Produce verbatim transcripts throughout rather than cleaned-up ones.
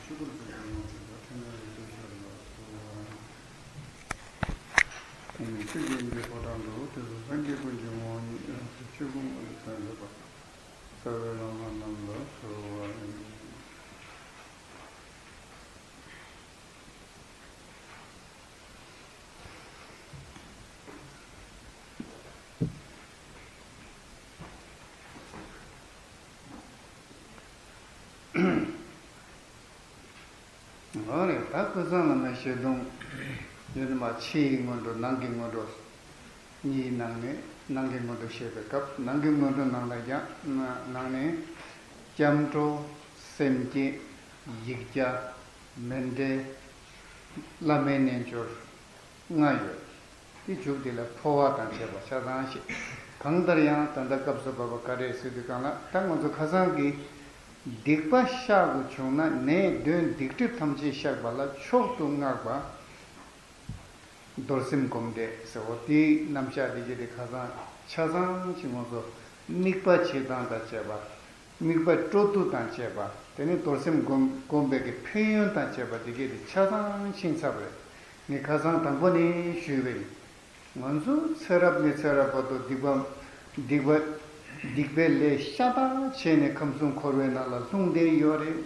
ཆོས་སྐུ་ལ་སོགས་པའི་ངོ་བོ་ཆེ་ཆུང་ཐ་སྙད་ཡོད་དོ་ཞེས་པ་ལ་སོགས་པ། ཆོས་ཀྱི་དབྱིངས་ཀྱི་ཕོ་བྲང་དུ་དེ་ཚོ་སངས་རྒྱས་ཀུན་གྱི་ངོ་བོ་ཉིད་ཡོངས་སུ་ཆོས་སྐུ་མངོན་དུ་བསྟན་ཡོད་པ། རྩ་བའི་བླ་མ་རྣམས་ལ་གསོལ་བ་ཡིན། འོ་རེད། ད་ཀུན་བཟང་བླ་མའི་ཞལ་གདམས་ཡོད་ནི་མ། ཕྱི་ཡི་སྔོན་འགྲོ་ནང་གི་སྔོན་འགྲོ་གཉིས་ནང་ནས་ནང་གི་སྔོན་འགྲོ་བཤད་པའི་སྐབས། ནང་གི་སྔོན་འགྲོ་ནང་ལ་ཀྱང་ནང་ནས་སྐྱབས་འགྲོ། སེམས་བསྐྱེད། ཡིག་བརྒྱ། མཎྜལ། བླ་མའི་རྣལ་འབྱོར། ལྔ་ཡོད། དེ་མཇུག་དེ་ལ་འཕོ་བ་དང་བཅས་པ་ཆ་ཚང་བཤད། གང་ལྟར་ཡང་ད་ལྟ་སྐབས་སུ་བབ་པ་ག་རེ་ཟེར་དུས་སྒང་ལ། ད་ང་ཚོ་ཁ་སང་གི་སྡིག་པ་བཤགས་དགོས་བྱུང་ན་ནད་གདོན་སྡིག་སྒྲིབ་ཐམས་ཅད་བཤགས་པ་ལ་མཆོག་ཏུ་བསྔགས་པ་རྡོར་སེམས་སྒོམ་བཟླས་ཟེར་བ། དེའི་རྣམ་གཞག་དེ་གྱད་དེ་ཁ་སང་ཆ་ཚང་ཅིག་ང་ཚོ་དམིགས་པ་བྱེད་སྟངས་དང་བཅས་པ། དམིགས་པ་སྤྲོ་བསྡུ་དང་བཅས་པ། དེ་ནས་རྡོར་སེམས་སྒོམ་སྒོམ་པའི་གི་ཕན་ཡོན་དང་བཅས་པ་དེ་གྱད་དེ་ཆ་ཚང་ཕྱིན་ཚར་བ་རེད། ངས་ཁ་སང་དང་པོ་ནས་ཞུས་པ་ཡིན། ང་ཚོ་ཚེ་རབས་ནས་ཚེ་རབས་བར་དུ་སྡིག་པ་སྡིག་པ་སྡིག་པའི་ལས་ཤ་སྟག་བྱས་ནས་ཁམས་གསུམ་འཁོར་བའི་ནང་ལ་ལྷུང་བསྡད་ཡོད་རེད།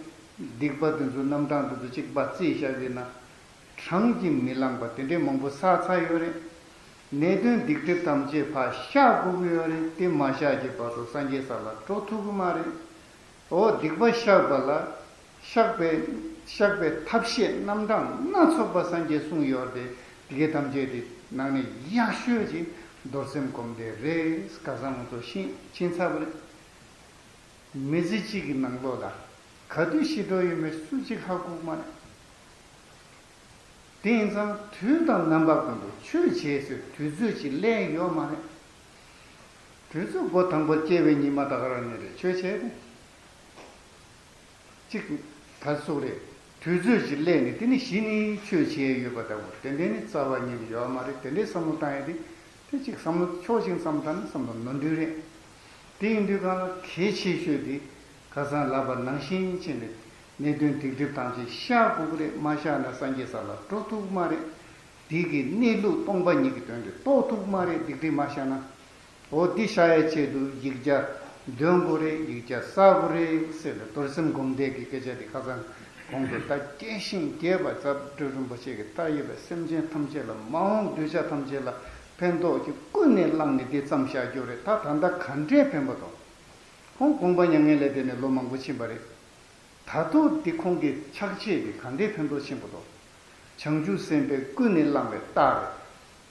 སྡིག་པ་དེ་ཚོ་རྣམ་གྲངས་དེ་ཚོ་གཅིག་པ་རྩིས་བཞག་པ་ཡིན་ན། གྲངས་ཀྱིས་མི་ལངས་པ་དེ་འདྲའི་མང་པོ་བསགས་ཚར་ཡོད་རེད། ནད་གདོན་སྡིག་སྒྲིབ་ཐམས་ཅད་ཕར་བཤགས་དགོས་ཀྱི་ཡོད་རེད། དེ་མ་བཤགས་ཀྱི་བར་དུ་སངས་རྒྱས་ས་ལ་འགྲོ་ཐུབ་ཀྱི་མ་རེད། འོ། སྡིག་པ་བཤགས་པ་ལ་བཤགས་པའི་བཤགས་པའི་ཐབས་ཤེས་རྣམ་གྲངས་སྣ་ཚོགས་པ་སངས་རྒྱས་གསུངས་ཡོད་རེད། དེ་གྱད་ཐམས་ཅད་དེ་ནང་ནས་ཡག་ཤོས་ཅིག་རྡོར་སེམས་སྒོམ་བཟླས་རེད། ཁ་སང་ང་ཚོ་ཤེས་ཕྱིན་ཚར་བ་རེད། མི་ཚེ་གཅིག་གི་ནང་ལོགས་ལ་ག་དུས་ཤི་འགྲོ་ཡོད་མེད་སུ་གཅིག་ཧ་གོ་གི་མ་རེད། དེ་ཡིན་ཙང་དུས་དང་རྣམ་པ་ཀུན་ཏུ་ཆོས་བྱེད་ཟེར་དུས་ཚོད་ཅིག་སླེབས་ཡོད་མ་རེད། དུས་ཚོད་འགོ་དང་པོར་སྐྱེ་བའི་ཉི་མ་ད་ག་རང་ནས་རེད། ཆོས་བྱས་ཏེ། གཅིག་ག་སོགས་རེད། དུས་ཚོད་ཅིག་སླེབས་ནས་དེ་ནས་གཞི་ནས་ཆོས་བྱས་ཡོད་པ་ལྟ་བུ་དེ་འདྲ་ནི་རྩ་བ་ཉིད་ནས་ཡོད་མ་རེད། དེ་འདྲའི་བསམ་བློ་བཏང་ཡ་དེ། དེ་གཅིག་བསམ་བློ་ཕྱོགས་གཅིག་བསམ་བཏང་ན་བསམ་བློ་ནོར་འཁྲུལ་རེད། དེ་ཡིན་དུས་སྒང་ལ་གལ་ཆེ་ཤོས་དེ་ཁ་སང་ལབ་པ་ནང་བཞིན་བྱས་ནས་ནད་གདོན་སྡིག་སྒྲིབ་ཐམས་ཅད་བཤགས་དགོས་ཀྱི་རེད། མ་བཤགས་ན་སངས་རྒྱས་ས་ལ་འགྲོ་ཐུབ་ཀྱི་མ་རེད། དེ་གི་གནས་ལུགས་སྟོང་པ་ཉིད་ཀྱི་དོན་དེ་རྟོགས་ཐུབ་ཀྱི་མ་རེད། སྡིག་སྒྲིབ་མ་བཤགས་ན། འོ། འདི་བཤགས་ཡའི་ཆེད་དུ་ཡིག་བརྒྱ་འདོན་དགོས་རེད། ཡིག་བརྒྱ་བསགས་དགོས་རེད་ཟེར་ནས་རྡོར་སེམས་སྒོམ་བཟླས་ཀྱི་སྐད་ཆ་འདི་ཁ་སང་གོང་དུ་ད་རྒྱས་ཤིང་རྒྱས་པ་ཛབ་སྤྲུལ་རིན་པོ་ཆེ་གིས་བཏབ་ཡོད་པས། སེམས་ཅན་ཐམས་ཅད་ལ་མ་འོངས་གདུལ་བྱ་ཐམས་ཅད་ལ་ཕན་ཐོགས་ཀྱི་ཀུན་ནས་བསླངས་ནས་འདི་བརྩམས་བཞག་རྒྱུ་རེད། ད་ད་ལྟ་ག་འདྲས་ཕན་པ་དང་། ཁོང་དགོངས་པ་མྱ་ངན་ལས་འདས་ནས་ལོ་མང་པོ་ཕྱིན་པ་རེད། ད་དུང་འདི་ཁོང་གི་ཕྱག་རྗེས་འདི་ག་འདྲའི་ཕན་ཐོགས་ཆེན་པོ་འདུག་བྱང་ཆུབ་སེམས་དཔའི་ཀུན་ནས་བསླངས་པའི་རྟགས་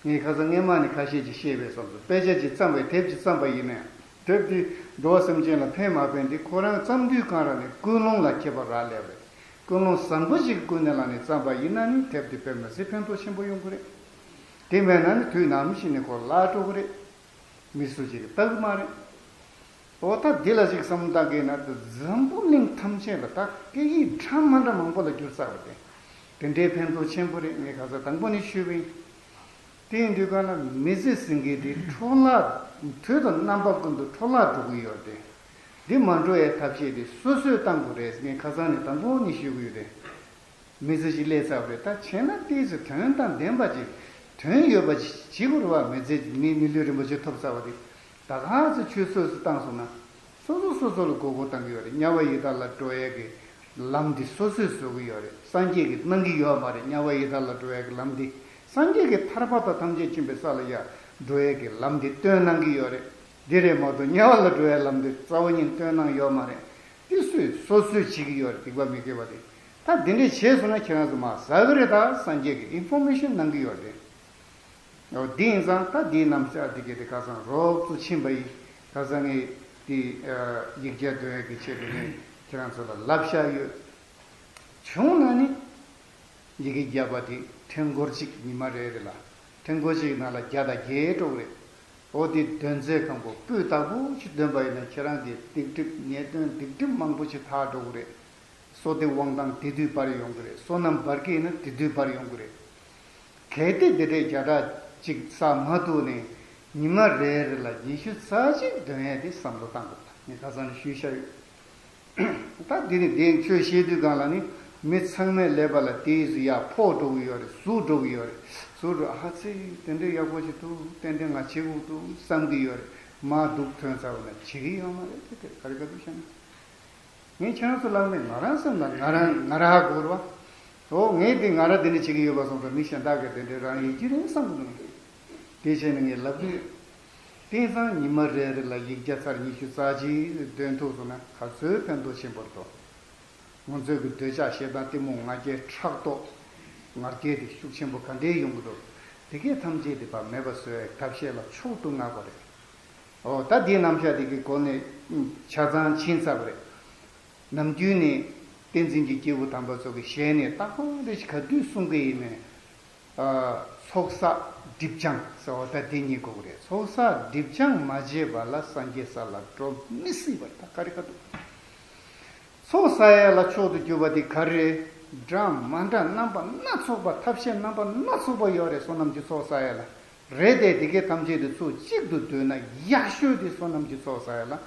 རེད། ངས་ཁ་སང་སྔས་མ་ནས་ཁ་ཤས་ཅིག་བཤད་པའི་བསམ་ཚུལ། དཔེ་ཆ་ཅིག་བརྩམས་པའི་དེབ་ཅིག་བརྩམས་པ་ཡིན་ན་ཡང་། དེབ་འདི་འགྲོ་བ་སེམས་ཅན་ལ་ཕན་མ་ཕན་འདི་ཁོ་རང་བརྩམས་དུས་གང་ར་ནས་ཀུན་སློང་ལ་ཁྱད་པར་རག་ལས་པ་རེད། ཀུན་སློང་བཟང་པོ་ཞིག་ཀུན་ནས་བསླངས་ནས་བརྩམས་པ་ཡིན་ན་ནི་དེབ་འདི་དཔེ་མི་སྲིད་ཕན་ཐོགས་ཆེན་པོ་ཡོང་གི་རེད། དེ་མེད་ན་ནི་དུས་ནམ་ཞིག་ནས་ཁོ་བརླག་འགྲོ་གི་རེད། མི་སུ་ཞིག་གིས་ལྟ་གི་མ་རེད། འོ། ད་འདི་ལ་ཞིག་བསམ་བློ་བཏང་གི་ན། ད་འཛམ་བུ་གླིང་ཐམས་ཅད་ལ་ད་སྐད་ཡིག་འདྲ་མ་འདྲ་མང་པོ་ལ་འགྱུར་ཚར་བ་དེ། དེ་འདྲའི་ཕན་ཐོགས་ཆེན་པོ་རེད། ངས་ཁ་སང་དང་པོ་ནས་ཞུས་པ་ཡིན། དེ་ཡིན་དུས་གང་ལ་མི་ཚེ་ཟིན་གྱི་དེ་འཕྲོ་བརླག་དུས་དང་རྣམ་པ་ཀུན་ཏུ་འཕྲོ་བརླག་འགྲོ་གི་ཡོད་དེ། འདི་མ་འགྲོ་བའི་ཐབས་ཤེས་དེ་སོ་སོས་བཏང་དགོས་རེད། ངས་ཁ་སང་ནས་དང་པོ་ནས་ཞུ་གི་ཡོད་དེ། མི་ཚེ་ཞིག་སླེབས་ཚར་བ་རེད། ད་བྱས་ན་ཏོག་ཙམ་དོན་དང་ལྡན་པ་ཅིག་དོན་ཡོད་པ་ཅིག་བྱེད་དགོས་རེད་བ། མི་ཚེ་མི་མི་ལུས་རིན་པོ་ཆེ་ཐོབ་ཚར་བ་རེད། ད་ག་ཚོད་ཆོས་སོ་སོས་བཏང་སོང་ན། སོ་སོ་སོ་སོ་ལ་མགོ་སྐོར་བཏང་གི་ཡོད་རེད། དམྱལ་བ་ཡི་དྭགས་ལ་འགྲོ་ཡས་ཀྱི་ལམ་འདི་སོ་སོས་བཟོ་གི་ཡོད་རེད། སངས་རྒྱས་ཀྱིས་གནང་གི་ཡོད་མ་རེད། དམྱལ་བ་ཡི་དྭགས་ལ་འགྲོ་ཡས་ཀྱི་ལམ་འདི། སངས་རྒྱས་ཀྱིས་ཐར་པ་དང་ཐམས་ཅད་མཁྱེན་པའི་ས་ལ་ཡར་འགྲོ་ཡས་ཀྱི་ལམ་འདི་སྟོན་གནང་གི་ཡོད་རེད། འདི་རེད་མ་གཏོགས་དམྱལ་བ་ལ་འགྲོ་ཡས་ལམ་འདི་རྩ་བ་ཉིད་སྟོན་གནང་ཡོད་མ་རེད། འདི་སུས་སོ་སོས་བྱེད་ཀྱི་ཡོད་རེད། སྡིག་པ་མི་དགེ་བ་དེ། ད་འདི་འདྲས་བྱས་སོང་ན་ཁྱེད་རང་ཚོ་མར་ཟ་གི་རེད། ད་སངས་རྒྱས་ཀྱིས་ཨིན་ཕོར་མེ་ཤན་གནང་གི་ཡོད་རེད། འོ། འདི་ཡིན་ཙང་ད་འདིའི་རྣམ་གཞག་འདི་གྱད་དེ་ཁ་སང་རོབ་ཙམ་ཕྱིན་པ་ཡིན། ཁ་སང་ངས་འདི་ཡིག་བརྒྱ་འདོན་ཡས་ཀྱི་ཆེད་དུ་ངས་ཁྱེད་རང་ཚོ་ལ་ལབ་བཞག་ཡོད། བྱུང་ན་ནི་ཡི་གེ་བརྒྱ་པ་དེ་ཕྲེང་སྐོར་གཅིག་ཉི་མ་རེ་རེ་ལ་ཕྲེང་སྐོར་གཅིག་ནང་ལ་བརྒྱ་དང་བརྒྱད་འགྲོ་གི་རེད། འོ། དེ་འདོན་ཚད་གང་པོ་སྤུས་དག་པོ་ཞིག་འདོན་པ་ཡིན་ན་ཁྱེད་རང་གི་སྡིག་སྒྲིབ་ཉེས་ལྟུང་སྡིག་སྒྲིབ་མང་པོ་ཞིག་དག་འགྲོ་གི་རེད། བསོད་བདེ་དབང་ཐང་དེ་དུས་འབར་ཡོང་གི་རེད། བསོད་ནམས་འབར་གྱི་ཡིན་ན་དེ་དུས་འབར་ཡོང་གི་རེད། གལ་ཏེ་དེ་འདྲའི་བརྒྱ་ཕྲག་གཅིག་བསགས་མ་ཐུབ་ནས་ཉི་མ་རེ་རེ་ལ་ཉི་ཤུ་རྩ་གཅིག་འདོན་ཡས་དེ་བསམ་བློ་བཏང་དགོས། ད་ངས་ཁ་སང་ནས་ཞུས་བཞག་ཡོད། ད་འདི་ནི་འདི་ཆོས་བཤད་དུས་སྒང་ལ་ནི་ མི་ཚང་མས་ཀླད་པ་ལ་དེའི་ཟུག་ཡག་ཕོག་འགྲོ་གི་ཡོད་རེད། ཟུག་འགྲོ་གི་ཡོད་རེད། ཟུག་འགྲོ། ཨ་ཙི། དེ་འདྲའི་ཡག་པོ་ཞིག་འདུག་ཏན་ཏན་ང་བྱེད་དགོས་འདུག་བསམ་གི་ཡོད་རེད། མར་སྡུག་ཐོན་ཚར་བ་ན་བྱེད་ཀྱི་ཡོད་མ་རེད། དེ་དེ་ག་རེ་ག་འདུག་བཤད་ན། ངས་ཁྱེད་རང་ཚོ་ལབ་མེད། ང་རང་སེམས་ལ་ང་རང་ང་རང་གོ་ར། འོ་ངས་དེ་ང་རང་དེ་འདྲ་བྱེད་ཀྱི་ཡོད་པ་སོང་ཙང་མི་གཞན་དག་གིས་དེ་འདྲའི་རང་ཡིན་གྱི་རེད་བསམ་གི་འདུག་དེ་བྱས་ནས་ངས་ལབ་དུས། དེང་སང་ཉི་མ་རེ་རེ་ལ་ཡིག་བརྒྱ་ཚར་ཉི་ཤུ་རྩ་གཅིག་འདོན་ཐུབ་སོང་ན་ག་ཚོད་ཕན་ཐོགས་ཆེན་པོ་རེད་དོ། ང་ཚོའི་གི་འདོད་ཆགས་ཞེ་སྡང་གཏི་མུག་ང་རྒྱལ་ཕྲག་དོག་ང་རྒྱལ་དེ་ཤུགས་ཆེན་པོ་ག་འདྲའི་ཡོང་གི་འདུག་དེ་གས་ཐམས་ཅད་དེ་ཕར་མེད་པ་བཟོ་ཡའི་ཐབས་ཤེས་ལ་མཆོག་ཏུ་བསྔགས་པ་རེད། འོ་ད་འདིའི་རྣམ་གཞག་དེ་གི་སྒོ་ནས་ཆ་ཚང་ཕྱིན་ཚར་བ་རེད། ནམ་རྒྱུན་ནས་བསྟན་འཛིན་གྱི་སྐྱེས་བུ་དམ་པ་ཚོ་གི་ཞལ་ནས་རྟག་པར་རེ་ཞིག་ག་དུས་གསུང་གི་ཡིན་ནའི། ཚོགས་བསགས་སྒྲིབ་སྦྱང་ཟེར་བ་ད་དེ་གཉིས་དགོས་ཀྱི་རེད། ཚོགས་བསགས་སྒྲིབ་སྦྱང་མ་བྱས་པ་ལ་སངས་རྒྱས་ས་ལ་འགྲོ་མི་སྲིད་པ་རེད། ད་ག་རེ་ག་འདུག་ཚོགས་བསགས་ཡ་ལ་མཆོག་ཏུ་གྱུར་པ་དེ་ག་རེ་རེད། འདྲ་མ་འདྲ་རྣམ་པ་སྣ་ཚོགས་པ། ཐབས་ཤེས་རྣམ་པ་སྣ་ཚོགས་པ་ཡོད་རེད། བསོད་ནམས་ཀྱི་ཚོགས་བསགས་ཡ་ལ་རེད་དེ། དེ་གའི་ཐམས་ཅད་དེ་ཚུར་གཅིག་ཏུ་བསྡུས་ན་ཡག་ཤོས་དེ་བསོད་ནམས་ཀྱི་ཚོགས་བསགས་ཡ་ལ་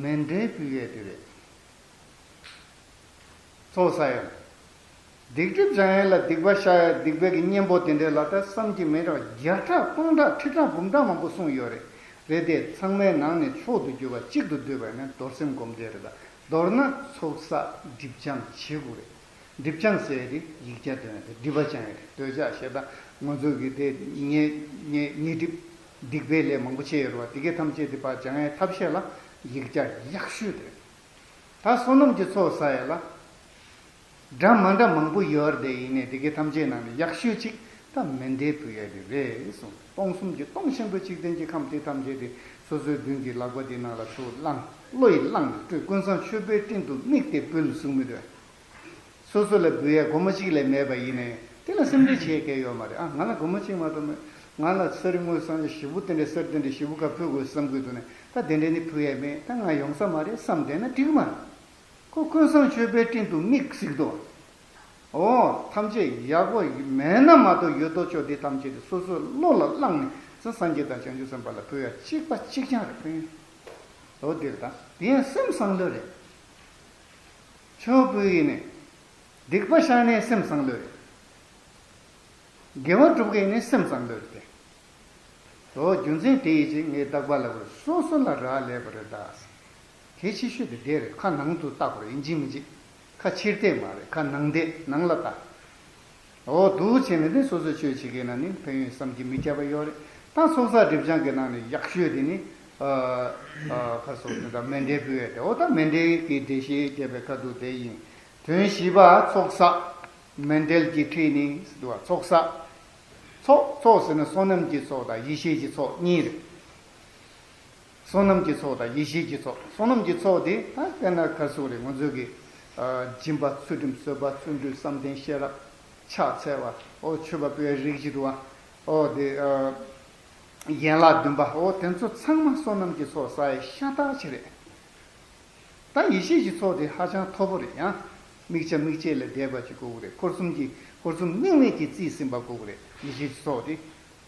མཎྜལ་ཕུལ་ཡས་དེ་རེད། ཚོགས་བསགས་ཡ་ལ། སྡིག་སྒྲིབ་སྦྱང་ཡ་ལ་སྡིག་པ་བཤགས་ཡ། སྡིག་པའི་གི་གཉེན་པོ་དེ་འདྲ་ལ་ད་བསམ་གྱིས་མི་ཁྱབ་པ་བརྒྱ་ཕྲག་སྟོང་ཕྲག་ཁྲི་ཕྲག་འབུམ་ཕྲག་མང་པོ་གསུངས་ཡོད་རེད། རེད་དེ་ཚང་མའི་ནང་ནས་མཆོག་ཏུ་གྱུར་པ་གཅིག་ཏུ་བསྡུས་པ་ཡིན་ན་རྡོར་སེམས་སྒོམ་བཟླས་རེད། ད་མདོར་ན་ཚོགས་བསགས་སྒྲིབ་སྦྱང་བྱེད་དགོས་རེད། སྒྲིབ་སྦྱང་ཟེར་ཡ་དེ་ཡིག་བརྒྱ་འདོན་ཡ་དེ་སྒྲིབ་པ་སྦྱང་ཡ་རེད། འདོད་ཆགས་ཞེ་སྡང་ང་ཚོ་གི་དེ་ཉེ་ཉེ་ཉེ་སྒྲིབ་སྡིག་པའི་ལས་མང་པོ་བྱས་ཡོད་རེད་བ། དེ་གའི་ཐམས་ཅད་དེ་ཕར་སྦྱང་ཡའི་ཐབས་ཤེས་ལ་ཡིག་བརྒྱ་ཡག་ཤོས་དེ་རེད། ད་བསོད་ནམས་ཀྱི་ཚོགས་བསགས་ཡ་ལ། འདྲ་མ་འདྲ་མང་པོ་ཡོད་རེད་དེ། ཡིན་ནའི་དེ་གའི་ཐམས་ཅད་ནང་ནས་ཡག་ཤོས་གཅིག་ད་མཎྜལ་ཕུལ་ཡ་དེ་རེད་གསུངས། སྟོང་གསུམ་གྱི་སྟོང་ཆེན་པོ་འཇིག་རྟེན་གྱི་ཁམས་དེ་ཐམས་ཅད་དེ་སོ་སོའི་མདུན་གྱི་ལག་པ་དེ་ནང་ལ་ཚུར་བླངས། བློ་ཡིས་བླངས་ནས་སྤྲུལ། ཀུན་བཟང་མཆོད་པའི་སྤྲིན་དུ་དམིགས་ཏེ་འབུལ་གསུངས་མི་འདུག་སོ་སོ་ལ་འབུལ་ཡ་སྒོར་མོ་གཅིག་ལས་མེད་པ་ཡིན་ནའི་དེ་ལ་སེམས་ཁྲལ་བྱེད་མཁན་ཡོད་མ་རེད། ཨ་ང་ལ་སྒོར་མོ་གཅིག་མ་གཏོགས་མེད། ང་ལ་གསེར་དངུལ་ཟངས་ལྕགས་ཞེ་པོ་དེ་འདྲའི་གསེར་དེ་འདྲའི་ཞེ་པོ་ཁ་ཕུལ་དགོས་བསམ་གྱི་འདུག་ནའི་ད་དེ་འདྲའི་ནི་ཕུལ་ཡ་མེད། ད་ང་ཡོང་ས་མ་རེད་བསམ་བསྡད་ན་འགྲིག་གི་མ་རེད། ཁོ་ཀུན་བཟང་མཆོད་པའི་སྤྲིན་དུ་དམིགས་ཟེར་གྱི་འདུག་འོ་ཐམས་ཅད་ཡག་པོ་མེད་ན་མ་གཏོགས་ཡོད་དོ་ཅོག་དེ་ཐམས་ཅད་དེ་སོ་སོའི་བློ་ལ་བླངས་ནས་སངས་རྒྱས་དང་བྱང་ཆུབ་སེམས་དཔའ་ལ་ཕུལ་ཡ་གཅིག་པ་གཅིག་རྐྱང་རེད། ཕུལ་ཡ་འོ་དེ་རེད། ད་དེ་ཡང་སེམས་བཟང་ལོས་རེད། མཆོད་འབུལ་ཡིན་ནས། སྡིག་པ་བཤགས་ནས་སེམས་བཟང་ལོས་རེད། དགེ་བ་སྒྲུབ་མཁན་ནི་སེམས་བཟང་ལོས་རེད་དེ། འོ་རྒྱུ་མཚན་དེ་ཡིན་ཅིག་ངས་རྟག་པར་ལབ་པར་སོ་སོ་ལ་རག་ལས་པ་རེད་ད། གལ་ཆེ་ཤོས་དེ་དེ་རེད། ཁ་ནང་དུ་བལྟ་དགོས་རེད། ཡིན་གཅིག་མིན་གཅིག་ཁ་ཕྱིར་བལྟས་མ་རེད། ཁ་ནང་བལྟས་ནང་ལ་བལྟ། འོ་འདུག་བྱས་ནས་ནི་སོ་སོ་ཆོས་བྱེད་མཁན་ན་ནི་ཕན་ཡོན་བསམ་གྱིས་མི་ཁྱབ་པ་ཡོད་རེད། ད་ཚོགས་བསགས་སྒྲིབ་སྦྱང་གི་ནང་ནས་ཡག་ཤོས་དེ་ནི་ཨ་ཨ་ཁ་སོགས་དེ་འདྲ་མཎྜལ་ཕུལ་ཡས་དེ། འོ་ད་མཎྜལ་གྱི་འགྲེལ་བཤད་རྒྱབ་པའི་ཁ་ཐུག་དེ་ཡིན། དོན་བཞི་པ་ཚོགས་བསགས། མཎྜལ་གྱི་ཁྲིད་ནི་ཟེར་འདུག་བ། ཚོགས་བསགས། ཚོགས་ཚོགས་ཟེར་ན་བསོད་ནམས་ཀྱི་ཚོགས་དང་ཡེ་ཤེས་ཀྱི་ཚོགས་གཉིས་རེད། བསོད་ནམས་ཀྱི་ཚོགས་དང་ཡེ་ཤེས་ཀྱི་ཚོགས། བསོད་ནམས་ཀྱི་ཚོགས་དེ་ད་དཔེར་ན་ག་རེ་ཟེར་དགོས་རེད། ང་ཚོ་གི་སྦྱིན་པ་ཚུལ་ཁྲིམས་བཟོད་པ་བརྩོན་འགྲུས་བསམ་གཏན་ཤེས་རབ་ཕྱག་འཚལ་བ། འོ་མཆོད་པ་ཕུལ་བའི་རིགས་ཅིག་འདུག་བ། འོ་དེ་ཡན་ལག་བདུན་པ། འོ་དེ་ཚོ་ཚང་མ་བསོད་ནམས་ཀྱི་ཚོགས་བསགས་ཡས་ཤ་སྟག་ཅིག་རེད། ད་ཡེ་ཤེས་ཀྱི་ཚོགས་དེ་ཧ་ཅང་མཐོ་པོ་རེད། ཡང་དམིགས་བྱ་དམིགས་བྱེད་ལས་འདས་པ་ཅིག་དགོས་ཀྱི་རེད། འཁོར་གསུམ་གྱི་འཁོར་གསུམ་དམིགས་མེད་ཀྱིས་རྩིས་ཟིན་པ་དགོས་ཀྱི་རེད། ཡེ་ཤེས་ཀྱི་ཚོགས་དེ་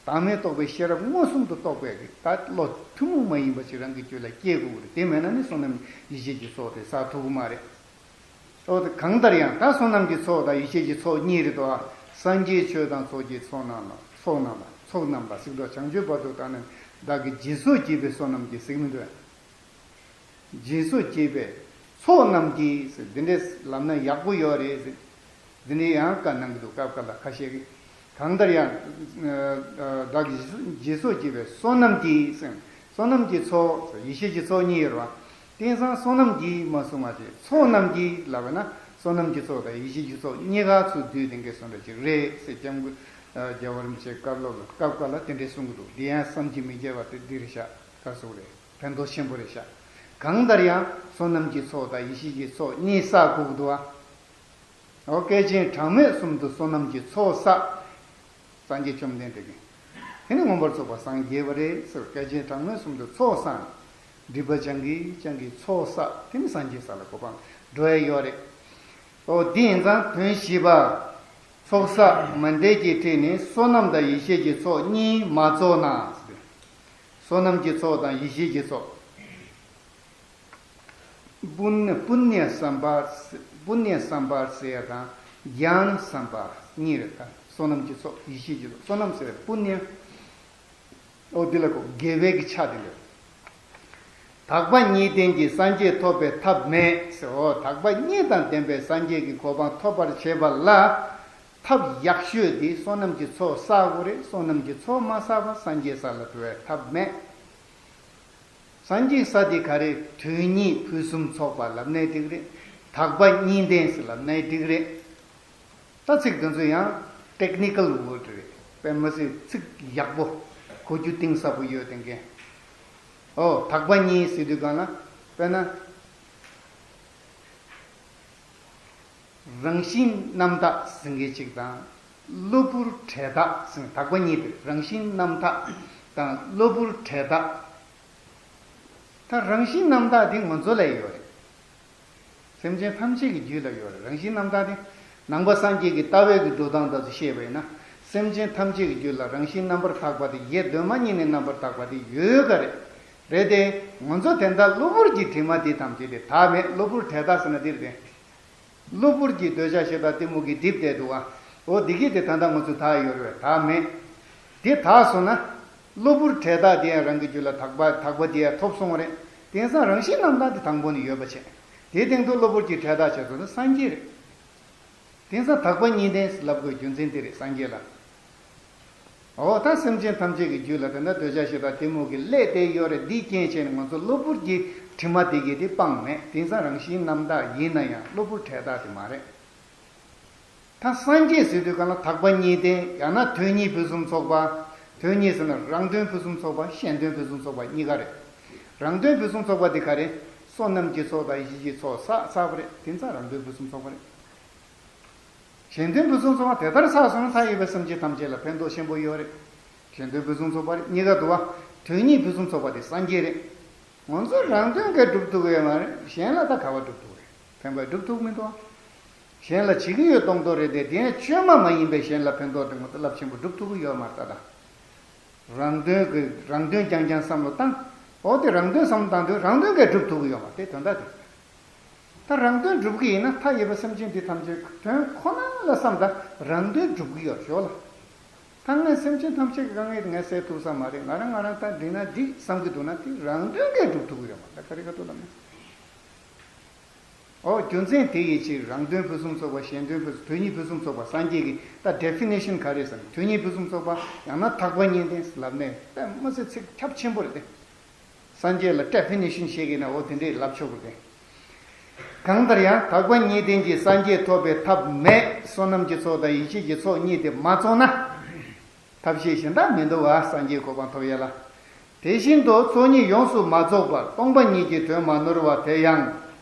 བདག་མེད་རྟོགས་པའི་ཤེས་རབ་མངོན་སུམ་དུ་རྟོགས་པའི་གི་ད་བློ་ཐུན་མོང་མ་ཡིན་པ་ཅིག་རང་གི་རྒྱུད་ལ་སྐྱེ་དགོས་ཀྱི་རེད། དེ་མེད་ན་ནི་བསོད་ནམས་ཡེ་ཤེས་ཀྱི་ཚོགས་དེ་བསགས་ཐུབ་ཀྱི་མ་རེད། འོ་དེ་གང་ལྟར་ཡང་ད་བསོད་ནམས་ཀྱི་ཚོགས་དང་ཡེ་ཤེས་ཀྱི་ཚོགས་གཉིས་རེད་དོ། སངས་རྒྱས་ཆོས་དང་ཚོགས་ཀྱི་ཚོགས་རྣམས་ལ་ཚོགས་རྣམས་ལ་ཚོགས་རྣམས་ལ་ཟེར་དོ། བྱང་ཆུབ་བར་དུ་བཏང་ནས་བདག་གིས་སྦྱིན་སོགས་བགྱིས་པའི་བསོད་ནམས་ཀྱིས་ཟེར་གྱི་མི་འདུག་སྦྱིན་སོགས་བགྱིས་པའི་ཚོགས་རྣམས་ཀྱིས་ཟེར། འདི་འདྲས་ལབ་ན་ཡག་པོ་ཡོད་རེད་ཟེར། འདི་འདྲས་ཡང་བཀའ་གནང་གི་འདུག་སྐབས་འགའ་ལ་ཁ་ཤས་ཀྱིས། གང་ལྟར་ཡང་། བདག་གིས་སྦྱིན་སོགས་བགྱིས་པའི་བསོད་ནམས་ཀྱིས་ཟེར། བསོད་ནམས་ཀྱི་ཚོགས་ཟེར། ཡེ་ཤེས་ཀྱི་ཚོགས་གཉིས་ཡོད་རེད་བ། དེང་སང་བསོད་ནམས་ཀྱིས་མ་གསུངས་པ་ཅིག་ཚོགས་རྣམས་ཀྱིས་ལབ་པ་ན་བསོད་ནམས་ཀྱི་ཚོགས་དང་ཡེ་ཤེས་ཀྱི་ཚོགས་གཉིས་ཀ་ཚུར་བསྡུས་ཏེ་འགྲེལ་བཤད་གསུངས་པ་ཅིག་རེད་ཟེར། སྐྱབས་མགོན་རྒྱལ་བ་རིན་པོ་ཆེའི་བཀའ་སློབ་ལ་སྐབས་འགའ་ལ་དེ་འདྲས་གསུང་གི་འདུག་འདི་ཡང་བསམ་གྱིས་མི་ཁྱབ་པ་དེ་འདི་རེད་ཤག་ག་རེ་ཟེར་དགོས་རེད། ཕན་ཐོགས་ཆེན་པོ་རེད་ཤག་གང་ལྟར་ཡང་བསོད་ནམས་ཀྱི་ཚོགས་དང་ཡེ་ཤེས་ཀྱི་ཚོགས་གཉིས་བསགས་དགོས་ཀྱི་འདུག་བ། འོ་བསྐལ་ཆེན་གྲངས་མེད་གསུམ་དུ་བསོད་ནམས་ཀྱི་ཚོགས་བསགས། སངས་རྒྱས་བཅོམ་ལྡན་འདས་ཀྱིས། དེ་ནི་མངོན་པར་རྫོགས་པར་སངས་རྒྱས་པ་རེད་ཟེར། བསྐལ་ཆེན་གྲངས་མེད་གསུམ་དུ་ཚོགས་བསགས་ནས། སྒྲིབ་པ་སྦྱང་གིན་སྦྱང་གིན་ཚོགས་བསགས། དེ་ནི་སངས་རྒྱས་ས་ལ་གོ་འཕང་འགྲོ་ཡ་ཡོད་རེད། འོ་དེ་ཡིན་ཙང་དོན་བཞི་པ། ཚོགས་བསགས་མཎྜལ་གྱི་ཁྲིད་ནི་བསོད་ནམས་དང་ཡེ་ཤེས་ཀྱི་ཚོགས་གཉིས་མ་རྫོགས་ན། བསོད་ནམས་ཀྱི་ཚོགས་དང་ཡེ་ཤེས་ཀྱི་ཚོགས། པུ་ཎྱ་པུ་ཎྱ་སམ་བྷ་པུ་ཎྱ་སམ་བྷ་ཟེར་ཡ་དང་ ཡང་བསམ་པ་གཉིས་རེད། ད་བསོད་ནམས་ཀྱི་ཚོགས། ཡེ་ཤེས་ཀྱི་ཚོགས། བསོད་ནམས་ཟེར་བའི་པུ་ནྱ། ཨོ་འདི་ལ་གོ། དགེ་བའི་གི་ཆ་དེ་ལ། དག་པ་གཉིས་ལྡན་གྱི་སངས་རྒྱས་ཐོབ་པའི་ཐབས་མེད་ཟེར། ཨོ་དག་པ་གཉིས་དང་ལྡན་པའི་སངས་རྒྱས་ཀྱི་གོ་འཕང་ཐོབ་པར་བྱེད་པ་ལ། ཐབས་ཡག་ཤོས་དེ་བསོད་ནམས་ཀྱི་ཚོགས་བསགས་དགོས་རེད། བསོད་ནམས་ཀྱི་ཚོགས་མ་བསགས་པར་སངས་རྒྱས་ས་ལ་འགྲོ་བའི་ཐབས་མེད། སངས་རྒྱས་ས་དེ་ག་རེ། དོན་གཉིས་ཕུན་སུམ་ཚོགས་པ་ལབ་ནའི་འགྲིག་རེད། དག་པ་གཉིས་ལྡན་ཟེར་ལབ་ནའི་འགྲིག་རེད། ད་ཚིག་དེ་ཚོ་ཡང་ཊེག་ནི་ཀལ་ཝོརཌ་རེད། དཔེ་མི་སྲིད་ཚིག་ཡག་པོ། གོ་རྒྱུ་གཏིང་ཟབ་པོ་ཡོད་དེ་འགན། ཨོ་དག་པ་གཉིས་ཟེར་དུས་གང་ལ། དཔེར་ན། རང་བཞིན་རྣམ་དག་ཟེར་མཁན་གཅིག་དང་། གློ་བུར་བྲལ་དག་ཟེར། དག་པ་གཉིས་དེ་རང་བཞིན་རྣམ་དག་དང་གློ་བུར་བྲལ་དག། ད་རང་བཞིན་རྣམ་དག་དེ་ང་ཚོ་ལ་ཡོད་རེད། སེམས་ཅན་ཐམས་ཅད་ཀྱི་རྒྱུད་ལ་ཡོད་རེད། རང་བཞིན་རྣམ་དག་དེ། ནང་པ་སངས་རྒྱས་ཀྱི་ལྟ་བའི་གི་འགྲོ་སྟངས་ལྟར་དུ་བཤད་པ་ཡིན་ན། སེམས་ཅན་ཐམས་ཅད་ཀྱི་རྒྱུད་ལ་རང་བཞིན་རྣམ་པར་དག་པ་དེ་ཡེ་གདོད་མ་ཉིད་ནས་རྣམ་པར་དག་པ་དེ་ཡོད་ག་རེད། རེད་དེ། ང་ཚོ་དེ་འདྲ་གློ་བུར་གྱི་དྲི་མ་དེ་ཐམས་ཅད་དེ་དག་མེད། གློ་བུར་བྲལ་དག་ཟེར་ན་འདིར་དེ། གློ་བུར་གྱི་འདོད་ཆགས་ཞེ་སྡང་གཏི་མུག་གིས་བསྒྲིབས་བསྡད་འདུག་ག། འོ་འདི་གིས་དེ་ད་ལྟ་ང་ཚོ་དག་ཡོད་རེད་པས། དག་མེད། དེ་དག་སོང་ན། གློ་བུར་བྲལ་དག་དེ་ཡང་རང་གི་རྒྱུད་ལ་དག་པ་དག་པ་དེ་ཡང་ཐོབ་སོང་བ་རེད། དེང་སང་རང་བཞིན་རྣམ་དག་དེ་དང་པོ་ནས་ཡོད་པ་བྱས། དེའི་སྟེང་དུ་གློ་བུར་གྱི་བྲལ་དག་བྱས་སོང་ན་སངས་རྒྱས་རེད། དེང་སང་དག་པ་གཉིས་ལྡན་ཟེར་ལབ་དགོས་རྒྱུ་མཚན་དེ་རེད། སངས་རྒྱས་ལ། འོ་ད་སེམས་ཅན་ཐམས་ཅད་ཀྱི་རྒྱུད་ལ་དེ་འདྲ་འདོད་ཆགས་ཞེ་སྡང་གཏི་མུག་གི་ཀླད་དེ་ཡོད་རེད། འདིའི་རྐྱེན་བྱས་ནས་ང་ཚོ་གློ་བུར་གྱི་དྲི་མ་དེ་གིས་དེ་སྤངས་མེད། དེང་སང་རང་བཞིན་རྣམ་དག་ཡིན་ན་ཡང་གློ་བུར་བྲལ་དག་དེ་མ་རེད། ད་སངས་རྒྱས་ཟེར་དུས་གང་ལ་དག་པ་གཉིས་ལྡན། ཡང་ན་དོན་གཉིས་ཕུན་སུམ་ཚོགས་པ། དོན་གཉིས་ཟེར་ན་རང་དོན་ཕུན་སུམ་ཚོགས་པ། གཞན་དོན་ཕུན་སུམ་ཚོགས་པ་གཉིས་ཀ་རེད། རང་དོན་ཕུན་སུམ་ཚོགས་པ་དེ་ག་རེ། བསོད་ནམས་ཀྱི་ཚོགས་དང་ཡེ་ཤེས་ཀྱི་ཚོགས་བསགས་བསགས་པ་རེད། དེང་སང་རང་དོན་ཕུན་སུམ་ཚོགས་པ་རེད། གཞན་དོན་ཕུན་སུམ་ཚོགས་པ་དེ་ལྟར་བསགས་སོང་ན་མཐའ་ཡས་པའི་སེམས་ཅན་ཐམས་ཅད་ལ་ཕན་ཐོགས་ཆེན་པོ་ཡོད་རེད། གཞན་དོན་ཕུན་སུམ་ཚོགས་པ་རེད། གཉིས་ཀ་འདུག་བ། དོན་གཉིས་ཕུན་སུམ་ཚོགས་པ་དེ་སངས་རྒྱས་རེད། ང་ཚོ་རང་དོན་ག་སྒྲུབ་ཐུབ་ཀྱི་ཡོད་མ་རེད། གཞན་ལ་ད་ག་བ་སྒྲུབ་ཐུབ་རེད། ཕན་པ་སྒྲུབ་ཐུབ་མི་འདུག་བ། གཞན་ལ་བྱེད་ཀྱི་ཡོད་སྟོང་ཐོག་རེད་དེ། དེ་ཡང་བཅོས་མ་མ་ཡིན་པའི་གཞན་ལ་ཕན་ཐོགས་དེ་ང་ཚོ་རླབས་ཆེན་པོ་སྒྲུབ་ཐུབ་ཀྱི་ཡོད་མ་རེད་ད། རང་དོན་གྱི་རང་དོན་རྐྱང་རྐྱང་བསམ་བློ་བཏང་། འོ་དེ་རང་དོན་བསམ་བློ་བཏང་དུས་རང་དོན་ག་སྒྲུབ་ཐུབ་ཀྱི་ཡོད་མ་རེད། དོན་དག་དེ། ད་རང་དོན་སྒྲུབ་ཀྱི་ཡིན་ན་མཐའ་ཡས་པའི་སེམས་ཅན་འདི་ཐམས་ཅད་དོན་ཁོ་ན་ལ་བསམ། ད་རང་དོན་སྒྲུབ་ཀྱི་ཡོད་ཞོག་ལ། ད་ངས་སེམས་ཅན་ཐམས་ཅད་ཀྱི་དཀའ་ངལ་ངས་སེལ་ཐུབ་ས་མ་རེད། ང་རང་ང་རང་ད་འགྲིག་ན་འགྲིག་བསམ་གྱི་འདུག་ན་དེ་རང་དོན་གས་སྒྲུབ་ཐུབ་ཀྱི་ཡོད་མ་རེད། ད་ག་རེ་ག་ཐུབ་ལ་མེད། ཨོ་རྒྱུ་མཚན་དེ་ཡི་ཕྱིར་རང་དོན་ཕུན་སུམ་ཚོགས་པ། གཞན་དོན་ཕུན་སུམ། དོན་གཉིས་ཕུན་སུམ་ཚོགས་པ། སངས་རྒྱས་ཀྱི་ད་ཌེ་ཕི་ནེ་ཤན་ག་རེ་ཟེར་ན། དོན་གཉིས་ཕུན་སུམ་ཚོགས་པ། ཡང་ན་དག་པ་གཉིས་ལྡན་ལབ་ནས་དཔེ་མི་སྲིད་ཚིག་ཁྱབ་ཆེན་པོ་རེད་དེ། སངས་རྒྱས་ལ་ཌེ་ཕི་ནེ་ཤན་བཤད་ཀྱི་ན་འོ་དེ་འདྲས་ལབ་ཆོག་གི་རེད། གང་ལྟར་ཡང་དག་པ་གཉིས་ལྡན་གྱི་སངས་རྒྱས་ཐོབ་པའི་ཐབས་མེད། བསོད་ནམས་ཀྱི་ཚོགས་དང་ཡེ་ཤེས་ཀྱི་ཚོགས་གཉིས་དེ་མ་རྫོགས་ན། ཐབས་ཤེས་གཞན་དག་མི་འདུག་ག། སངས་རྒྱས་གོ་འཕང་ཐོབ་ཡ་ལ། དེ་བཞིན་དུ་ཚོགས་གཉིས་ཡོངས་སུ་མ་རྫོགས་པར་སྟོང་པ་ཉིད་ཀྱི་དོན་མ་ནོར་བ་དེ་ཡང་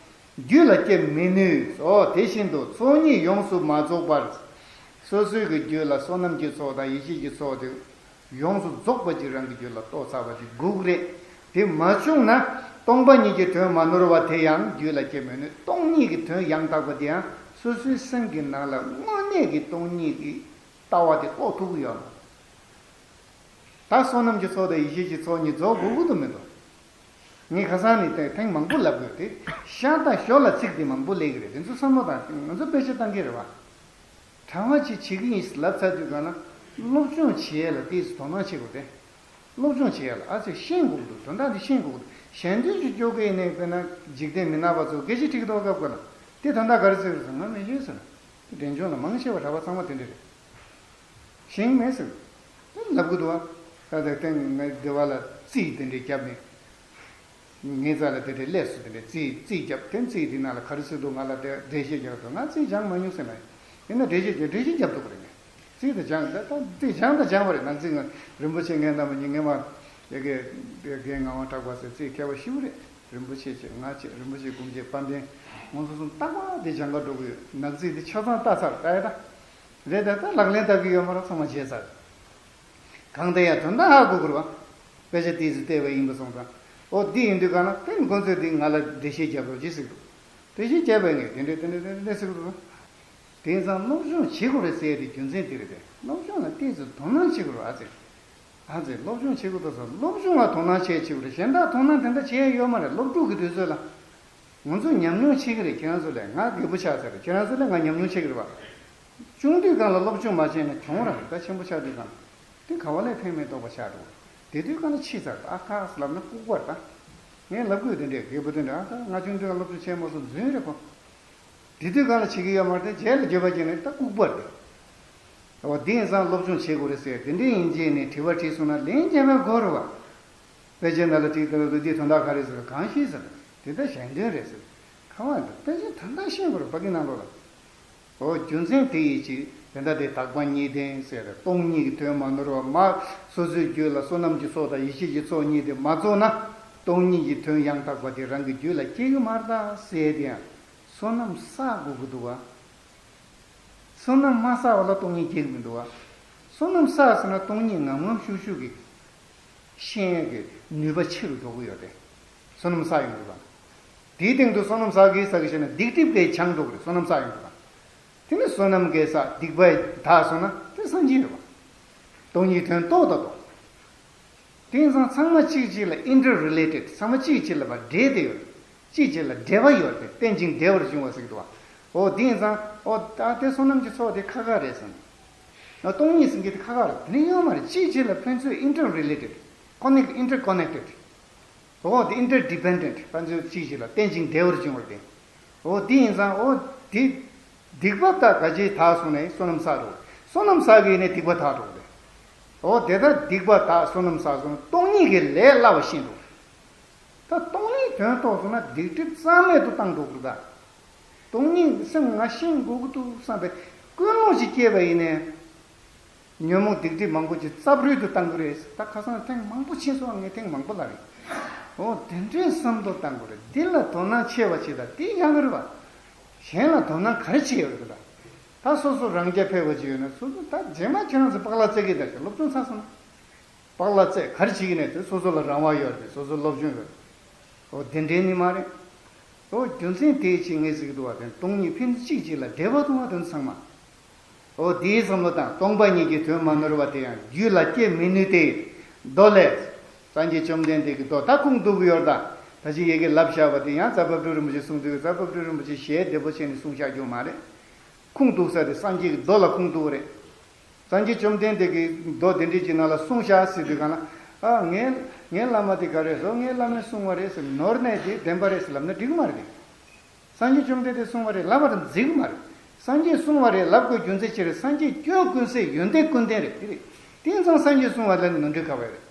རྒྱུད་ལ་སྐྱེ་མི་ནུས་སོ། དེ་བཞིན་དུ་ཚོགས་གཉིས་ཡོངས་སུ་མ་རྫོགས་པར། སོ་སོའི་གི་རྒྱུད་ལ་བསོད་ནམས་ཀྱི་ཚོགས་དང་ཡེ་ཤེས་ཀྱི་ཚོགས་དེ། ཡོངས་སུ་རྫོགས་པ་ཅིག་རང་གི་རྒྱུད་ལ་རྟོགས་ཚར་བ་ཅིག་དགོས་ཀྱི་རེད། དེ་མ་བྱུང་ན་སྟོང་པ་ཉིད་ཀྱི་དོན་མ་ནོར་བ་དེ་ཡང་རྒྱུད་ལ་སྐྱེ་མི་ནུས། སྟོང་ཉིད་ཀྱི་དོན་ཡང་དག་པ་དེ་ཡང་སོ་སོའི་སེམས་ཀྱི་ནང་ལ་དངོས་གནས་ཀྱི་སྟོང་ཉིད་ཀྱི་ལྟ་བ་དེ་རྟོགས་ཐུབ་ཀྱི་ཡོད་མ་རེད། ད་བསོད་ནམས་ཀྱི་ཚོགས་དང་ཡེ་ཤེས་ཀྱི་ཚོགས་གཉིས་རྫོགས་དགོས་ཀྱི་འདུག་མི་འདུག་ངས་ཁ་སང་ནས་ཐེངས་མང་པོ་ལབ་དགོས་ཏེ། ཤ་སྟག་ཞོར་ལ་ཚིག་དེ་མང་པོ་སླེབས་ཀྱི་རེད། དེ་ཚོ་བསམ་བློ་བཏང་། ང་ཚོ་དཔེ་ཆ་བཏང་གི་རེད་བ། གྲྭ་བ་ཅིག་བྱེད་ཀྱི་ཡིན་ལབ་ཚར་དུས་གང་ལ་སློབ་སྦྱོང་བྱེད་ཡས་ལ་ཏོག་ཙམ་དོ་སྣང་བྱེད་དགོས་ཏེ། སློབ་སྦྱོང་བྱེད་ཡས་ལ་ཨ་ཙི་ཤེས་དགོས་ཀྱི་འདུག་དོན་དག་འདི་ཤེས་དགོས་ཀྱི་འདུག་གཞན་དོན་ཅིག་སྐྱོ་གི་ཡིན་ནའི་དཔེར་ན་འཇིག་རྟེན་མི་ནག་པ་ཚོ་སྐད་ཆ་དྲིས་ཀྱི་འདུག་སྐབས་འགའ་ལ། དེ་དོན་དག་ག་རེ་ཟེར་གི་རེད་ཟེར་ན་ང་མི་ཤེས་ཟེར་ན། དེ་འབྲས་ལྗོངས་ལ་མང་ཆེ་བ་གྲྭ་པ་ཚང་མ་དེ་འདྲ་རེད། ཤེས་ཀྱི་མེད་ཟེར། དེ་ལབ་གི་འདུག་ཨ། ད་ལྟ་དེ་ངའི་སྡེ་བ་ལ་རྩིས་དེ་འདྲས་བརྒྱབ་ནས། ངའི་རྩ་ལ་དེ་འདྲས་སླེབས་སོང་། དེ་འདྲས་རྩིས་རྩིས་བརྒྱབ། དེ་རྩིས་དེ་ནང་ལ་ག་རེ་ཟེར་འདུག་ང་ལ་དེ་འགྲེལ་བཤད་རྒྱག་འདུག་ང་རྩིས་སྦྱང་མ་མྱོང་ཟེར་ན། ཡིན་ན་འགྲེལ་བཤད་རྒྱག་འགྲེལ་བཤད་རྒྱབ་ཐུབ་ཀྱི་རེད། ངས་རྩིས་དེ་སྦྱང་། ད་ད་རྩིས་སྦྱང་དང་སྦྱང་བ་རེད། ནག་རྩིས་ང་རིན་པོ་ཆེ་ངའི་རྣམ་པ་གཉིས་ངས་མ་ཡ་གི་རྒན་ངག་དབང་གྲགས་པ་ཟེར་རྩིས་མཁས་པ་ཞེ་པོ་རེད། རིན་པོ་ཆེ་ཆེ་ང་ཆེ་རིན་པོ་ཆེ་སྐུ་མཆེད་དཔལ་ལྡན་ང་ཚོ་གསུམ་རྟག་པར་དེ་སྦྱང་ག་འགྲོ་གི་ཡོད། ནག་རྩིས་དེ་ཆ་ཚང་ལྟ་ཚར། ད་ཡ་ད། རེད། ད་ལྟ་ལག་ལེན་བསྟར་གྱི་ཡོད་མ་རེད། ཚང་མ་བརྗེད་ཚར། གང་ལྟར་ཡང་དོན་དག་ཧ་གོ་དགོས་རེད་བ། དཔེ་ཆ་ཏོག་ཙམ་བལྟས་པ་ཡིན་པ་སོང་ཙང་། ཨོ་འདི་ཡིན་དུས་གང་ལ་དེ་ཁོང་ཚོས་འདི་ང་ལ་འགྲེལ་བཤད་རྒྱབ་རོགས་གྱིས་ཟེར་གི་འདུག་འགྲེལ་བཤད་བརྒྱབ་པའི་ངས་དེ་འདྲས་དེ་འདྲས་དེ་འདྲས་ཟེར་གི་འདུག་དེང་སང་སློབ་སྦྱོང་བྱེད་དགོས་རེད་ཟེར་ཡ་དེ་རྒྱུ་མཚན་དེ་རེད་དེ། སློབ་སྦྱོང་ལ་ཏོག་ཙམ་དོ་སྣང་བྱེད་དགོས་རེད་བ་ཟེར། ཨ་ཙི་སློབ་སྦྱོང་བྱེད་དགོས་འདུག་ཟེར། སློབ་སྦྱོང་ལ་དོ་སྣང་བྱེད་བྱེད་དགོས་རེད། གཞན་དག་དོ་སྣང་དེ་འདྲ་བྱེད་ཡ་ཡོད་མ་རེད། སློབ་ཕྲུག་གི་དུས་ཚོད་ལ། ང་ཚོ་ཉམས་མྱོང་བྱེད་ཀྱི་རེད། ཁྱེད་རང་ཚོ་ལས་ང་དགེ་བོ་ཆགས་ཚར་རེད། ཁྱེད་རང་ཚོ་ལས་ང་ཉམས་མྱོང་བྱེད་ཀྱི་རེད་བ། ཆུང་དུས་སྒང་ལ་སློབ་སྦྱོང་མ་བྱས་ན་གྱོང་རང་རེད། ད་ཆེན་པོ་ཆགས་དུས་སྒང་དེ་ག་བ་ལས་ཕན་མེད་རྟོགས་པ་ཆགས་འགྲོ། དེ་དུས་སྒང་ལ་ཕྱི་ཚར་ཨ་ཁ་ལབ་ན་ལྐུགས་པར་ད། ངས་ལབ་དགོས་དེ་འདྲས་རྒད་པོ་དེ་འདྲས་ཨ་ཁ་ང་ཆུང་དུས་སློབ་སྦྱོང་བྱས་མ་སོང་རྫུན་རེད་ཁོ། དེ་དུས་སྒང་ལ་བྱེད་ཀྱི་ཡོད་མ་རེད། དེ་རྗེས་ལ་འགྱོད་པ་སྐྱེས་ནས་ད་ལྐུགས་པར་དེ། འོ་དེ་ཡིན་ཙང་སློབ་སྦྱོང་བྱེད་དགོས་རེད་ཟེར་དེ་འདྲས་ཡིན་རྗེས་ནས་དྲི་བ་དྲིས་སོང་ན་ལན་རྒྱབ་པའི་སྒོ་རུ་བ། དཔེ་ཆའི་ནང་ལ་བྲིས་ཏེ་འདི་དོན་དག་ག་རེ་ཟེར་གང་ཤེས་ཟེར། དེ་ལྟར་གཞན་དོན་རེད་ཟེར། ཁ་བ་འདི་དཔེ་ཆའི་དོན་དག་ཤེས་དགོས་རེད་ཕ་གི་ནང་ལོགས་ལ། འོ་རྒྱུ་མཚན་དེ་ཡིས་ཅིག་དེ་འདྲ་དེ་དག་པ་གཉིས་ལྡན་ཟེར་སྟོང་ཉིད་ཀྱི་དོན་མ་ནོར་བ་མ། སོ་སོའི་རྒྱུད་ལ་བསོད་ནམས་ཀྱི་ཚོགས་དང་ཡེ་ཤེས་ཀྱི་ཚོགས་གཉིས་དེ་མ་རྫོགས་ན། སྟོང་ཉིད་ཀྱི་དོན་ཡང་དག་པ་དེ་རང་གི་རྒྱུད་ལ་སྐྱེ་གི་མ་རེད་ད་ཟེར་དེ་ཡང་བསོད་ནམས་བསགས་དགོས་ཀྱི་འདུག་བ། བསོད་ནམས་མ་བསགས་པ་ལ་སྟོང་ཉིད་སྐྱེ་གི་མི་འདུག་བ། བསོད་ནམས་བསགས་ཟེར་ན་སྟོང་ཉིད་ངམ་ངམ་ཤུགས་ཤུགས་ཀྱིས་ཤེས་ཡས་ཀྱི་ནུས་པ་ཆེ་རུ་འགྲོ་གི་ཡོད་དེ། བསོད་ནམས་བསགས་ཡོང་གི་བ། དེའི་སྟེང་དུ་བསོད་ནམས་བསགས་ཀྱི་བསགས་ཀྱི་བྱས་ན་སྡིག་སྒྲིབ་ཀྱིས་བྱང་འགྲོ་གི་རེད་བསོད་ནམས་བསགས་ཡོང་གི་བ། དེ་ནི་བསོད་ནམས་ཀྱིས་བསགས་སྡིག་པ་དག་སོང་ན་དེ་སངས་རྒྱས་རེད་བ། སྟོང་ཉིད་དོན་རྟོགས་ད་རྟོགས། དེང་སང་ཚང་མ་གཅིག་གཅིག་ལ་interrelated ཚང་མ་གཅིག་གཅིག་ལ་བ་འབྲེལ་ཏེ་ཡོད། གཅིག་གཅིག་ལ་འབྲེལ་བ་ཡོད་དེ་རྟེན་ཅིང་འབྲེལ་བར་འབྱུང་བ་ཟེར་གི་འདུག་བ། འོ་དེང་སང་འོ་ད་དེ་བསོད་ནམས་ཀྱི་ཚོགས་དེ་ཁ་ཁ་རེད་ཟེར། འོ་སྟོང་ཉིད་ཟེར་གི་དེ་ཁ་ཁ་རེད་དེ་ནི་ཡོད་མ་རེད་གཅིག་གཅིག་ལ་ཕན་ཚུན་interrelated connect interconnected འོ་དེ་interdependent ཕན་ཚུན་གཅིག་གཅིག་ལ་རྟེན་ཅིང་འབྲེལ་བར་འབྱུང་བ་དེ། འོ་དེ་ཡིན་ཙང་འོ་དེ། སྡིག་པ་དག་ག་ཅིག་དག་སོང་ནས་བསོད་ནམས་བསགས་འགྲོ། བསོད་ནམས་བསགས་ཀྱི་ནས་སྡིག་པ་དག་འགྲོ་རེད། འོ་དེ་ལྟར་སྡིག་པ་དག་བསོད་ནམས་བསགས་སོང་སྟོང་ཉིད་ཀྱི་ལས་སླ་བ་ཤེས་འགྲོ། ད་སྟོང་ཉིད་དོན་རྟོགས་སོང་ན་སྡིག་སྒྲིབ་རྩ་མེད་དུ་བཏང་འགྲོ་དགོས་ད། སྟོང་ཉིད་སེམས་ང་ཤེས་དགོས་ཀྱི་འདུག་བསམ་པའི་ཀུན་སློང་ཞིག་སྐྱེས་པ་ཡིན་ནས། ཉོན་མོངས་སྡིག་སྒྲིབ་མང་པོ་ཅིག་རྩབ་རུལ་དུ་བཏང་གི་རེད། ད་ཁ་སང་ཐེངས་མང་པོ་ཕྱིན་སོང་ངས་ཐེངས་མང་པོ་ལ་རེད། འོ་དེ་འདྲའི་བསམ་བློ་བཏང་དགོས་རེད། འདི་ལ་དོ་སྣང་ཆེ་བ་བྱེད་དང་དེ་ཡང་རེད་བ། གཞན་ལ་དོ་སྣང་ག་རེ་བྱེད་ཡོད་རེད་ད། ད་སོ་སོ་རང་རྐྱ་འཕེར་བ་ཅིག་ཡོད་ན་སོ་སོ་ད་རྗེས་མ་ཁྱེད་རང་ཚོ་པག་ལ་བརྩེགས་ཀྱི་ད་ཞིག་སློབ་སྦྱོང་ཚར་སོང་ན། པག་ལ་བརྩེགས་ག་རེ་བྱེད་ཀྱི་ནས་དེ་སོ་སོ་ལ་རང་དབང་ཡོད་རེད་སོ་སོ་སློབ་སྦྱོང་ཡོད་རེད། འོ་དེ་འདྲའི་ནི་མ་རེད། འོ་རྒྱུ་མཚན་དེའི་ཕྱིར་ངས་ཟེར་གྱི་འདུག་བ་དེ་སྟོང་ཉིད་ཕན་ཚུན་གཅིག་གཅིག་ལ་འབྲེལ་བ་འདུག་བ་དེ་ཚང་མ། འོ་དེའི་བསམ་བློ་དང་སྟོང་པ་ཉིད་ཀྱི་དོན་མ་ནོར་བ་དེ་ཡང་རྒྱུད་ལ་སྐྱེ་མི་ནུས་ཏེ། མདོ་ལས། སངས་རྒྱས་བཅོམ་ལྡན་འདས་ཀྱི་མདོ་ད་ཁུངས་གཏུག་གི་ཡོད་ད། ད་ཅི་ཡི་གེ་ལབ་བཞག་པ་དེ་ཡང་རྩ་བ་སྤྲུལ་རིན་པོ་ཆེ་གསུངས་དུས་རྩ་བ་སྤྲུལ་རིན་པོ་ཆེ་ཞལ་བདེ་པོ་བྱས་ནས་གསུངས་བཞག་རྒྱུ་མ་རེད། ཁུངས་གཏུག་ས་དེ་སངས་རྒྱས་ཀྱི་མདོ་ལ་ཁུངས་གཏུག་རེད། སངས་རྒྱས་བཅོམ་ལྡན་འདས་ཀྱིས་མདོ་དེ་འདྲའི་ཅིག་ནང་ལ་གསུངས་བཞག་ཟེར་དུས་གང་ལ། ཨ་ངའི་ངའི་བླ་མ་དེ་ག་རེ་ཟེར་ངའི་བླ་མས་གསུངས་པ་རེད་ཟེར་ནོར་ནས་དེ་བདེན་པ་རེད་ཟེར་ལབ་ན་འགྲིག་གི་མ་རེད་དེ། སངས་རྒྱས་བཅོམ་ལྡན་འདས་གསུངས་པ་རེད་ལབ་པར་འཛིན་གི་མ་རེད། སངས་རྒྱས་གསུངས་པ་རེད་ལབ་དགོས་རྒྱུ་མཚན་ཅི་རེད། སངས་རྒྱས་སྐྱོན་ཀུན་ཟད་ཡོན་ཏན་ཀུན་ལྡན་རེད་དེ་རེད། དེ་ཙང་སངས་རྒྱས་གསུངས་པ་ལ་ནོར་འཁྲུལ་ག་བ་རེད།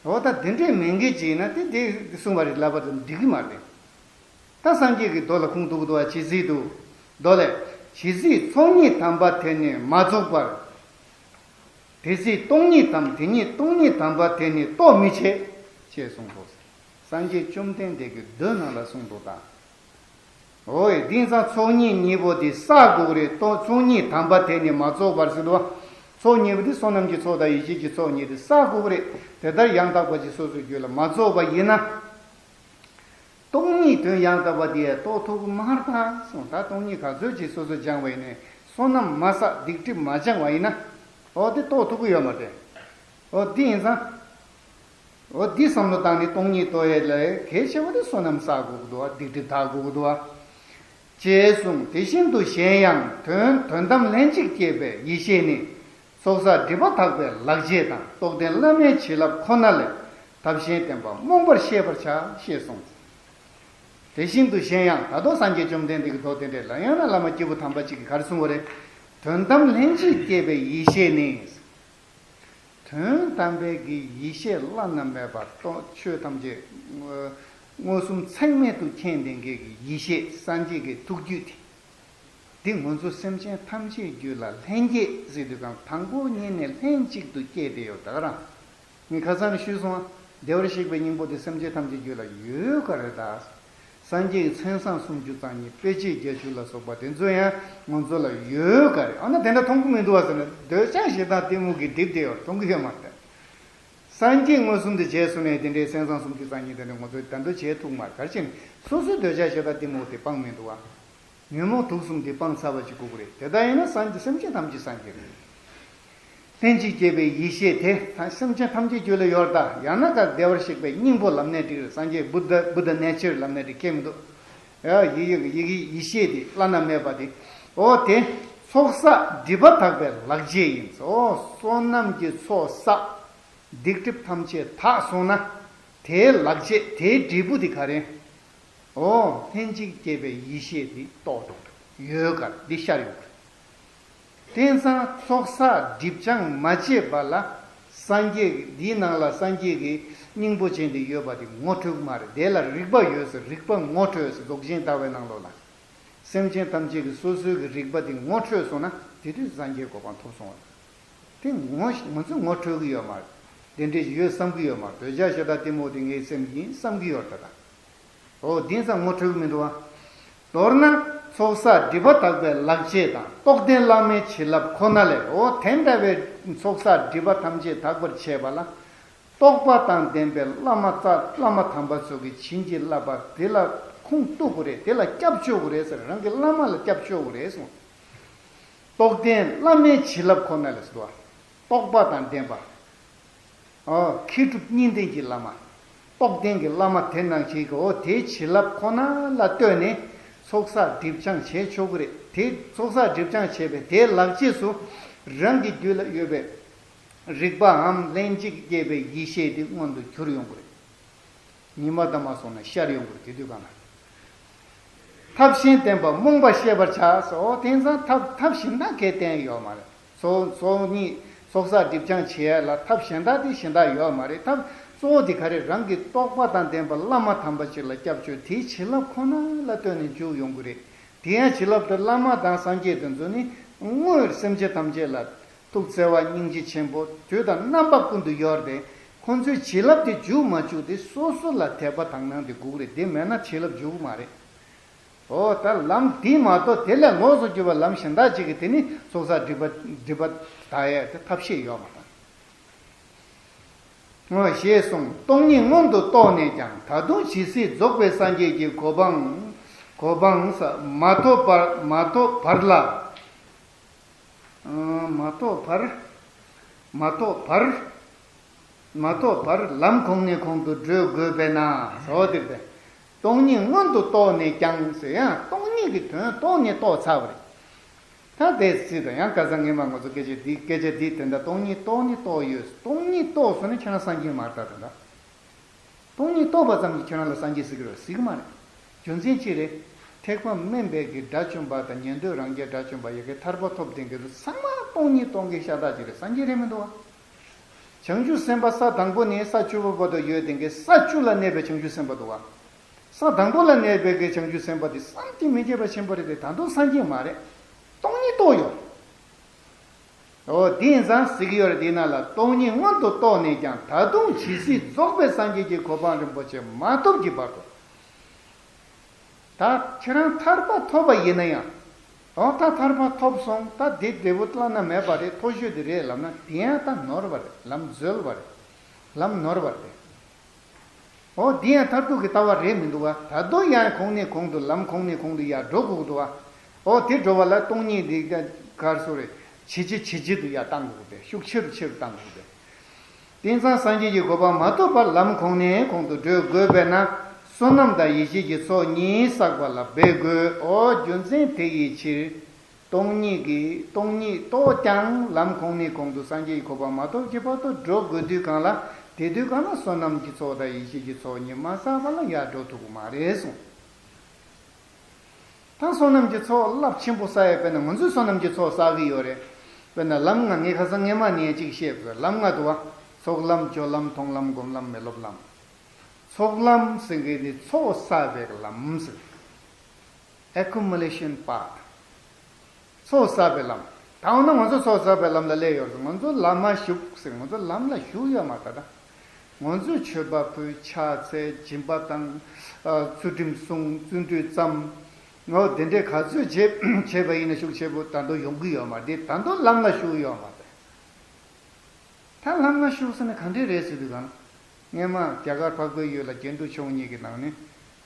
འོ་ད་དེ་འདྲས་མིན་གྱི་ཅིག་ན་དེ་དེ་གསུངས་པ་རེད་ལབ་པར་འགྲིག་གི་མ་རེད། ད་སངས་རྒྱས་ཀྱི་མདོ་ལ་ཁུངས་གཏུག་གི་འདུག་བ་ཇི་སྲིད་དུ། མདོ་ལས། ཇི་སྲིད་ཚོགས་གཉིས་དམ་པ་དེ་ནི་མ་རྫོགས་པར། དེ་སྲིད་སྟོང་ཉིད་དམ་དེ་ཉིད་སྟོང་ཉིད་དམ་པ་དེ་ནི་རྟོགས་མི་བྱེད། ཅེས་གསུངས་སོ། སངས་རྒྱས་བཅོམ་ལྡན་འདས་ཀྱི་མདོའི་ནང་ལ་གསུངས་འདུག་ད། འོ་ཡ་དེང་སང་ཚོགས་གཉིས་གཉིས་པོ་དེ་བསགས་དགོས་ཀྱི་རེད་དོ། ཚོགས་གཉིས་དམ་པ་དེ་ནི་མ་རྫོགས་པར་ཟེར་དུས། ཚོགས་གཉིས་པོ་དེ་བསོད་ནམས་ཀྱི་ཚོགས་དང་ཡེ་ཤེས་ཀྱི་ཚོགས་གཉིས་དེ་བསགས་དགོས་ཀྱི་རེད། དེ་ལྟར་ཡང་དག་པ་ཅིག་སོ་སོའི་རྒྱུད་ལ་མ་རྫོགས་པ་ཡིན་ན། སྟོང་ཉིད་དོན་ཡང་དག་པ་དེ་རྟོགས་ཐུབ་ཀྱི་མ་རེད་ད་གསུངས། ད་སྟོང་ཉིད་ག་ཚོད་ཅིག་སོ་སོས་སྦྱངས་པ་ཡིན་ནའི་བསོད་ནམས་མ་བསགས་སྡིག་སྒྲིབ་མ་སྦྱངས་པ་ཡིན་ན། འོ་དེ་རྟོགས་ཐུབ་ཀྱི་ཡོད་མ་རེད། འོ་དེ་ཡིན་ཙང་། འོ་འདི་བསམ་བློ་བཏང་ནས་སྟོང་ཉིད་རྟོགས་ཡས་ལ་གལ་ཆེ་བ་དེ་བསོད་ནམས་བསགས་དགོས་ཀྱི་འདུག་བ། སྡིག་སྒྲིབ་དག་དགོས་ཀྱི་འདུག་བ། ཅེས་གསུངས། དེ་བཞིན་དུ་གཞན་ཡང་དོན་དོན་དམ་ལྷན་ཅིག་སྐྱེས་པའི་ཡེ་ཤེས་ནི། ཚོགས་བསགས་སྒྲིབ་པ་དག་པའི་ལག་རྗེས་དང་རྟོགས་ལྡན་བླ་མའི་བྱིན་རླབས་ཁོ་ན་ལས་ཐབས་གཞན་བསྟེན་པ་རྨོངས་པར་ཤེས་པར་བྱ་ཞེས་གསུངས། དེ་བཞིན་དུ་གཞན་ཡང་ད་དུང་སངས་རྒྱས་བཅོམ་ལྡན་འདས་ཀྱི་མདོ་དེ་འདྲས་ལ་ཡང་ན་བླ་མ་སྐྱེས་བུ་དམ་པ་གཅིག་གིས་ག་རེ་གསུངས་པ་རེད། དོན་དམ་ལྷན་ཅིག་སྐྱེས་པའི་ཡེ་ཤེས་ནི། དོན་དམ་པའི་གི་ཡེ་ཤེས་བླ་ན་མེད་པ་རྟོགས་ཆོས་ཐམས་ཅད་མངོན་སུམ་ཚད་མེད་དུ་མཁྱེན་ལྡན་གྱི་ཡེ་ཤེས་སངས་རྒྱས་ཀྱི་ཐུགས་རྒྱུད་དེ། འདི་ང་ཚོ་སེམས་ཅན་ཐམས་ཅད་རྒྱུད་ལ་ལྷན་སྐྱེས་ཟེར་དུས་གང་དང་པོ་ཉིད་ནས་ལྷན་ཅིག་ཏུ་སྐྱེས་ཏེ་ཡོད་ད་ག་རང་། ངས་ཁ་སང་ནས་ཞུས་སོང་བ། བདེ་བར་གཤེགས་པའི་སྙིང་པོ་དེ་སེམས་ཅན་ཐམས་ཅད་རྒྱུད་ལ་ཡོད་ག་རེད་ད། སངས་རྒྱས་ཀྱི་མཚན་བཟང་སུམ་ཅུ་རྩ་གཉིས་དཔེ་བྱད་བརྒྱད་ཅུ་ལ་སོགས་པ་དེ་ཚོ་ཡང་ང་ཚོ་ལ་ཡོད་ག་རེད། ཨ་ན་དེ་འདྲ་མཐོང་གི་མི་འདུག་བ་ཟེར་ན་འདོད་ཆགས་ཞེ་སྡང་གཏི་མུག་གིས་བསྒྲིབས་བསྡད་ཡོད་མཐོང་གི་ཡོད་མ་རེད། སངས་རྒྱས་མངོན་སུམ་དུ་མཇལ་སོང་ནས་དེ་འདྲའི་མཚན་བཟང་སུམ་ཅུ་རྩ་གཉིས་དེ་འདྲ་ང་ཚོས་ད་དུང་བྱེད་ཐུབ་མ་རེད། ག་རེ་བྱས་ནས་སོ་སོའི་འདོད་ཆགས་ཞེ་སྡང་གཏི་མུག་དེ་སྤངས་མི་འདུག་བ། ཉོན་མོངས་དུག་གསུམ་དེ་སྤངས་ཚར་བ་ཞིག་དགོས་ཀྱི་རེད། དེ་ལྟར་ཡིན་ན་སངས་རྒྱས་སེམས་ཅན་ཐམས་ཅད་སངས་རྒྱས་རེད། ལྷན་ཅིག་སྐྱེས་པའི་ཡེ་ཤེས་དེ་ད་སེམས་ཅན་ཐམས་ཅད་རྒྱུད་ལ་ཡོད་ད། ཡང་ན་ད་བདེ་བར་གཤེགས་པའི་སྙིང་པོ་ལབ་ནའི་འགྲིག་རེད། སངས་རྒྱས་བུདྡྷ་བུདྡྷ་ནེ་ཅར་ལབ་ནའི་འགྲིག་ཁྱད་མི་འདུག་ཡ་ཡི་ཡི་ཡི་ཡེ་ཤེས་དེ་བླ་ན་མེད་པ་དེ། འོ་དེ། ཚོགས་བསགས་སྒྲིབ་པ་དག་པའི་ལག་རྗེས་ཡིན། ཨོ། བསོད་ནམས་ཀྱི་ཚོགས་བསགས། སྡིག་སྒྲིབ་ཐམས་ཅད་དག་སོང་ན། དེའི་ལག་རྗེས་དེའི་འབྲས་བུ་དེ་ག་རེ། ཨོ། ལྷན་ཅིག་སྐྱེས་པའི་ཡེ་ཤེས་དེ་རྟོགས་འགྲོ་གི་ཡོད་ག་འདི་ཤར་ཡོང་གི། དེང་སང་ཚོགས་བསགས་སྒྲིབ་སྦྱང་མ་བྱས་པ་ལ། སངས་རྒྱས་ཀྱི་འདིའི་ནང་ལ་སངས་རྒྱས་ཀྱི་སྙིང་པོ་ཅན་དེ་ཡོད་པ་དེ་ངོ་འཕྲོད་ཀྱི་མ་རེད། དེ་ལ་རིག་པ་ཡོད་ཟེར། རིག་པ་ངོ་འཕྲོད་ཟེར། རྫོགས་ཆེན་ལྟ་བའི་ནང་ལོགས་ལ། སེམས་ཅན་ཐམས་ཅད་ཀྱི་སོ་སོའི་གི་རིག་པ་དེ་ངོ་འཕྲོད་སོང་ན། དེ་དུས་སངས་རྒྱས་གོ་འཕང་ཐོབ་སོང་བ། དེ་ངོ་ང་ཚོས་ངོ་འཕྲོད་ཀྱི་ཡོད་མ་རེད། དེ་འདྲས་ཡོད་བསམ་གྱི་ཡོད་མ་རེད། འདོད་ཆགས་ཞེ་སྡང་གཏི་མུག་དེ་ངའི་སེམས་ཡིན་བསམ་གྱི་ཡོད་རེད་ད། ཨོ། དེང་སང་ངོ་འཕྲོད་ཀྱི་མི་འདུག་བ། མདོར་ན། ཚོགས་བསགས་སྒྲིབ་པ་དག་པའི་ལག་རྗེས་དང་། རྟོགས་ལྡན་བླ་མའི་བྱིན་རླབས་ཁོ་ན་ལས། ཨོ། དེ་འདྲ་བའི་ཚོགས་བསགས་སྒྲིབ་པ་ཐམས་ཅད་དག་པར་བྱས་པ་ལ། རྟོགས་པ་དང་ལྡན་པའི་བླ་མ་རྩ། བླ་མ་དམ་པ་ཚོ་གིས་བྱིན་གྱིས་བརླབས་པ་དེ་ལ་ཁུངས་གཏུག་དགོས་རེད། དེ་ལ་སྐྱབས་བཅོལ་དགོས་རེད་ཟེར། རང་གི་བླ་མ་ལ་སྐྱབས་བཅོལ་དགོས་རེད་གསུངས། རྟོགས་ལྡན་བླ་མའི་བྱིན་རླབས་ཁོ་ན་ལས་ཟེར་བ། རྟོགས་པ་དང་ལྡན་པ། ཨོ། མཁས་གྲུབ་གཉིས་ལྡན་གྱི་བླ་མ། རྟོགས་ལྡན་གྱི་བླ་མ་དེ་ནང་བཞིན་གྱི། ཨོ། དེའི་བྱིན་རླབས་ཁོ་ན་ལ་ལྟོས་ནས་ཚོགས་བསགས་སྒྲིབ་སྦྱང་བྱས་ཆོག་གི་རེད། དེ་ཚོགས་བསགས་སྒྲིབ་སྦྱང་བྱས་པའི་དེའི་ལག་རྗེས་སུ་རང་གི་རྒྱུད་ལ་ཡོད་པའི་རིག་པའམ་ལྷན་ཅིག་སྐྱེས་པའི་ཡེ་ཤེས་དེ་མངོན་དུ་གྱུར་ཡོང་གི་རེད། ཉི་མ་དང་མ་སོང་ན་ཤར་ཡོང་གི་རེད། དེ་དུས་གང་ལ། ཐབས་གཞན་བསྟེན་པ་རྨོངས་པ་ཤེས་པར་བྱ་ཟེར། ཨོ། དེང་སང་ཐབས་ཐབས་གཞན་དག་གས་བསྟེན་ཡོད་མ་རེད། ཚོགས་ཚོགས་གཉིས་ཚོགས་བསགས་སྒྲིབ་སྦྱང་བྱེད་ཡ་ལ་ཐབས་གཞན་དག་དེ་གཞན་དག་ཡོད་མ་རེད། ཐབས་གཙོ་བོ་དེ་ག་རེ། རང་གི་རྟོགས་པ་དང་ལྡན་པ་བླ་མ་དམ་པ་ཅིག་ལ་སྐྱབས་བཅོལ། དེའི་བྱིན་རླབས་ཁོ་ན་ལ་ལྟོས་ནས་འཇུག་ཡོང་གི་རེད། དེ་ཡང་བྱིན་རླབས་དེ་བླ་མ་དང་སངས་རྒྱས་དེ་ཚོ་ནི་དངོས་སེམས་ཅན་ཐམས་ཅད་ལ། ཐུགས་བརྩེ་བ་སྙིང་རྗེ་ཆེན་པོ། དུས་དང་རྣམ་པ་ཀུན་ཏུ་ཡོད་རེད། ཁོང་ཚོའི་བྱིན་རླབས་དེ་འཇུག་མ་འཇུག་དེ་སོ་སོ་ལ་དད་པ་དག་སྣང་དེ་དགོས་རེད། དེ་མེད་ན་བྱིན་རླབས་འཇུག་གི་མ་རེད། ཨོ། ད་ལམ་འདི་མ་གཏོགས་དེ་ལས་ལོགས་སུ་གྱུར་པ་ལམ་གཞན་དག་ཅིག་གིས་དེ་ནི་ཚོགས་བསགས་སྒྲིབ་པ་སྒྲིབ་པ་དག་ཡས་དེ་ཐབས་ཤེས་ཡོད་མ་རེད། ཨོ། ཞེས་གསུངས། སྟོང་ཉིད་མངོན་དུ་རྟོགས་ནས་ཀྱང་། ད་དུང་ཇི་སྲིད་རྫོགས་པའི་སངས་རྒྱས་ཀྱི་གོ་འཕང་། གོ་འཕང་ས་མ་ཐོབ་པར་མ་ཐོབ་བར་ལ། མ་ཐོབ་བར། མ་ཐོབ་བར། མ་ཐོབ་བར་ལམ་གོང་ནས་གོང་དུ་བགྲོད་དགོས་པས་ན། ཟེར་བ་དེ་རེད། སྟོང་ཉིད་མངོན་དུ་རྟོགས་ནས་ཀྱང་ཟེར་ཡང་སྟོང་ཉིད་ཀྱི་དོན་རྟོགས་ནས་རྟོགས་ཚར་བ་རེད། ད་དེ་སྲིད་དུ་ཡང་ཁ་སང་ངས་མ་ང་ཚོ་སྐད་ཆ་འདི་སྐད་ཆ་འདི་དེ་འདྲ་སྟོང་ཉིད་རྟོགས་ནས་རྟོགས་ཡོད། སྟོང་ཉིད་རྟོགས་སོང་ན་ཁྱེད་རང་སངས་རྒྱས་མ་རེད་ད་དེ་འདྲ། སྟོང་ཉིད་རྟོགས་པ་ཙམ་གྱིས་ཁྱེད་རང་ལ་སངས་རྒྱས་ཟེར་གྱི་རེད། ཟེར་གྱི་མ་རེད། རྒྱུ་མཚན་ཅི་རེད། ཐེག་པ་དམན་པའི་གི་དགྲ་བཅོམ་པ་དང་ཉན་ཐོས་རང་རྒྱལ་དགྲ་བཅོམ་པ་ཡ་གི་ཐར་པ་ཐོབ་བསྡད་མཁན་ཚོ་ཚང་མ་སྟོང་ཉིད་རྟོགས་མཁན་ཤ་སྟག་ཅིག་རེད། སངས་རྒྱས་རེད་མི་འདུག་བ། བྱང་ཆུབ་སེམས་དཔའ་ས་དང་པོ་ནས་ས་བཅུ་པ་བར་དུ་ཡོད་བསྡད་མཁན། ས་བཅུ་ལ་གནས་པའི་བྱང་ཆུབ་སེམས་དཔའ་འདུག་བ། ས་དང་པོ་ལ་གནས་པའི་གི་བྱང་ཆུབ་སེམས་དཔའ་དེ་བསམ་གྱིས་མི་ཁྱབ་པ་ཆེན་པོ་རེད་དེ། ད་དུང་སངས་རྒྱས་མ་རེད། སྟོང་ཉིད་རྟོགས་ཡོད། འོ། དེ་ཡིན་ཙང་ཟེར་གྱི་ཡོད་རེད། དེ་ན་ལ་སྟོང་ཉིད་མངོན་དུ་རྟོགས་ནས་ཀྱང་། ད་དུང་ཇི་སྲིད་རྫོགས་པའི་སངས་རྒྱས་ཀྱི་གོ་འཕང་རིན་པོ་ཆེ་མ་ཐོབ་ཀྱི་བར་དུ། ད་ཁྱེད་རང་ཐར་པ་ཐོབ་པ་ཡིན་ན་ཡང་། འོ། ད་ཐར་པ་ཐོབ་སོང་། ད་དེ་བདེ་པོ་བླ་ན་མེད་པ་རེད། མཐོ་ཤོས་དེ་རེད་ལབ་ན། དེ་ཡང་ད་ནོར་བ་རེད། ལམ་འཛོལ་བ་རེད། ལམ་ནོར་བ་རེད། འོ། འདི་ཡང་མཐར་ཐུག་གི་ལྟ་བ་རེད་མི་འདུག་བ། ད་དུང་ཡང་གོང་ནས་གོང་དུ། ལམ་གོང་ནས་གོང་དུ་ཡར་འགྲོ་དགོས་འདུག་བ། འོ། དེ་འགྲོ་བ་ལ་སྟོང་ཉིད་འདི་ག་རེ་ཟེར་དགོས་རེད། ཇེ་ཆེ་ཇེ་ཆེ་དུ་ཡར་བཏང་དགོས་ཀྱི་རེད། ཤུགས་ཆེ་རུ་ཆེ་རུ་བཏང་དགོས་ཀྱི་རེད། དེང་སང་སངས་རྒྱས་ཀྱི་གོ་འཕང་མ་ཐོབ་བར་ལམ་གོང་ནས་གོང་དུ་བགྲོད་དགོས་པས་ན། བསོད་ནམས་དང་ཡེ་ཤེས་ཀྱི་ཚོགས་གཉིས་བསགས་པ་ལ་འབད་དགོས། འོ། རྒྱུ་མཚན་དེ་ཡི་ཕྱིར། སྟོང་ཉིད་ཀྱི། སྟོང་ཉིད་རྟོགས་ཀྱང་ལམ་གོང་ནས་གོང་དུ་སངས་རྒྱས་ཀྱི་གོ་འཕང་མ་ཐོབ་ཀྱི་བར་དུ་འགྲོ་དགོས་དུས་གང་ལ། དེ་དུས་གང་ལ་བསོད་ནམས་ཀྱི་ཚོགས་དང་ཡེ་ཤེས་ཀྱི་ཚོགས་གཉིས་མ་བསགས་པ་ལ་ཡར་འགྲོ་ཐུབ་ཀྱི་མ་རེད་གསུངས། ད་བསོད་ནམས་ཀྱི་ཚོགས་རླབས་ཆེན་པོ་བསགས་ཡ། དཔེར་ན་ང་ཚོས་བསོད་ནམས་ཀྱི་ཚོགས་བསགས་ཀྱི་ཡོད་རེད། དཔེར་ན་ལམ་ལྔ། ངས་ཁ་སང་སྔས་མ་ནས་ཅིག་བཤད་པ། ལམ་ལྔ་འདུག་བ། ཚོགས་ལམ། སྦྱོར་ལམ། མཐོང་ལམ། སྒོམ་ལམ། མི་སློབ་ལམ། ཚོགས་ལམ་ཟེར་མཁན་དེ་ཚོགས་བསགས་པའི་ལམ་ཟེར། Accumulation path། ཚོགས་བསགས་པའི་ལམ། ད་འོ་ན་ང་ཚོ་ཚོགས་བསགས་པའི་ལམ་ལ་སླེབས་ཡོད་རེད། ང་ཚོ་ལམ་ལ་ཞུགས་ཟེར། ང་ཚོ་ལམ་ལ་ཞུགས་ཡོད་མ་རེད་ད། ང་ཚོས་མཆོད་པ་ཕུལ། ཕྱག་འཚལ། སྦྱིན་པ་བཏང་། ཨ། ཚུལ་ཁྲིམས་བསྲུང་། བརྩོན་འགྲུས་བརྩམས། ངོ་། དེ་འདྲའི་ག་ཚོད་བྱས་བྱས་པ་ཡིན་ན་ཤུགས་ཆེ་པོ་ད་དུང་ཡོང་གི་ཡོད་མ་རེད། ད་དུང་ལམ་ལ་ཞུགས་ཡོད་མ་རེད། ད་ལམ་ལ་ཞུགས་ཟེར་ན་ག་འདྲས་རེད་ཟེར་དུས་གང་། སྔས་མ་རྒྱ་གར་འཕགས་པའི་ཡུལ་ལ་རྒྱན་དུ་ཆོས་གཉིས་ཀྱི་ནང་ནས།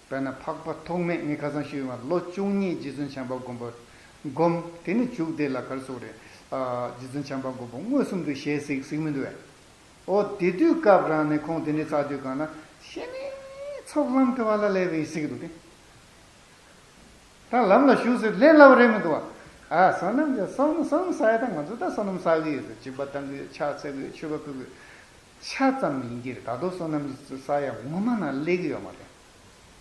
དཔེར་ན་འཕགས་པ་ཐོགས་མེད། ངས་ཁ་སང་ཞུས་པ། ལོ་བཅུ་གཉིས་རྗེ་བཙུན་བྱམས་པ་མགོན་པོ་སྒོམ། དེ་ནས་མཇུག་དེ་ལ་ག་རེ་ཟེར་དགོས་རེད། ཨ། རྗེ་བཙུན་བྱམས་པ་མགོན་པོ་མངོན་སུམ་དུ་ཞལ་གཟིགས་གཟིགས་མི་འདུག་བས། འོ། དེ་དུས་སྐབས་རང་ནས་ཁོང་དེ་འདྲས་ཚར་དུས་གང་ན་གཞི་ནས་ཚོགས་ལམ་དེ་བ་ལ་སླེབས་པ་ཡིན་ཟེར་གྱི་འདུག་སྟེ། ད་ལམ་ལ་ཞུགས་ཟེར་ལས་སླ་བ་རེད་མི་འདུག་བ། ཨ་བསོད་ནམས་ཀྱི་བསོད་བསོད་ནམས་བསགས་ཡ་ད་ང་ཚོ་ད་བསོད་ནམས་བསགས་ཀྱི་ཡོད་ཟེར། སྦྱིན་པ་བཏང་གི་ཡོད། ཕྱག་འཚལ་གྱི་ཡོད། མཆོད་པ་ཕུལ་གྱི་ཡོད། ཆ་ཙམ་ཡིན་གྱི་རེད། ད་དུང་བསོད་ནམས་ཀྱི་བསགས་ཡ་ངོ་མ་ནང་སླེབས་ཀྱི་ཡོད་མ་རེད།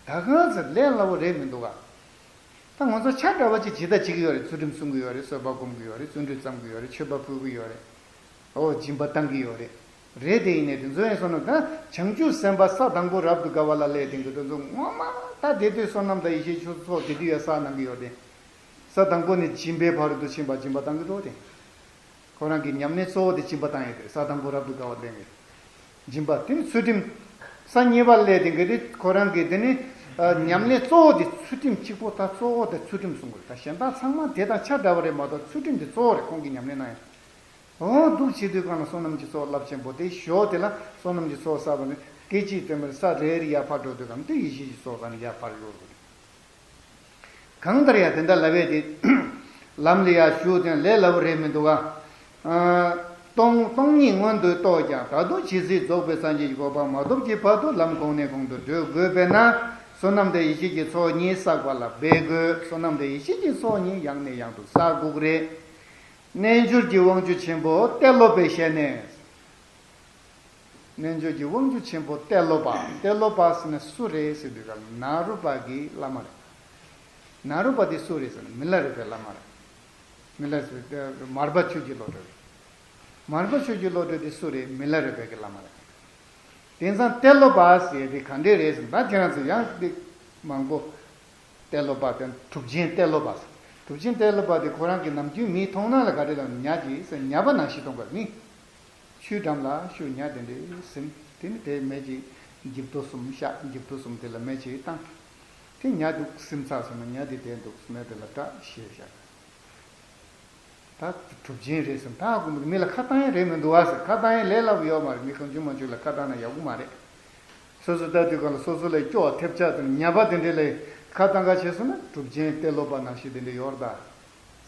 ད་གང་ཟེར་ལས་སླ་པོ་རེད་མི་འདུག་ག་ད་ང་ཚོ་ཆ་འདྲ་བ་ཅིག་ཇི་ལྟར་བྱེད་ཀྱི་ཡོད་རེད། ཚུལ་ཁྲིམས་སྲུང་གི་ཡོད་རེད། བཟོད་པ་སྒོམ་གྱི་ཡོད་རེད། བརྩོན་འགྲུས་བརྩམ་གྱི་ཡོད་རེད། མཆོད་པ་ཕུལ་གྱི་ཡོད་རེད། ཨོ་སྦྱིན་པ་བཏང་གི་ཡོད་རེད། རེད་དེ་ཡིན་ནའི་དེ་ཚོ་ཡིན་བསོད་ནམས་ད་བྱང་ཆུབ་སེམས་དཔའ་ས་དང་པོ་རབ་ཏུ་དགའ་བ་ལ་སླེབས་དེང་གི་དེ་ཚོ་ངོ་མ་ད་དེ་དུས་བསོད་ནམས་དང་ཡེ་ཤེས་ཆོས་ཚོགས་དེ་དུས་ཡ་བསགས་གནང་གི་ཡོད་དེ། ས་དང་པོ་ནས་སྦྱིན་པའི་ཕ་རོལ་ཏུ་ཕྱིན་པ་སྦྱིན་པ་བཏང་གི་འདུག་དེ། ཁོ་རང་གི་ཉམས་ལེན་གཙོ་བོ་དེ་སྦྱིན་པ་བཏང་ཡོད་དེ། ས་དང་པོ་རབ་ཏུ་དགའ་བ་ལེན་གི་སྦྱིན་པ་དེ་ནི་ཚུལ་ཁྲིམས། ས་གཉིས་པ་ལས་དེ་གི་དེ་ཁོ་རང་གི་དེ་ནི་ཨ་ཉམས་ལེན་གཙོ་བོ་དེ་ཚུལ་ཁྲིམས་གཅིག་པོ་ད་གཙོ་བོ་དེ་ཚུལ་ཁྲིམས་གསུང་གི་རེད། ད་གཞན་དག་ཚང་མ་དེ་དང་ཆ་འདྲ་བ་རེད་མ་གཏོགས་ཚུལ་ཁྲིམས་དེ་གཙོ་བོ་རེད་ཁོང་གི་ཉམས་ལེན་གནང་ཡ། འོ་འདུག་བྱེད་དུས་གང་ལ་བསོད་ནམས་ཀྱི་ཚོགས་རླབས་ཆེན་པོ་དེ་ཞོག་དེ་ལ་བསོད་ནམས་ཀྱི་ཚོགས་བསགས་པ་ནི་སྐད་ཅིག་དེ་མར་ས་རེ་རེ་ཡར་འཕར་འགྲོ་དུས་གང་དུ་ཡེ་ཤེས་ཀྱི་ཚོགས་གང་ནས་ཡར་འཕར་འགྲོ་དགོས། གང་ལྟར་ཡང་དེ་འདྲ་ལབ་པས་དེ། ལམ་ལ་ཡར་ཞུགས་དེ་ལས་སླ་པོ་རེད་མི་འདུག་ག་སྟོང་སྟོང་ཉིད་མངོན་དུ་རྟོགས་ཀྱང་ད་དུང་ཇི་སྲིད་རྫོགས་པའི་སངས་རྒྱས་ཀྱི་གོ་འཕང་མ་ཐོབ་ཀྱི་བར་དུ་ལམ་གོང་ནས་གོང་དུ་བགྲོད་དགོས་པས་ན། བསོད་ནམས་དང་ཡེ་ཤེས་ཀྱི་ཚོགས་གཉིས་བསགས་པ་ལ་འབད་དགོས། བསོད་ནམས་དང་ཡེ་ཤེས་ཀྱི་ཚོགས་གཉིས་ཡང་ནས་ཡང་དུ་བསགས་དགོས་ཀྱི་རེད། རྣལ་འབྱོར་གྱི་དབང་ཕྱུག་ཆེན་པོ་ཏེ་ལོ་པའི་ཞལ་ནས། རྣལ་འབྱོར་གྱི་དབང་ཕྱུག་ཆེན་པོ་ཏེ་ལོ་པ། ཏེ་ལོ་པ་ཟེར་ན་སུ་རེད་ཟེར་དུས་ཀ་ན་རོ་པ་གི་བླ་མ་རེད། ན་རོ་པ་དེ་སུ་རེད་ཟེར་ན་མི་ལ་རས་པའི་བླ་མ་རེད། མི་ལ་རས་པའི་མར་པ་ཆོས་ཀྱི་བློ་གྲོས་རེད། མར་པ་ཆོས་ཀྱི་བློ་གྲོས་དེ་སུ་རེད། མི་ལ་རས་པའི་གི་བླ་མ་རེད། དེང་སང་ཏེ་ལོ་པ་ཟེར་དེ་ག་འདྲས་རེད་ཟེར་ན་ད་ཁྱེད་རང་ཚོ་ཡང་དེ་མང་པོ། ཏེ་ལོ་པ་དེ་གྲུབ་ཆེན་ཏེ་ལོ་པ་ཟེར། གྲུབ་ཆེན་ཏེ་ལོ་པ་དེ་ཁོ་རང་གི་ནམ་རྒྱུན་མི་མཐོང་ན་ལ་ག་རེ་ལ་ཉ་གི་ཟེར་ཉ་པ་ནང་བཞིན་མཐོང་ག་མི། ཆུའི་འགྲམ་ལ་ཤུ་ཉ་དེ་འདྲའི་ཟིན། དེ་ནི་དེའི་མེ་གཅིག་འཇིབ་རྡོ་གསུམ་བཞག་འཇིབ་རྡོ་གསུམ་དེ་ལ་མེ་གཅིག་བཏང་། དེ་ཉ་འདུག་སིམ་ཚགས་སོང་ན་ཉ་དེ་དེ་འདུག་མེ་དེ་ལ་བཀྲ་ཤིས་བཞག་ད་གྲུབ་ཆེན་རེད་ཟེར་ད་དགོས་མི་ལ་ཁ་བཏང་ཡ་རེད་མི་འདུག་ཨ་ཟེར། ཁ་བཏང་ཡ་ལས་སླ་པོ་ཡོད་མ་རེད། མི་གང་བྱུང་མང་བྱུང་ལ་ཁ་བཏང་ན་ཡག་པོ་མ་རེད། སོ་སོ་ལྟ་དུས་གང་ལ་སོ་སོ་ལ་སྐྱོ་བ་ཐེབས་ཆག་དང་ཉ་པ་དེ་འདྲས་ལ་ཁ་བཏང་ག་བྱས་སོང་ན་གྲུབ་ཆེན་ཏེ་ལོ་པ་ནང་བཞིན་དེ་འདྲས་ཡོད་རེད་ད།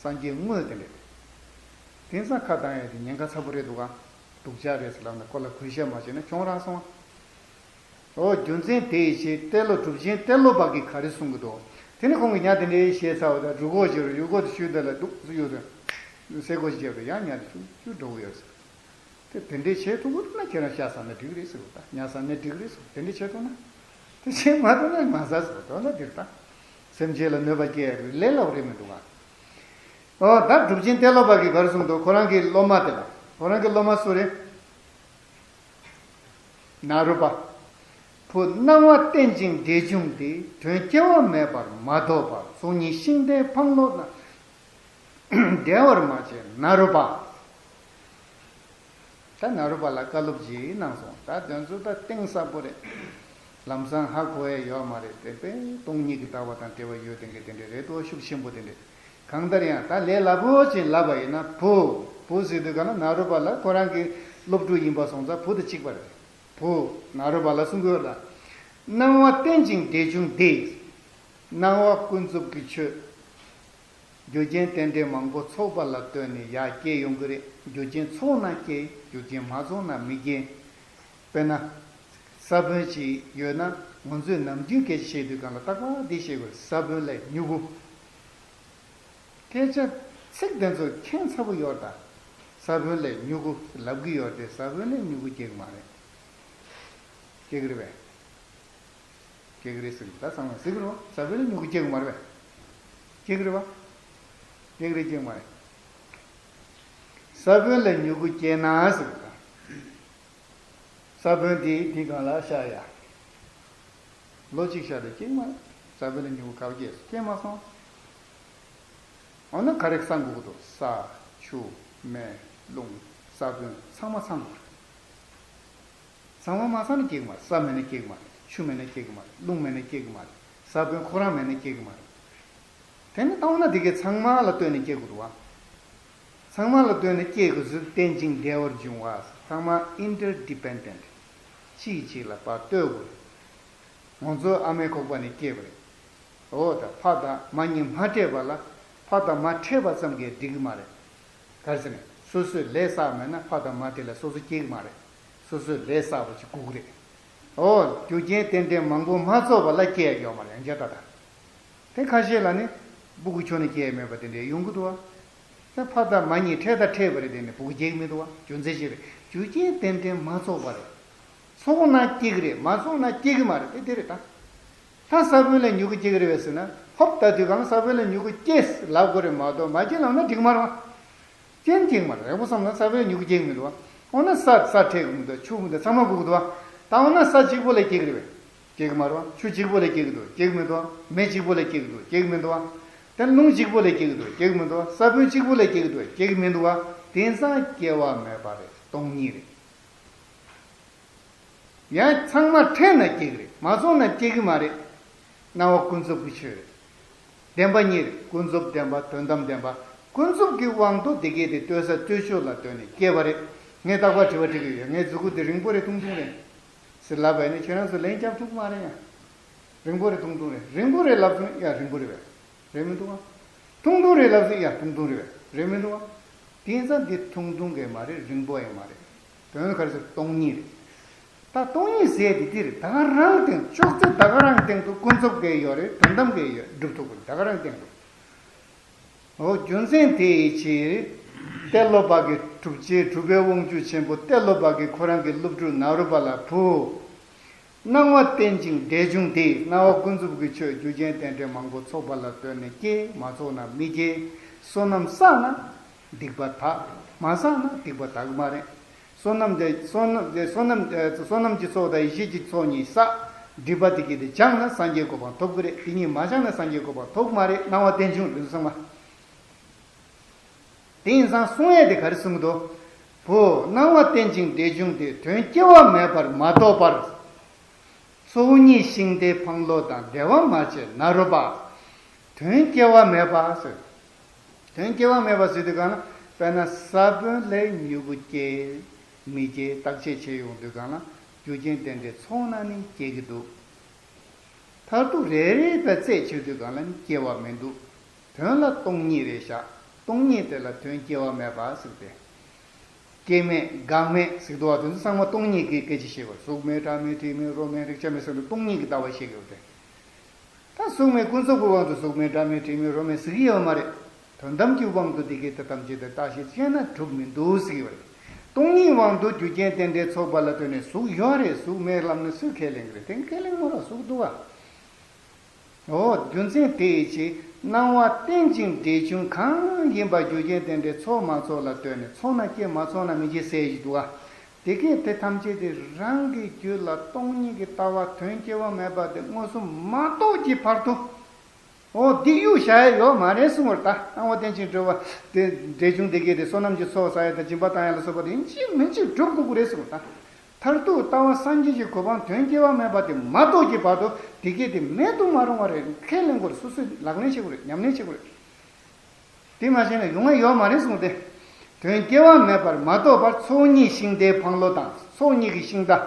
སངས་རྒྱས་དངོས་དེ་འདྲས། དེང་སང་ཁ་བཏང་ཡ་དེ་ཉེན་ཁ་ཚ་པོ་རེད་འདུག་ག་སྡུག་ཅག་རེད་ཟེར་ལབ་ན་ཁོ་ལ་གུས་ཞབས་མ་བྱས་ན་གྱོང་རག་སོང་ཨ། ཨོ་རྒྱུ་མཚན་དེ་ཡི་ཕྱིར་ཏེ་ལོ་གྲུབ་ཆེན་ཏེ་ལོ་པ་གིས་ག་རེ་གསུང་གི་འདུག་དེ་ནི་ཁོང་གི་ཉ་དེ་འདྲའི་བཤད་ཚར་བ་དང་རུས་ཁོག་བྱས་རུ་རུས་ཁོག་དེ་ཤུལ་དེ་ལ་འདུག་སུ་ཡོད་དོན། སེ་གོ་ཞིག་བརྒྱབ་དུས་ཡང་ཉ་དེ་ཤུགས་ཤུགས་འགྲོ་གི་ཡོད་ཟེར། དེ་དེ་འདྲས་བྱེད་ཐུབ་ཀྱི་འདུག་ན་ཁྱེད་རང་ཤ་ཟ་ན་འགྲིག་གི་རེད་ཟེར་གོ་ད་ཉ་ཟ་ན་འགྲིག་གི་རེད་ཟེར་གོ་དེ་འདྲས་བྱེད་ཐུབ་ན། དེ་བྱེད་མ་ཐུབ་ན་མ་ཟ་ཟེར་གོ་དོན་ལ་འདིར་ད། སེམས་ཅན་ལ་གནོད་པ་སྐྱེལ་ཡ་རེད་ལས་སླ་པོ་རེད་མི་འདུག་ག་ཨོ་ད་གྲུབ་ཆེན་ཏེ་ལོ་པ་གིས་ག་རེ་གསུངས་འདུག་ཁོ་རང་གི་སློབ་མ་དེ་ལ་ཁོ་རང་གི་སློབ་མ་སུ་རེད། ན་རོ་པ། བུ་སྣང་བ་རྟེན་ཅིང་འབྲེལ་འབྱུང་སྟེ། དོན་སྐྱེ་བ་མེད་པར་མ་རྟོགས་པར། ཚོགས་གཉིས་ཤིང་རྟའི་འཕང་ལོ་ན། བདེ་བར་མ་བྱས་ན་རོ་པ། ད་ན་རོ་པ་ལ་བཀའ་སློབ་ཅིག་གནང་སོང་། ད་དོན་ཚུལ་ད་གཏིང་ཟབ་པོ་རེད། ལམ་སང་ཧ་གོ་ཡས་ཡོད་མ་རེད་དེ་དཔེ་སྟོང་ཉིད་ཀྱི་ལྟ་བ་དང་འབྲེལ་བ་ཡོད་དེ་འདྲ་དེ་འདྲ་རེད་དོ་ཤུགས་ཆེན་པོ་དེ་འདྲ། གང་ལྟར་ཡང་ད་ལས་སླ་པོ་ཅིག་ལབ་པ་ཡིན་ན་བུ། བུ་ཟེར་དུས་ག་ན་ན་རོ་པ་ལ་ཁོ་རང་གི་སློབ་ཕྲུག་ཡིན་པ་སོང་ཙང་བུ་དང་གཅིག་པ་རེད། བུ། ན་རོ་པ་ལ་གསུང་གི་ཡོད་ལ། སྣང་བ་རྟེན་ཅིང་འབྲེལ་འབྱུང་སྟེ། སྣང་བ་ཀུན་རྫོབ་ཀྱི་ཆོས། རྒྱུ་རྐྱེན་རྟེན་འབྲེལ་མང་པོ་ཚོགས་པ་ལ་ལྟོས་ནས་ཡར་སྐྱེ་ཡོང་གི་རེད། རྒྱུ་རྐྱེན་ཚོགས་ན་སྐྱེ། རྒྱུ་རྐྱེན་མ་ཚོགས་ན་མི་སྐྱེ། དཔེར་ན། ས་བོན་ཅིག་ཡོད་ན་ང་ཚོས་ནམ་རྒྱུན་སྐད་ཆ་བཤད་དུས་གང་ལ་རྟག་པར་འདི་བཤད་དགོས། ས་བོན་ལས་མྱུ་གུ། སྐད་ཆ་ཚིག་དེ་ཚོ་མཁྱེན་ཚ་པོ་ཡོད་ད། ས་བོན་ལས་མྱུ་གུ་ལབ་གི་ཡོད་དེ་ས་བོན་ལས་མྱུ་གུ་སྐྱེ་གི་མ་རེད། སྐྱེ་གི་རེད་པས། སྐྱེ་གི་རེད་ཟེར་གི་ད་ཚང་མས་ཟེར་གི་རེད་པ། ས་བོན་ལས་མྱུ་གུ་སྐྱེ་གི་མ་རེད་པས། སྐྱེ་གི་རེད་པ། སྐྱེ་གི་རེད་སྐྱེ་གི་མ་རེད། ས་བོན་ལས་མྱུ་གུ་སྐྱེ་ན་ཟེར་གི་ད། ས་བོན་དེ་དེ་གང་ལ་ཤར་ཡ། ལོ་གཅིག་ཤར་དེ་སྐྱེ་གི་མ་རེད། ས་བོན་ལས་མྱུ་གུ་ག་པར་སྐྱེས་སོང་སྐྱེ་མ་སོང་། འོ་ན་ག་རེ་བསམ་དགོས་ཀྱི་འདུག་ས། ཆུ། མེ། རླུང་། ས་བོན་ཚང་མ་ཚང་དགོས་རེད། ཚང་མ་མ་ཚང་ན་སྐྱེ་གི་མ་རེད། ས་མེད་ན་སྐྱེ་གི་མ་རེད། ཆུ་མེད་ན་སྐྱེ་གི་མ་རེད། རླུང་མེད་ན་སྐྱེ་གི་མ་རེད། ས་བོན་ཁོ་རང་མེད་ན་སྐྱེ་གི་མ་རེད། དེ་ནི་ལྟ་བ་ན་དེ་གའི་ཚང་མ་ལ་ལྟོས་ནས་སྐྱེ་དགོས་འདུག་བ། ཚང་མ་ལ་ལྟོས་ནས་སྐྱེ་དགོས་ཚུལ་རྟེན་ཅིང་འབྲེལ་བར་འབྱུང་བ། ཚང་མ་ཨིན་ཊར་ཌི་པེན་ཌེན་ཊི། གཅིག་གིས་གཅིག་ལ་ཕར་ལྟོས་དགོས། ང་ཚོ་ཨ་མའི་ཁོག་པ་ནས་སྐྱེས་པ་རེད། འོ་ད་ཕ་དང་མ་གཉིས་མ་འཕྲད་པ་ལ་ཕ་དང་མ་འཕྲད་པ་ཙམ་གྱིས་འགྲིག་གི་མ་རེད། ག་རེ་ཟེར་ན་སོ་སོས་ལས་བསགས་མེད་ན་ཕ་དང་མ་དེ་ལ་སོ་སོ་སྐྱེ་གི་མ་རེད། སོ་སོས་ལས་བསགས་པ་ཅིག་དགོས་ཀྱི་རེད། འོ་རྒྱུ་རྐྱེན་རྟེན་འབྲེལ་མང་པོ་མ་ཚོགས་པ་ལ་སྐྱེ་ཡ་ཡོད་མ་རེད་ཡང་བསྐྱར་ད་ལྟ། དེ་ཁ་ཤས་ལ་ནི། སྤུ་གུ་ཁྱོན་ནས་སྐྱེས་མེད་པ་དེ་འདྲ་ཡོང་གི་འདུག་བ། ད་ཕ་དང་མ་གཉིས་འཕྲད་དང་འཕྲད་པ་རེད། དེ་ནས་སྤུ་གུ་སྐྱེ་གི་མི་འདུག་བ། རྒྱུ་མཚན་ཅི་རེད། རྒྱུ་རྐྱེན་རྟེན་འབྲེལ་མ་ཚོགས་པ་རེད། ཚོགས་ན་སྐྱེ་གི་རེད། མ་ཚོགས་ན་སྐྱེ་གི་མ་རེད། དེ་དེ་རེད་ད། ད་ས་བོན་ལས་མྱུ་གུ་སྐྱེ་གི་རེད་པས་ཟེར་ན། ཧོབ་ལྟ་དུས་གང་ས་བོན་ལས་མྱུ་གུ་སྐྱེས་ལབ་དགོས་རེད་མ་གཏོགས། མ་སྐྱེས་ལབ་ན་འགྲིག་མ་རེད་བ། རྐྱེན་གཅིག་མ་རེད། རེག་པ་ཙམ་ལ་ས་བོན་མྱུ་གུ་སྐྱེ་གི་མི་འདུག་བ། འོ་ན་ས་ས་འཕྲད་གི་མི་འདུག་ཆུ་མི་འདུག་ཚང་མ་དགོས་ཀྱི་འདུག་བ། ད་འོ་ན་ས་གཅིག་པོ་ལས་སྐྱེ་གི་རེད་པས། སྐྱེ་གི་མ་རེད་བ། ཆུ་གཅིག་པོ་ལས་སྐྱེ་གི་འདུག་སྐྱེ་གི་མི་འདུག་བ། མེ་གཅིག་པོ་ལས་སྐྱེ་གི་འདུག་སྐྱེ་གི་མི་འདུག་བ། དེ་རླུང་གཅིག་པོ་ལས་སྐྱེ་གི་འདུག་སྐྱེ་གི་མི་འདུག་བ། ས་བོན་གཅིག་པོ་ལས་སྐྱེ་གི་འདུག་སྐྱེ་གི་མི་འདུག་བ། དེང་སང་སྐྱེ་བ་མེད་པ་རེད། སྟོང་ཉིད་རེད། ཡང་ཚང་མ་འཕྲད་ན་སྐྱེ་གི་རེད། མ་ཚོགས་ན་སྐྱེ་གི་མ་རེད། སྣང་བ་ཀུན་རྫོབ་ཀྱི་ཆོས་རེད། བདེན་པ་གཉིས་རེད། ཀུན་རྫོབ་བདེན་པ་དོན་དམ་བདེན་པ། ཀུན་རྫོབ་ཀྱི་དབང་དུ་དེ་སྐད་དེ་ལྟོས་ས་ལྟོས་ཆོས་ལ་ལྟོས་ནས་སྐྱེས་པ་རེད། ངས་རྟག་པར་དྲི་བ་དྲི་གི་ཡོད། ངའི་མཛུ་གུ་འདི་རིང་པོ་རེད་ཐུང་ཐུང་རེད་ཟེར་ལབ་པ་ཡིན་ན་ཁྱེད་རང་ཚོ་ལན་རྒྱག་ཐུབ་ཀྱི་མ་རེད་ཡ། རིང་པོ་རེད་ཐུང་ཐུང་རེད། རིང་པོ་རེད་ལབ་སོང་ཡ། རིང་པོ་རེད་པས། རེད་མི་འདུག་བ། ཐུང་ཐུང་རེད་ལབ་སོང་ཡ། ཐུང་ཐུང་རེད་པས། རེད་མི་འདུག་བ། དེ་ཙང་འདི་ཐུང་ཐུང་གི་མ་རེད། རིང་པོ་ཡང་མ་རེད། དོན་ག་རེ་ཟེར། སྟོང་ཉིད་རེད། ད་སྟོང་ཉིད་ཟེར་དེ་འདི་རེད། ད་ག་རང་སྟེང་ཅོག་ཙེ་ད་ག་རང་སྟེང་དུ་ཀུན་རྫོབ་ཀྱི་ཡོད་རེད། དོན་དམ་གྱི་ཡོད། སྒྲུབ་ཐུབ་ཀྱི་རེད། ད་ག་རང་སྟེང་དུ། འོ་རྒྱུ་མཚན་དེ་ཡི་ཕྱིར། ཏེ་ལོ་པ་གི་གྲུབ་ཆེན་གྲུབ་པའི་དབང་ཕྱུག་ཆེན་པོ་ཏེ་ལོ་པ་གིས་ཁོ་རང་གི་སློབ་ཕྲུག་ནཱ་རོ་པ་ལ། བུ། སྣང་བ་རྟེན་ཅིང་འབྲེལ་འབྱུང་སྟེ། སྣང་བ་ཀུན་རྫོབ་ཀྱི་ཆོས་རྒྱུ་རྐྱེན་རྟེན་འབྲེལ་མང་པོ་ཚོགས་པ་ལ་ལྟོས་ནས་སྐྱེ། མ་ཚོགས་ན་མི་སྐྱེ། བསོད་ནམས་བསགས་ན་སྡིག་པ་དག་མ་བསགས་ན་སྡིག་པ་དག་མ་རེད། བསོད་ནམས་དེ་བསོད་ནམས་དེ་བསོད་ནམས་ཨ་བསོད་ནམས་ཀྱི་ཚོགས་དང་ཡེ་ཤེས་ཀྱི་ཚོགས་གཉིས་བསགས། སྒྲིབ་པ་དེ་གྱིས་དེ་སྦྱངས་ན་སངས་རྒྱས་གོ་འཕང་ཐོབ་ཀྱི་རེད། དེ་གཉིས་མ་སྦྱངས་ན་སངས་རྒྱས་གོ་འཕང་ཐོབ་ཀྱི་མ་རེད། སྣང་བ་རྟེན་འབྱུང་རེད་གསུངས་པ། དེ་ཡིན་ཙང་གསུང་ཡས་དེ་ག་རེ་གསུང་གི་འདུག་བུ། སྣང་བ་རྟེན་ཅིང་འབྲེལ་འབྱུང་སྟེ། དོན་སྐྱེ་བ་མེད་པར་མ་རྟོགས་པར། ཚོགས་གཉིས་ཤིང་རྟའི་འཕང་ལོ་དང་། བདེ་བ་མ་བྱས་ནཱ་རོ་པ། དོན་སྐྱེ་བ་མེད་པ་ཟེར། དོན་སྐྱེ་བ་མེད་པ་ཟེར་དུས་གང་ལ། དཔེར་ན་ས་བོན་ལས་མྱུ་གུ་སྐྱེ་མི་སྐྱེ་བརྟག་དཔྱད་བྱེད་ཡོང་དུས་གང་ལ། རྒྱུ་རྐྱེན་རྟེན་འབྲེལ་ཚོགས་ན་ནི་སྐྱེ་གི་འདུག་མཐར་ཐུག་རེ་རེ་བའི་རྩད་ཆོད་དུས་གང་ལ་ནི་སྐྱེ་བ་མི་འདུག་དོན་ལ་སྟོང་ཉིད་རེད་བཞག་སྟོང་ཉིད་དེ་ལ་དོན་སྐྱེ་བ་མེད་པ་ཟེར་ཏེ། སྐྱེ་མེད་འགག་མེད་ཟེར་འདུག་བ། དེ་ཚོ་ཚང་མ་སྟོང་ཉིད་ཀྱི་སྐད་ཆ་བཤད་པ། གཟུགས་མེད་སྒྲ་མེད་དྲི་མེད་རོ་མེད་རེག་བྱ་མེད་ཟེར་དུས་སྟོང་ཉིད་ཀྱི་ལྟ་བ་བཤད་ཀྱི་ཡོད་དེ། ད་གཟུགས་མེད་ཀུན་རྫོབ་ཀྱི་དབང་དུ་གཟུགས་མེད་སྒྲ་མེད་དྲི་མེད་རོ་མེད་ཟེར་གྱི་ཡོད་མ་རེད། དོན་དམ་གྱི་དབང་དུ་དེ་སྐད་དེ་ཐམས་ཅད་དེ་བརྟག་ཞིབ་བྱས་ན་གྲུབ་མི་འདུག་ཟེར་གྱི་ཡོད་རེད། སྟོང་ཉིད་དབང་དུ་རྒྱུ་རྐྱེན་རྟེན་འབྲེལ་ཚོགས་པ་ལ་ལྟོས་ནས་གཟུགས་ཡོད་རེད་གཟུགས་མེད་ལབ་ན་སུས་ཁས་ལེན་གྱི་རེད། དེ་ཁས་ལེན་དགོས་ར་གཟུགས་འདུག་བ། འོ་རྒྱུ་མཚན་དེ་ཡི་ཕྱིར། སྣང་བ་རྟེན་ཅིང་འབྲེལ་འབྱུང་གང་ཡིན་པ་རྒྱུ་རྐྱེན་རྟེན་འབྲེལ་ཚོགས་མ་ཚོགས་ལ་ལྟོས་ནས། ཚོགས་ན་སྐྱེ་མ་ཚོགས་ན་མི་སྐྱེ་ཟེར་ཡི་འདུག་བ། དེ་སྐད་དེ་ཐམས་ཅད་དེ་རང་གི་རྒྱུད་ལ་སྟོང་ཉིད་ཀྱི་ལྟ་བ་དོན་སྐྱེ་བ་མེད་པ་དེ་མངོན་སུམ་མ་རྟོགས་ཀྱི་བར་དུ། འོ་འདི་གཡུག་བཞག་ཡ་ཡོད་མ་རེད་གསུངས་པར་ད། སྣང་བ་རྟེན་ཅིང་འབྲེལ་བ་དེ་འབྲེལ་འབྱུང་དེ་སྐད་དེ་བསོད་ནམས་ཀྱི་ཚོགས་བསགས་ཡ་དང་སྦྱིན་པ་བཏང་ཡ་ལ་སོགས་པ་དེ་ཡིན་གཅིག་མིན་གཅིག་སྒྲུབ་དགོས་ཀྱི་རེད་གསུངས་པར་ད། མཐར་ཐུག་ལྟ་བ་སངས་རྒྱས་ཀྱི་གོ་འཕང་དོན་སྐྱེ་བ་མེད་པ་དེ་མ་རྟོགས་ཀྱི་བར་དུ་དེ་སྐད་དེ་མེད་དུ་མ་རུང་བ་རེད། ཁས་ལེན་དགོས་རེད། སོ་སོས་ལག་ལེན་བྱེད་དགོས་རེད། ཉམས་ལེན་བྱེད་དགོས་རེད། དེ་མ་བྱས་ན་ཡོང་ང་ཡོད་མ་རེད་གསུངས་ཏེ། དོན་སྐྱེ་བ་མེད་པར་མ་རྟོགས་པར། ཚོགས་གཉིས་ཤིང་རྟའི་འཕང་ལོ་དང་། ཚོགས་གཉིས་ཀྱི་ཤིང་རྟ།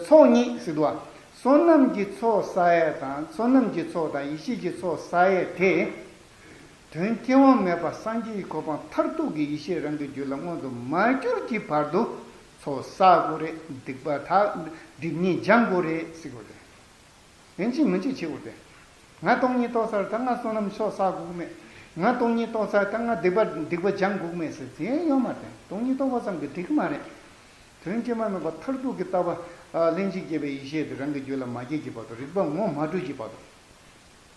ཚོགས་གཉིས་ཟེར་འདུག་བ། བསོད་ནམས་ཀྱི་ཚོགས་བསགས་ཡས་དང་བསོད་ནམས་ཀྱི་ཚོགས་དང་ཡེ་ཤེས་ཀྱི་ཚོགས་བསགས་ཡས་དེ། དོན་སྐྱེ་བ་མེད་པ་སངས་རྒྱས་ཀྱི་གོ་འཕང་མཐར་ཐུག་གི་ཡེ་ཤེས་རང་གི་རྒྱུད་ལ་མངོན་དུ་མ་གྱུར་གྱི་བར་དུ་ཚོགས་བསགས་དགོས་རེད། སྡིག་པ་དག་སྒྲིབ་གཉིས་སྦྱང་དགོས་རེད་ཟེར་དགོས་རེད། ཡིན་གཅིག་མིན་གཅིག་བྱེད་དགོས་རེད། ང་སྟོང་ཉིད་རྟོགས་ཚར་ད་ང་བསོད་ནམས་ཚོགས་བསགས་དགོས་མེད། ང་སྟོང་ཉིད་རྟོགས་ཚར་ད་ང་སྡིག་པ་སྡིག་པ་སྦྱང་དགོས་མེད་ཟེར་དེ་ཡོད་མ་རེད། སྟོང་ཉིད་རྟོགས་པ་ཙམ་གྱིས་འགྲིག་གི་མ་རེད། དོན་སྐྱེ་བ་མེད་པ་མཐར་ཐུག་གི་ལྟ་བ་ལྷན་ཅིག་སྐྱེས་པའི་ཡེ་ཤེས་དེ་རང་གི་རྒྱུད་ལ་མ་སྐྱེས་ཀྱི་བར་དུ་རིག་པ་ངོ་མ་འཕྲོད་ཀྱི་བར་དུ།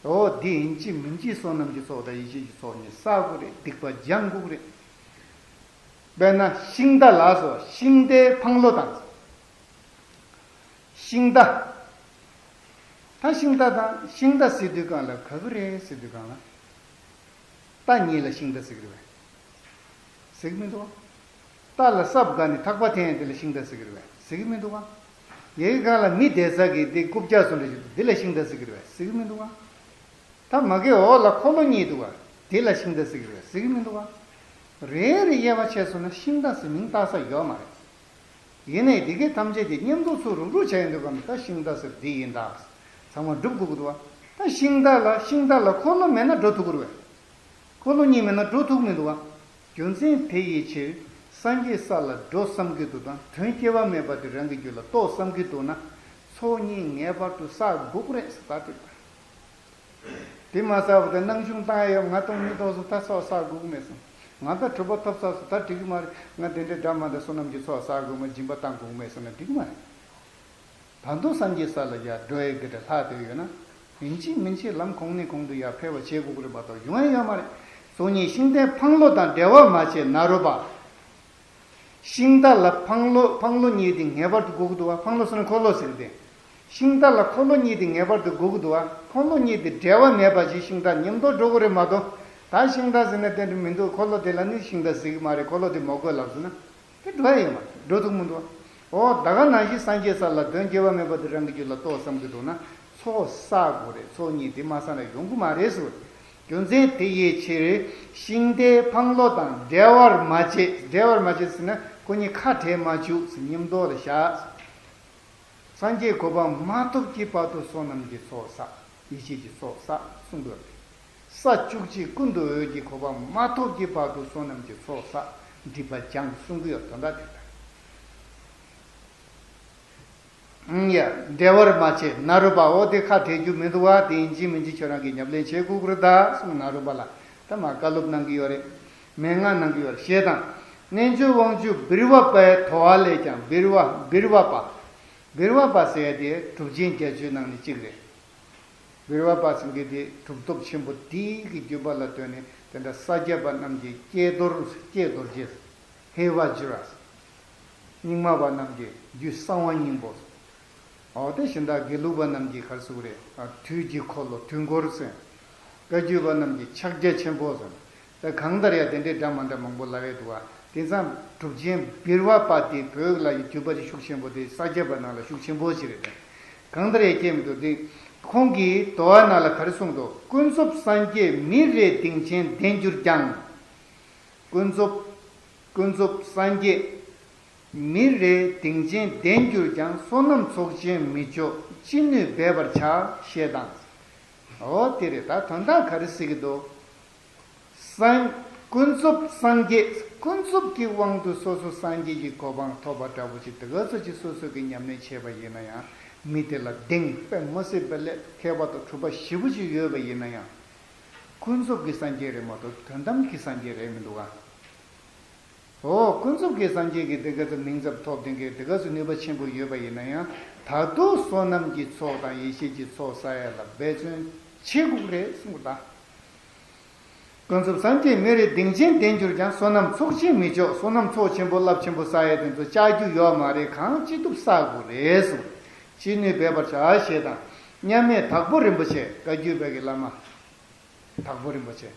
འོ་འདི་ཡིན་གཅིག་མིན་གཅིག་བསོད་ནམས་ཀྱི་ཚོགས་དང་ཡེ་ཤེས་ཀྱི་ཚོགས་གཉིས་བསགས་དགོས་རེད། སྡིག་པ་སྦྱང་དགོས་རེད། དཔེར་ན་ཤིང་རྟ་ལ་སོགས་ཤིང་རྟའི་འཕང་ལོ་དང་། ཤིང་རྟ། ད་ཤིང་རྟ་དང་ཤིང་རྟ་ཟེར་དུས་གང་ལ་ག་གི་རེད་ཟེར་དུས་གང་ལ། རྟ་གཉིས་ལ་ཤིང་རྟ་ཟེར་གི་རེད་པས། ཟེར་གི་མི་འདུག་བ། རྟ་ལ་སྲབ་བསྒར་ནས་ཐག་པ་འཐེན་ཡས་དེ་ལ་ཤིང་རྟ་ཟེར་གི་རེད་པས། ཟེར་གི་མི་འདུག་བ། ཡ་གི་གང་ལ་མི་བསྡད་ས་གི་དེ་རྐུབ་བཀྱག་བཟོ་འདྲ་ཞིག་འདུག་དེ་ལ་ཤིང་རྟ་ཟེར་གི་རེད་པས། ཟེར་གི་མི་འདུག་བ། ད་མ་གི་འོག་ལ་འཁོར་ལོ་གཉིས་འདུག་བ། དེ་ལ་ཤིང་རྟ་ཟེར་གི་རེད་པས། ཟེར་གི་མི་འདུག་བ། རེ་རེ་དབྱེ་བ་ཕྱེ་སོང་ན་ཤིང་རྟ་ཟེར་མིང་བཏགས་ས་ཡོད་མ་རེད། ཡིན་ནའི་དེ་གའི་ཐམས་ཅད་དེ་མཉམ་དུ་ཚུར་རུག་རུག་བྱས་ཡོང་དུས་གམ་ད་ཤིང་རྟ་ཟེར་འདི་ཡིན་ད། ཚང་མ་སྒྲུབ་དགོས་ཀྱི་འདུག་བ། ད་ཤིང་རྟ་ལ་ཤིང་རྟ་ལ་འཁོར་ལོ་མེད་ན་འགྲོ་ཐུབ་ཀྱི་རེད་པས། འཁོར་ལོ་གཉིས་མེད་ན་འགྲོ་ཐུབ་མི་འདུག་བ། རྒྱུ་མཚན་དེ་ཡི་ཕྱིར། སངས་རྒྱས་ས་ལ་འགྲོ་བསམ་གྱི་འདུག་དང་དོན་སྐྱེ་བ་མེད་པ་དེ་རང་གི་རྒྱུད་ལ་རྟོགས་བསམ་གྱི་འདུག་ན། ཚོགས་གཉིས་ངེས་པར་དུ་བསགས་དགོས་ཀྱི་རེད་ཟེར་ད་དེ། དེ་མ་ཟ་བ་དེ་སྣང་ཆུང་བཏང་ཡ་ཡོད། ང་སྟོང་ཉིད་ཐོག་སོང་། ད་ཚོགས་བསགས་དགོས་ཀྱི་མེད་སོང་། ང་ད་གྲུབ་པ་ཐོབ་ཚར་སོང་། ད་འགྲིག་གི་མ་རེད། ང་དེ་འདྲའི་འདྲ་མ་འདྲ་བསོད་ནམས་ཀྱི་ཚོགས་བསགས་དགོས་མ། སྦྱིན་པ་བཏང་དགོས་མེད་སོང་ན་འགྲིག་གི་མ་རེད། ད་དུང་སངས་རྒྱས་ས་ལ་ཡར་འགྲོ་ཡས་དེ་འདྲ་ལྷག་བསྡད་ཡོད་ན། ཡིན་གཅིག་མིན་གཅིག་ལམ་གོང་ནས་གོང་དུ་ཡར་འཕེལ་བ་བྱེད་དགོས་ཀྱི་རེད་མ་གཏོགས་ཡོང་ཡ་ཡོད་མ་རེད། སང་ཉིན་ཤིང་རྟའི་འཕང་ལོ་དང་འབྲེལ་བ་མ་བྱས་ན་རོ་པ། ཤིང་རྟ་ལ་འཕང་ལོ། འཕང་ལོ་གཉིས་དེ་ངེས་པར་དུ་དགོས་ཀྱི་འདུག་བ། འཕང་ལོ་ཟེར་ན་འཁོར་ལོ་ཟེར་གི་དེ། ཤིང་རྟ་ལ་འཁོར་ལོ་གཉིས་དེ་ངེས་པར་དུ་དགོས་ཀྱི་འདུག་བ། འཁོར་ལོ་གཉིས་དེ་འབྲེལ་བ་མེད་པ་ཞིག་ཤིང་རྟ་མཉམ་དུ་འགྲོ་གི་རེད་མ་གཏོགས། ད་ཤིང་རྟ་ཟེར་ན་དེ་འདྲ་མི་འདུག། འཁོར་ལོ་དེ་ལ་ནི་ཤིང་རྟ་ཟེར་གི་མ་རེད། འཁོར་ལོ་དེ་མ་དགོས་ལབ་ཟེར་ན། དེ་འགྲོ་ཡ་ཡོད་མ་རེད། འགྲོ་ཐུབ་མི་འདུག། འོ་ད་ག་ནང་བཞིན་སངས་རྒྱས་ས་ལ་དོན་སྐྱེ་བ་མེད་པ་དེ་རང་གི་རྒྱུད་ལ་གཏོགས་བསམ་གྱི་འདུག་ན། ཚོགས་བསགས་དགོས་རེད། ཚོགས་གཉིས་དེ་མ་བསགས་ན་ཡོང་གི་མ་རེད་ཟེར། རྒྱུ་མཚན་དེ་ཡི་ཕྱིར་ཤིང་རྟའི་འཕང་ལོ་དང་འབྲལ་བར་མ་བྱེད། འབྲལ་བར་མ་བྱེད་ཟེར་ན་ཁོ་གཉིས་ཁ་བྲལ་མ་བཅུག་ཟེར། མཉམ་དུ་ལ་བཞག། སངས་རྒྱས་གོ་འཕང་མ་ཐོབ་ཀྱི་བར་དུ་བསོད་ནམས་ཀྱི་ཚོགས་བསགས། ཡེ་ཤེས་ཀྱི་ཚོགས་བསགས་གསུང་གི་ཡོད་རེད། ས་བཅུ་གཅིག་ཀུན་ཏུ་འོད་ཀྱི་གོ་འཕང་མ་ཐོབ་ཀྱི་བར་དུ་བསོད་ནམས་ཀྱི་ཚོགས་བསགས། སྒྲིབ་པ་སྦྱངས་གསུང་གི་ཡོད། དོན་དག་དེ་ལྟར། ཡ། འབྲལ་བར་མ་བྱེད་ན་རོ་པ། འོ་དེ་ཁ་བྲལ་རྒྱུ་མི་འདུག་བ། དེ་ཡིན་གཅིག་མིན་གཅིག་ཁྱོད་རང་གིས་ཉམས་ལེན་བྱེད་དགོས་ཀྱི་རེད་ད་གསུངས། ན་རོ་པ་ལ་ད་མ་བཀའ་སློབ་གནང་གི་ཡོད་རེད། མན་ངག་གནང་གི་ཡོད་རེད། ཞེས་དང་། རྣལ་འབྱོར་དབང་ཕྱུག་བིར་ཝ་པའི་དོ་བ་ལས་ཀྱང་། བིར་ཝ། བིར་ཝ་པ། བིར་ཝ་པ་ཟེར་ཡ་དེ་གྲུབ་ཆེན་བརྒྱད་ཅུའི་ནང་ནས་གཅིག་རེད། བིར་ཝ་པ་ཟེར་མཁན་དེ་གྲུབ་ཐོབ་ཆེན་པོ་དེ་གི་བརྒྱུད་པ་ལ་ལྟོས་ནས། དེ་འདྲ་ས་སྐྱ་པ་རྣམས་ཀྱི་ཀྱེ་རྡོར། ཀྱེ་རྡོ་རྗེ། ཧེ་ཝ་ཛྲ། རྙིང་མ་པ་རྣམས་ཀྱི་རྒྱུད་གསང་བ་སྙིང་པོ། འོ་དེ་གཞན་དག་དགེ་ལུགས་པ་རྣམས་ཀྱི་ག་རེ་ཟེར་དགོས་རེད། དུས་ཀྱི་འཁོར་ལོ། དུས་འཁོར་ཟེར། བཀའ་བརྒྱུད་པ་རྣམས་ཀྱི་ཕྱག་རྒྱ་ཆེན་པོ་ཟེར། ད་གང་ལྟར་ཡང་དེ་འདྲའི་འདྲ་མ་འདྲ་མང་པོ་ལབ་ཡས་འདུག་བ། དེང་སང་གྲུབ་ཆེན་བིར་ཝ་པ་དེ་བོད་ལ་ཡི་བརྒྱུད་པ་དེ་ཤུགས་ཆེན་པོ་དེ་ས་སྐྱ་པ་ནང་ལ་ཤུགས་ཆེན་པོ་ཞིག་རེད་དེ། གང་ལྟར་ཡང་སྐྱེས་མི་འདུག་དེ། ཁོང་གིས་དོ་བ་ནང་ལ་ག་རེ་གསུངས་འདུག། ཀུན་རྫོབ་སངས་རྒྱས་མི་རེ་གདེངས་ཅན་ལྡན་གྱུར་ཀྱང་། ཀུན་རྫོབ། ཀུན་རྫོབ་སངས་རྒྱས་མི་རེ་གདེངས་ཅན་ལྡན་གྱུར་ཀྱང་། བསོད་ནམས་ཚོགས་ཆེན་མི་ལྕོགས་ཅི་ནུས་འབད་པར་བྱ། ཞེས་དང་། འོ་དེ་རེད། ད་དོན་དག་ག་རེ་ཟེར་གྱི་འདུག། སངས། ཀུན་རྫོབ་སངས་རྒྱས། ཀུན་རྫོབ་ཀྱི་དབང་དུ་སོ་སོ་སངས་རྒྱས་ཀྱི་གོ་འཕང་ཐོབ་པ་འདྲ་པོ་ཅིག་དེ་ག་ཚོད་ཅིག་སོ་སོ་གིས་ཉམས་ལེན་བྱས་པ་ཡིན་ན་ཡང་། མི་དེ་ལ་གདེང་དཔེ་མི་སྲིད་པའི་ལས་མཁས་པ་དང་གྲུབ་པ་ཞེ་པོ་ཅིག་ཡོད་པ་ཡིན་ན་ཡང་། ཀུན་རྫོབ་ཀྱི་སངས་རྒྱས་རེད་མ་གཏོགས་དོན་དམ་གྱི་སངས་རྒྱས་རེད་མི་འདུག་ག། འོ། ཀུན་རྫོབ་ཀྱི་སངས་རྒྱས་ཀྱི་དེ་ག་ཚོད་མིང་ཙམ་ཐོབ། དེ་གའི་དེ་ག་ཚོད་ནུས་པ་ཆེན་པོ་ཡོད་པ་ཡིན་ན་ཡང་། ད་དུང་བསོད་ནམས་ཀྱི་ཚོགས་དང་ཡེ་ཤེས་ཀྱི་ཚོགས་བསགས་ཡ་ལ་འབད་བརྩོན་བྱེད་དགོས་རེད་གསུངས་པ་དང་། ཀུན་རྫོབ་སངས་རྒྱས་མི་རེ་གདེངས་ཅན་ལྡན་གྱུར་ཀྱང་། བསོད་ནམས་ཚོགས་ཆེན་མི་ལྕོགས། བསོད་ནམས་ཚོགས་ཆེན་པོ་རླབས་ཆེན་པོ་བསགས་ཡ་དེ་ཚོ་བཅག་རྒྱུ་ཡོད་མ་རེད། གང་ཅི་ཐུབ་བསགས་དགོས་རེད་གསུངས། ཅི་ནུས་འབད་པར་བྱ། ཞེས་དང་། མཉམ་མེད་དྭགས་པོ་རིན་པོ་ཆེ། བཀའ་བརྒྱུད་པའི་གི་བླ་མ། དྭགས་པོ་རིན་པོ་ཆེ།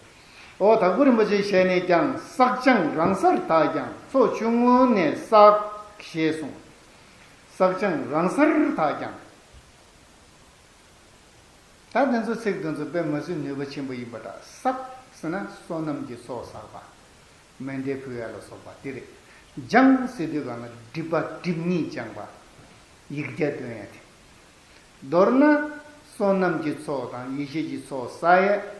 འོ་དྭགས་པོ་རིན་པོ་ཆེའི་ཞལ་ནས་ཀྱང་། བསགས་སྦྱངས་རང་སར་དག་ཀྱང་། ཚོགས་ཆུང་ངུ་ནས་བསགས། ཞེས་གསུངས། བསགས་སྦྱངས་རང་སར་དག་ཀྱང་། ད་དེ་ཚོ་ཚིག་དེ་ཚོ་དཔེ་མི་སྲིད་ནུས་པ་ཆེན་པོ་ཡིན་པ་འདྲ། བསགས་ཟེར་ན་བསོད་ནམས་ཀྱི་ཚོགས་བསགས་པ། མཎྜལ་ཕུལ་ཡ་ལ་སོགས་པ་དེ་རེད། སྦྱངས་ཟེར་དུས་གང་ལ་སྒྲིབ་པ་སྒྲིབ་གཉིས་སྦྱངས་པ། ཡིག་བརྒྱ་འདོན་ཡ་དེ། མདོར་ན། བསོད་ནམས་ཀྱི་ཚོགས་དང་ཡེ་ཤེས་ཀྱི་ཚོགས་བསགས་ཡས།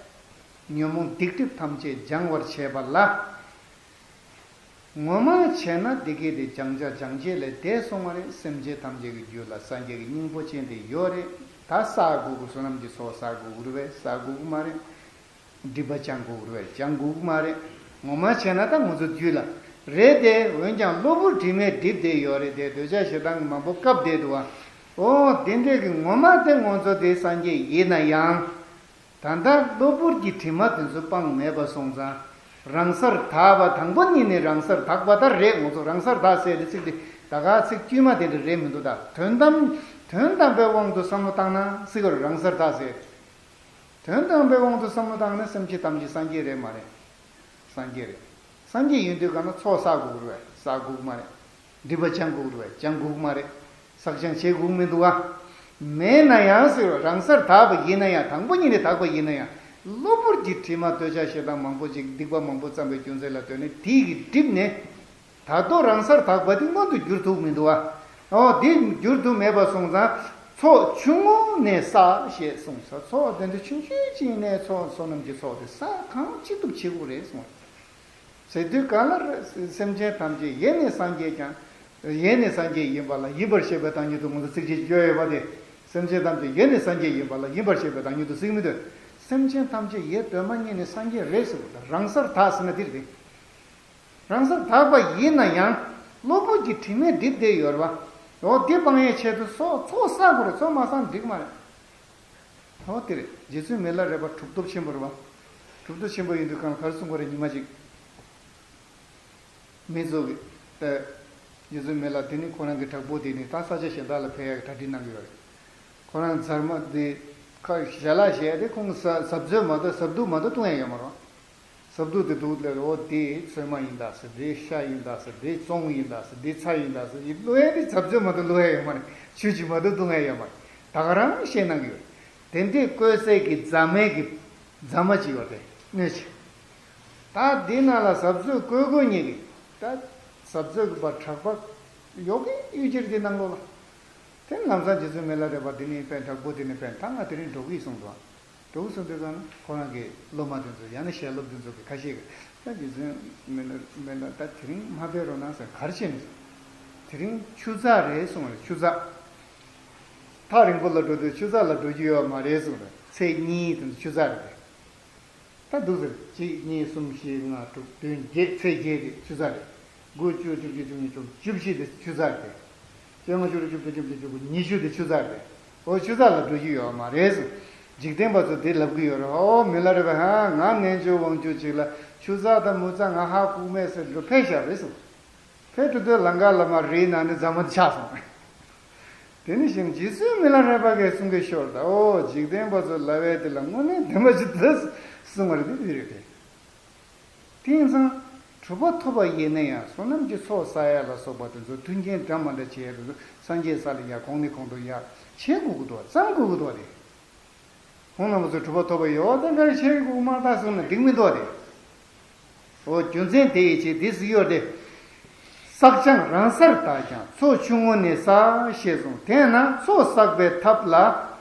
ཉོན་མོངས་སྡིག་སྒྲིབ་ཐམས་ཅད་སྦྱང་བར་བྱེད་པ་ལ། ངོ་མ་བྱས་ན་འདི་སྐད་དེ་སྦྱང་བྱ་སྦྱང་བྱེད་ལས་འདས་སོང་བ་རེད། སེམས་ཅན་ཐམས་ཅད་ཀྱི་རྒྱུད་ལ་སངས་རྒྱས་ཀྱི་སྙིང་པོ་ཅན་དེ་ཡོད་རེད། ད་བསགས་དགོས་ཀྱི། བསོད་ནམས་ཀྱི་ཚོགས་བསགས་དགོས་ཀྱི་རེད་པས། བསགས་དགོས་ཀྱི་མ་རེད། སྒྲིབ་པ་སྦྱང་དགོས་ཀྱི་རེད་པས། སྦྱང་དགོས་ཀྱི་མ་རེད། ངོ་མ་བྱས་ན་ད་ང་ཚོ་རྒྱུད་ལ་རེད་དེ། འོན་ཀྱང་གློ་བུར་དྲི་མས་བསྒྲིབས་བསྡད་ཡོད་རེད་དེ། འདོད་ཆགས་ཞེ་སྡང་གིས་མང་པོ་བཀབ་བསྡད་འདུག་པ། འོ་དེ་འདྲས་ཀྱི་ངོ་མ་དེ་ང་ཚོ་དེ་སངས་རྒྱས་ཡིན་ན་ཡང་། ད་ལྟ་གློ་བུར་གྱི་དྲི་མ་དེ་ཚོ་སྤངས་མེད་པ་སོང་ཙང་། རང་སར་དག་པ། དང་པོ་ཉིད་ནས་རང་སར་དག་པ་ད་རེད། ང་ཚོ་རང་སར་དག་ཟེར་དེ་ཚིག་དེ་ད་ག་ཚིག་དཀྱུས་མ་དེ་འདྲ་རེད་མི་འདུག། ད་དོན་དམ། དོན་དམ་པའི་དབང་དུ་བསམ་བློ་བཏང་ན་ཟེར་གི་རེད། རང་སར་དག་ཟེར། དོན་དམ་པའི་དབང་དུ་བསམ་བློ་བཏང་ན་སེམས་ཅན་ཐམས་ཅད་སངས་རྒྱས་རེད་མ་རེད། སངས་རྒྱས་རེད། སངས་རྒྱས་ཡིན་དུས་གང་ན་ཚོགས་བསགས་དགོས་ཀྱི་རེད་པས། བསགས་དགོས་ཀྱི་མ་རེད། སྒྲིབ་པ་སྦྱང་དགོས་ཀྱི་རེད་པས། སྦྱང་དགོས་ཀྱི་མ་རེད། བསགས་སྦྱང་བྱེད་དགོས་ཀྱི་མི་འདུག་ག། མེད་ན་ཡང་ཟེར་བ། རང་སར་དག་པ་ཡིན་ན་ཡང་། དང་པོ་ཉིད་ནས་དག་པ་ཡིན་ན་ཡང་། གློ་བུར་གྱི་དྲི་མ་འདོད་ཆགས་ཞེ་སྡང་མང་པོ་ཅིག་སྡིག་པ་མང་པོ་བརྩམས་པའི་རྒྱུ་མཚན་ལ་ལྟོས་ནས་དེ་གིས་བསྒྲིབས་ནས། ད་དུང་རང་སར་དག་པ་དེ་མངོན་དུ་འགྱུར་ཐུབ་མི་འདུག་ག། འོ་དེ་འགྱུར་ཐུབ་མེད་པ་སོང་ཙང་། ཚོགས་ཆུང་ངུ་ནས་བསགས་ཞེས་གསུངས་སོ། ཚོགས་དེ་འདྲ་ཆུང་ཆུང་ཅིག་ནས་ཚོགས་བསོད་ནམས་ཀྱི་ཚོགས་དེ་བསགས་གང་ཅི་ཐུབ་བྱེད་དགོས་རེད་གསུངས། ཟེར་དུས་གང་ལ་སེམས་ཅན་ཐམས་ཅད་ཡེ་ནས་སངས་རྒྱས་ཀྱང་། ཡེ་ནས་སངས་རྒྱས་ཡིན་པ་ལ་ཡིན་པར་བཤད་པའི་བདག་ཉིད་དུ་ང་ཚོ་ཚིགས་བཅད་ཅིག་བརྗོད་ཡོད་པ་དེ། སེམས་ཅན་ཐམས་ཅད་ཡེ་ནས་སངས་རྒྱས་ཡིན་པ་ལ་ཡིན་པར་བཤད་པའི་བདག་ཉིད་དུ་ཟེར་གྱི་མི་འདུག། སེམས་ཅན་ཐམས་ཅད་ཡེ་གདོད་མ་ཉིད་ནས་སངས་རྒྱས་རེད་ཟེར་བ་དང་རང་སར་དག་ཟེར་ན་འདིར་རེད། རང་སར་དག་པ་ཡིན་ན་ཡང་གློ་བུར་གྱི་དྲི་མས་བསྒྲིབས་བསྡད་ཡོད་རེད་བ། འོ་འདི་སྤང་ཡའི་ཆེད་དུ་སོགས་ཚོགས་བསགས་དགོས་རེད། ཚོགས་མ་བསགས་ན་འགྲིག་མ་རེད། འོ་དེ་རེད། རྗེ་བཙུན་མི་ལ་རས་པ་གྲུབ་ཐོབ་ཆེན་པོ་རེད་བ། གྲུབ་ཐོབ་ཆེན་པོ་ཡིན་དུས་གང་ག་རེ་གསུང་དགོས་རེད། ཉི་མ་གཅིག་མི་ཚོ་གི་ད་རྗེ་བཙུན་མི་ལ་དེ་ནི་ཁོ་རང་གི་བྲག་ཕུག་དེ་ནི་ད་ས་ཆ་གཞན་དག་ལ་ཕེབས་ཡག་གི་གྲ་སྒྲིག་གནང་གི་ཡོད་རེད། ཁོ་རང་མཛངས་མ་དེ་ཁ་ཞལ་ལག་བཞེས་ཏེ་ཁོང་ཟ་ཟ་བཙོད་མ་གཏོགས་ཟ་དུག་མ་གཏོགས་བཏུང་ཡག་ཡོད་མ་རེད། ཟ་དུག་དེ་འདུག་ལས་འོ་དེ་ཚོད་མ་ཡིན་ད་ཟེར། དེ་ཤ་ཡིན་ད་ཟེར། དེ་བཙོང་ཡིན་ད་ཟེར། དེ་ཚྭ་ཡིན་ད་ཟེར། ཡིན་བླུག་ཡག་དེ་ཟ་བཙོད་མ་གཏོགས་བླུག་ཡག་ཡོད་མ་རེད། ཆུ་ཅིག་མ་གཏོགས་བཏུང་ཡག་ཡོད་མ་རེད། ད་ག་རང་བཤད་གནང་གི་ཡོད་རེད། དེ་འདྲའི་བཀོལ་སའི་གི་རྫ་མའི་གི་རྫ་མ་ཅིག་ཡོད་རེད། སྣོད་ཅིག་ད་འདི་ནང་ལ་ཟ་བཙོད་བཀོལ་དགོས་ཉེ་གི་ད་ཟ་བཙོད་ཀྱི་པ་བྲག་པ་ཡོད་གི་གཡུལ་འགྱེད་དེ་ནང་ལོགས་ལ། དེ་ལམ་སང་རྗེ་བཙུན་མི་ལ་རས་པ་འདི་ནས་ཕེབས། བྲག་ཕུག་འདི་ནས་ཕེབས། ད་ང་དེ་རིང་འགྲོ་གི་གསུངས་འདུག་འགྲོ་གི་གསུངས་དུས་གང་ན་ཁོ་རང་གི་སློབ་མ་དེ་ཚོ་ཡང་ན་ཞལ་སློབ་དེ་ཚོ་གི་ཁ་ཤས་ཀྱིས་ད་རྗེ་བཙུན་མི་ལ་མི་ལ་ད་དེ་རིང་མ་ཕེབས་རོགས་གནང་ཟེར། ག་རེ་བྱས་ནས་དེ་རིང་ཆུ་ཚགས་རེད་གསུངས་རེད། ཆུ་ཚགས། ཐག་རིང་པོ་ལ་འགྲོ་དུས་ཆུ་ཚགས་ལ་འགྲོ་རྒྱུ་ཡོད་མ་རེད་གསུངས་རེད། ཚེས་གཉིས་དེ་ཚོ་ཆུ་ཚགས་རེད། ད་འདུག་ཟེར། གཅིག་གཉིས་གསུམ་བཞི་ལྔ་དྲུག་བདུན་བརྒྱད། ཚེས་བརྒྱད་དེ་ཆུ་ཚགས་རེད། དགུ་བཅུ་གཅིག་བརྒྱད་བཅུ་གཉིས་བཅུ་བཅུ་བཞི་དེ་ཆུ་ཚགས་རེད། བཅོ་ལྔ་བཅུ་དྲུག་བཅུ་བདུན་བཅུ་བདུན་བཅུ་དགུ་ཉི་ཤུ་དེ་ཆུ་ཚགས་རེད། འོ་ཆུ་ཚགས་ལ་འགྲོ་རྒྱུ་ཡོད་མ་རེད་ཟེར། འཇིག་རྟེན་པ་ཚོ་དེ་ལབ་གི་ཡོད་རེད། འོ་མི་ལ་རས་པ་ཧ་ང་ནན་ཆུ་དབང་ཆུ་ཅིག་ལ་ཆུ་ཚགས་དང་མུ་ཚགས་ང་ཧ་གོ་མེད་ཟེར་འགྲོ་ཕེབས་ཤག་རེད་ཟེར། ཕེབས་འགྲོ་དུས་ལམ་ཁ་ལ་མར་རིའི་ནང་ནས་རྫ་མ་དེ་ཆགས་སོང་། དེ་ནི་ཞིང་རྗེ་བཙུན་མི་ལ་རས་པ་གིས་གསུང་གི་ཤོར་ད། ཨོ་འཇིག་རྟེན་པ་ཚོ་ལབ་ཡག་དེ་ལ་དངོས་གནས་བདེན་པ་ཅིག་འདུག་གསུང་བ་རེད། དེ་རེད་དེ། དེ་ཡིན་ཙང་གྲུབ་པ་ཐོབ་པ་ཡིན་ན་ཡང་བསོད་ནམས་ཀྱི་ཚོགས་བསགས་ཡག་ལ་སོགས་པ་དེ་ཚོ་མཐུན་རྐྱེན་འདྲ་མ་འདྲ་བྱེད་ཡག་དེ་ཚོ་སངས་རྒྱས་ས་ལ་ཡར་གོང་ནས་གོང་དུ་ཡར་བྱེད་དགོས་ཀྱི་འདུག་བརྩམ་དགོས་ཀྱི་འདུག་དེ། ཁོང་རྣམ་པ་ཚོས་གྲུབ་པ་ཐོབ་པ་ཡོད་དེ་འདྲ་ཞིག་དགོས་མ་རེད་གསུངས་ན་འགྲིག་མི་འདུག་དེ། འོ་རྒྱུ་མཚན་དེ་ཡི་ཕྱིར་དེ་ཟེར་ཡོད་དེ། བསགས་ཀྱང་རང་སར་དག་ཀྱང་ཚོགས་ཆུང་ངུ་ནས་བསགས་ཞེས་གསུངས། དེས་ན་ཚོགས་བསགས་པའི་ཐབས་ལ་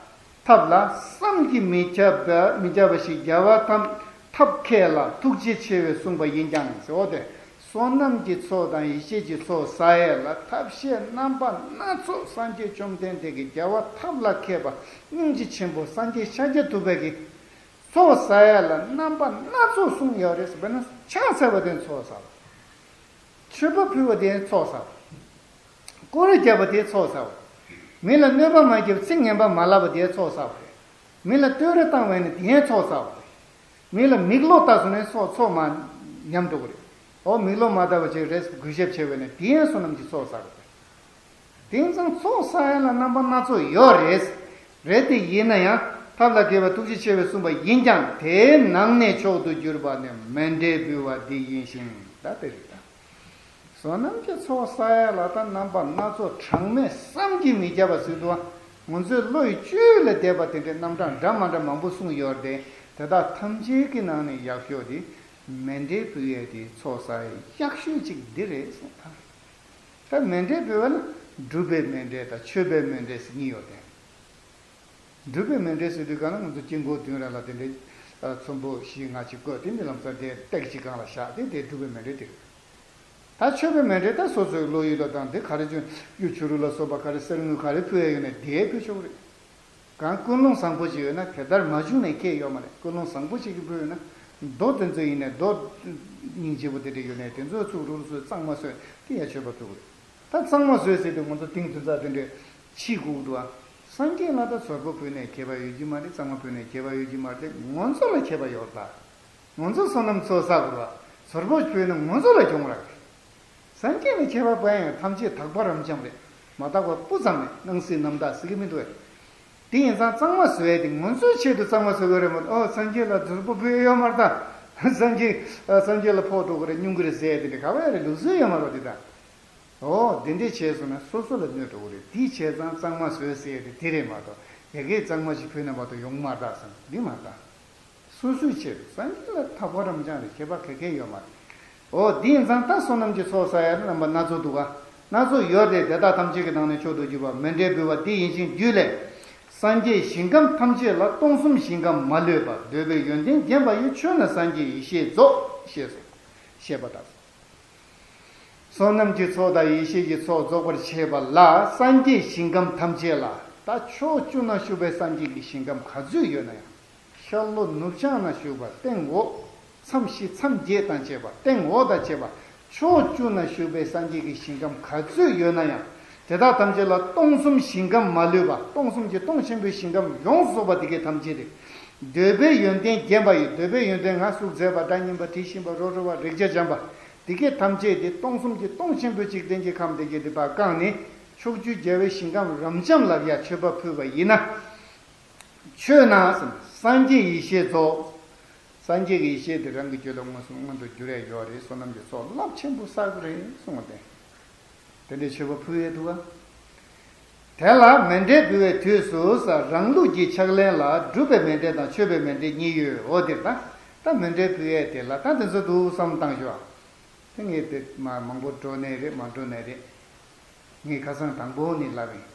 ཐབས་ལ་བསམ་གྱིས་མི་ཁྱབ་པ་མི་ཁྱབ་པ་ཞིག་རྒྱལ་བ་ཐབས་ཐབས་མཁས་ལ་ཐུགས་རྗེ་ཆེ་བས་གསུངས་པ་ཡིན་ཀྱང་ཟེར། འོ་དེ། བསོད་ནམས་ཀྱི་ཚོགས་དང་ཡེ་ཤེས་ཀྱི་ཚོགས་བསགས་ཡས་ལ་ཐབས་ཤེས་རྣམ་པ་སྣ་ཚོགས་སངས་རྒྱས་བཅོམ་ལྡན་འདས་ཀྱི་རྒྱལ་བ་ཐབས་ལ་མཁས་པ་སྙིང་རྗེ་ཆེན་པོ་སངས་རྒྱས་ཤཱཀྱ་ཐུབ་པའི་གི་ཚོགས་བསགས་ཡས་ལ་རྣམ་པ་སྣ་ཚོགས་གསུངས་ཡོད་རེད། དཔེར་ན་ཕྱག་འཚལ་བ་དེ་ཚོགས་བསགས་པ། མཆོད་པ་ཕུལ་བ་དེ་ཚོགས་བསགས་པ། སྐོར་ར་བརྒྱབ་པ་དེ་ཚོགས་བསགས་པ། མི་ལ་གནོད་པ་མ་བརྒྱབ་ཚིག་ངན་པ་མ་ལབ་པ་དེ་ཚོགས་བསགས་པ་རེད། མི་ལ་བསྟོད་ར་བཏང་བས་ནི་དེ་ཡང་ཚོགས་བསགས་པ་རེད། མི་ལ་མིག་ལོག་བལྟས་སོང་ནས་ཚོགས་ཚོགས་མ་ཉམས་འགྲོ་གི་རེད། འོ་མིག་ལོག་མ་བལྟས་པ་ཅིག་རེས་གུས་ཞབས་བྱས་པས་ནི་དེ་ཡང་བསོད་ནམས་ཀྱི་ཚོགས་བསགས་པ་རེད། དེང་སང་ཚོགས་བསགས་ཡས་ལ་རྣམ་པ་སྣ་ཚོགས་ཡོད་རེད། རེད་དེ་ཡིན་ན་ཡང་ཐབས་ལ་མཁས་པ་ཐུགས་རྗེ་ཆེ་བས་གསུངས་པ་ཡིན་ཀྱང་དེའི་ནང་ནས་མཆོག་ཏུ་གྱུར་པ་ནི་མཎྜལ་ཕུལ་བ་འདི་ཡིན་ཞིང་ད་དེ་རེད་ད། བསོད་ནམས་ཀྱི་ཚོགས་བསགས་ཡས་ལ་ད་རྣམ་པ་སྣ་ཚོགས་གྲངས་མེད་བསམ་གྱིས་མི་ཁྱབ་པ་ཟེར་འདུག་ང་ཚོའི་བློ་ཡི་བཅུད་ལ་བསྡད་པ་དེ་འདྲའི་རྣམ་གྲངས་འདྲ་མ་འདྲ་མང་པོ་གསུངས་ཡོད་རེད་དེ། དེ་དག་ཐམས་ཅད་ཀྱི་ནང་ནས་ཡག་ཤོས་དེ་མཎྜལ་ཕུལ་ཡས་དེ་ཚོགས་བསགས་ཡས་ཡག་ཤོས་གཅིག་འདི་རེད་གསུངས་ད། ད་མཎྜལ་ཕུལ་བ་ལ་སྒྲུབ་པའི་མཎྜལ་དང་མཆོད་པའི་མཎྜལ་ཟེར་གཉིས་ཡོད་དེ། སྒྲུབ་པའི་མཎྜལ་ཟེར་དུས་གང་ལ་ང་ཚོ་དཀྱིལ་འཁོར་བདུན་ར་ལ་དེ་འདྲའི་ཚོམ་བུ་བཞི་ལྔ་ཅིག་བཀོད་དེ་འདི་ལམ་སང་དེ་སྟེགས་གཅིག་སྒང་ལ་བཞག་དེ་དེ་སྒྲུབ་པའི་མཎྜལ་དེ་རེད། ད་མཆོད་པའི་མཎྜལ་ད་སོ་སོའི་བློ་ཡུལ་ལ་དང་དེ་ག་རེ་བྱུང་གཡུ་བྱུ་རུ་ལ་སོགས་པ་ག་རེ་གསེར་དངུལ་ག་རེ་ཕུལ་ཡ་ཡོད་ན་དེ་ཕུལ་ཆོག་གི་རེད། གང་ཀུན་སློང་བཟང་པོ་ཅིག་ཡོད་ན་དེ་ལྟར་མ་བྱུང་ནས་ཁྱད་ཡོད་མ་རེད། ཀུན་སློང་བཟང་པོ་ཅིག་གི་ཕུལ་ཡོད་ན་རྡོ་དེ་ཚོ་ཡིན་ནས་རྡོ་སྙིང་རྗེ་པོ་དེ་འདྲ་ཡོད་ནས་དེ་ཚོ་ཚུགས་རུལ་སོས་གཙང་མ་སོས་དེ་ཡ་མཆོད་པ་ཕུལ་དགོས་རེད། ད་གཙང་མ་བཟོས་ཟེར་དུས་ང་ཚོ་ཏིང་དུས་ཚོད་དེ་འདྲས་ཕྱིས་སྒུག་འགྲོ་ཨ། སངས་རྒྱས་ལ་ད་ཟོར་པོ་ཕུལ་ནས་ཁྱད་པར་ཡོད་ཀྱི་མ་རེད། གཙང་མ་ཕུལ་ནས་ཁྱད་པར་ཡོད་ཀྱི་མ་རེད་དེ་ང་ཚོ་ལ་ཁྱད་པར་ཡོད་རེད་ད། ང་ཚོ་བསོད་ནམས་ཚོགས་བསགས་དགོས་རེད་བ། ཟོར་པོ་ཕུལ་ན་ང་ཚོ་ལ་གྱོང་རག་རེད། སངས་རྒྱས་ལ་ཁྱད་པར་པ་ཡང་ཐམས་ཅད་དག་པ་རབ་འབྱམས་རེད། མ་དག་པ་སྤུ་ཙམ་མེད། སྣང་སྲིད་རྣམ་དག་ཟེར་གྱི་མི་འདུག་བས། དེ་ཡིན་ཙང་གཙང་མ་བཟོས་ཏེ་ང་ཚོའི་ཆེད་དུ་གཙང་མ་བཟོ་དགོས་རེད་མ་གཏོགས་ཨོ་སངས་རྒྱས་ལ་ཟོར་པོ་ཕུལ་ཡོད་མ་རེད་ད། སངས་རྒྱས་སངས་རྒྱས་ལ་ཕོག་འགྲོ་གི་རེད་སྙུང་གི་རེད་ཟེར་དེ་འདྲ་ག་བ་ཡ་རེད། ལུགས་སྲོལ་ཡོད་མ་རེད་དེ་ད། ཨོ་དེ་འདྲས་བྱས་སོང་ན་སོ་སོ་ལ་གནོད་འགྲོ་གི་རེད། དེ་བྱས་ཙང་གཙང་མ་བཟོས་ཟེར་ཏེ་དེ་རེད་མ་གཏོགས་ཡ་གིའི་གཙང་མ་ཞིག་ཕུལ་ན་མ་གཏོགས་ཡོང་མ་རེད་ད་བསམ་འདི་མ་རེད་ད། སོ་སོའི་ཆེད་དུ་སངས་རྒྱས་ལ་དག་པ་རབ་འབྱམས་རེད། ཁྱད་པར་ག་གེ་ཡོད་མ་རེད། ཨོ་དེ་ཡིན་ཙང་ད་བསོད་ནམས་ཀྱི་ཚོགས་བསགས་ཡ་རྣམ་པ་སྣ་ཚོགས་འདུག་ག་སྣ་ཚོགས་ཡོད་རེད། དེ་དག་ཐམས་ཅད་ཀྱི་ནང་ནས་མཆོག་ཏུ་གྱུར་པ་མཎྜལ་འབུལ་བ་འདི་ཡིན་ཞིང་རྒྱུད་ལས། སངས་རྒྱས་ཞིང་ཁམས་ཐམས་ཅད་ལ་སྟོང་གསུམ་ཞིང་ཁམས་མ་ལུས་པ། འདོད་པའི་ཡོན་ཏན་བརྒྱན་པ་ཡི། མཆོད་ན་སངས་རྒྱས་ཡེ་ཤེས་རྫོགས། ཞེས་སོ། ཞེས་པ་དང་། བསོད་ནམས་ཀྱི་ཚོགས་དང་ཡེ་ཤེས་ཀྱི་ཚོགས་རྫོགས་པར་བྱེད་པ་ལ་སངས་རྒྱས་ཞིང་ཁམས་ཐམས་ཅད་ལ་ད་ཕྱོགས་བཅུ་ན་བཞུགས་པའི་སངས་རྒྱས་ཀྱི་ཞིང་ཁམས་ག་ཚོད་ཡོད་ན་ཡང་ ཤར་ལྷོ་ནུབ་བྱང་ན་བཞུགས་པ་སྟེང་འོག་མཚམས་བཞི་མཚམས་བརྒྱད་དང་བཅས་པ། སྟེང་འོག་དང་བཅས་པ་ཕྱོགས་བཅུ་ན་བཞུགས་པའི་སངས་རྒྱས་ཀྱི་ཞིང་ཁམས་ག་ཚོད་ཡོད་ན་ཡང་། དེ་དག་ཐམས་ཅད་ལ་སྟོང་གསུམ་ཞིང་ཁམས་མ་ལུས་པ། སྟོང་གསུམ་གྱི་སྟོང་ཆེན་པོའི་ཞིང་ཁམས་ཡོངས་སུ་རྫོགས་པ་དེ་གའི་ཐམས་ཅད་དེ། འདོད་པའི་ཡོན་ཏན་བརྒྱན་པ་ཡི། འདོད་པའི་ཡོན་ཏན་ང་གཟུགས་མཛེས་པ། སྒྲ་སྙན་པ། དྲི་ཞིམ་པ། རོ་བྲོ་བ། རེག་བྱ་འཇམ་པ། དེ་གའི་ཐམས་ཅད་དེ་སྟོང་གསུམ་གྱི་སྟོང་ཆེན་པོའི་འཇིག་རྟེན་གྱི་ཁམས་དེ་གའི་དེ་དག་བཀང་ནས། ཕྱོགས་བཅུའི་རྒྱལ་བའི་ཞིང་ཁམས་རབ་འབྱམས་ལ་ཡ་མཆོད་པ་ཕུལ་བ་ཡིན་ན། མཆོད་ན་སངས་རྒྱས་ཡེ་ཤེས་རྫོགས། སངས་རྒྱས་ཀྱི་ཡེ་ཤེས་དེ་རང་གི་རྒྱུད་ལ་མངོན་སུམ་མངོན་དུ་འགྱུར་ཡས་ཡོད་རེད། བསོད་ནམས་ཀྱི་ཚོགས་རླབས་ཆེན་པོ་བསགས་ཀྱི་རེད་གསུངས་པ་དེ། དེ་འདྲའི་མཆོད་པ་ཕུལ་ཡས་འདུག་ག་དེ་ལ་མཎྜལ་འབུལ་བའི་དུས་སུ་ས། རང་ལུགས་ཀྱི་ཕྱག་ལེན་ལ་སྒྲུབ་པའི་མཎྜལ་དང་མཆོད་པའི་མཎྜལ་གཉིས་ཡོད། འོ་དེར་ད་ད་མཎྜལ་ཕུལ་ཡས་དེ་ལ་ད་དེ་ཚོ་འདུག་བསམ་བཏང་ཤོག་དེ་ངས་དེ་མ་མང་པོ་འགྲོ་ནས་རེད། མ་འགྲོ་ནས་རེད། ངས་ཁ་སང་དང་པོ་ནས་ལབ་ཡིན།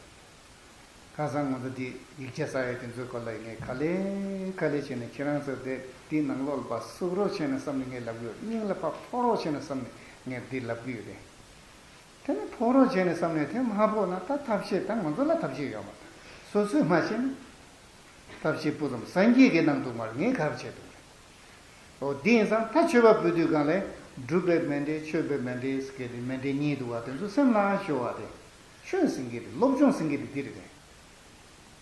ཁ་སང་ང་ཚོ་འདི་ཡིག་ཆ་ཟ་ཡས་དེ་ཚོའི་སྐོར་ལ་ངས་ག་ལེ་ག་ལེ་བྱས་ནས་ཁྱེད་རང་ཚོ་དེ་འདི་ནང་ལོགས་ལ་ཕར་བསུབ་རོགས་བྱས་ནས་བསམ་ནས་ངས་ལབ་གི་ཡོད། སྙིང་ལ་ཕར་ཕོག་རོགས་བྱས་ནས་བསམ་ནས་ངས་འདི་ལབ་གི་ཡོད་རེད། དེ་ནས་ཕོག་རོགས་བྱས་ནས་བསམ་ནས་དེ་མ་ཕོག་ན་ད་ཐབས་ཤེས་ད་ང་ཚོ་ལ་ཐབས་ཤེས་ཡོད་མ་རེད། སོ་སོས་མ་བྱས་ན། ཐབས་ཤེས་སྤུ་ཙམ་སངས་རྒྱས་ཀྱིས་གནང་འདུག་མ་རེད། ངས་ག་རེ་བྱས་འདུག་རེད། འོ་དེ་ཡིན་ཙང་ད་མཆོད་པ་ཕུལ་དུས་སྒང་ལ་སྒྲུབ་པའི་མཎྜལ་མཆོད་པའི་མཎྜལ་ཟེར་མཁན་དེ་མཎྜལ་གཉིས་འདུག་བ། དེ་ཚོ་སེམས་ལ་ཤོར་བ་དེ། ཆོས་ཟེར་མཁན་དེ་སློབ་སྦྱོང་ཟེར་མཁན་དེ་འདི་རེད་དེ།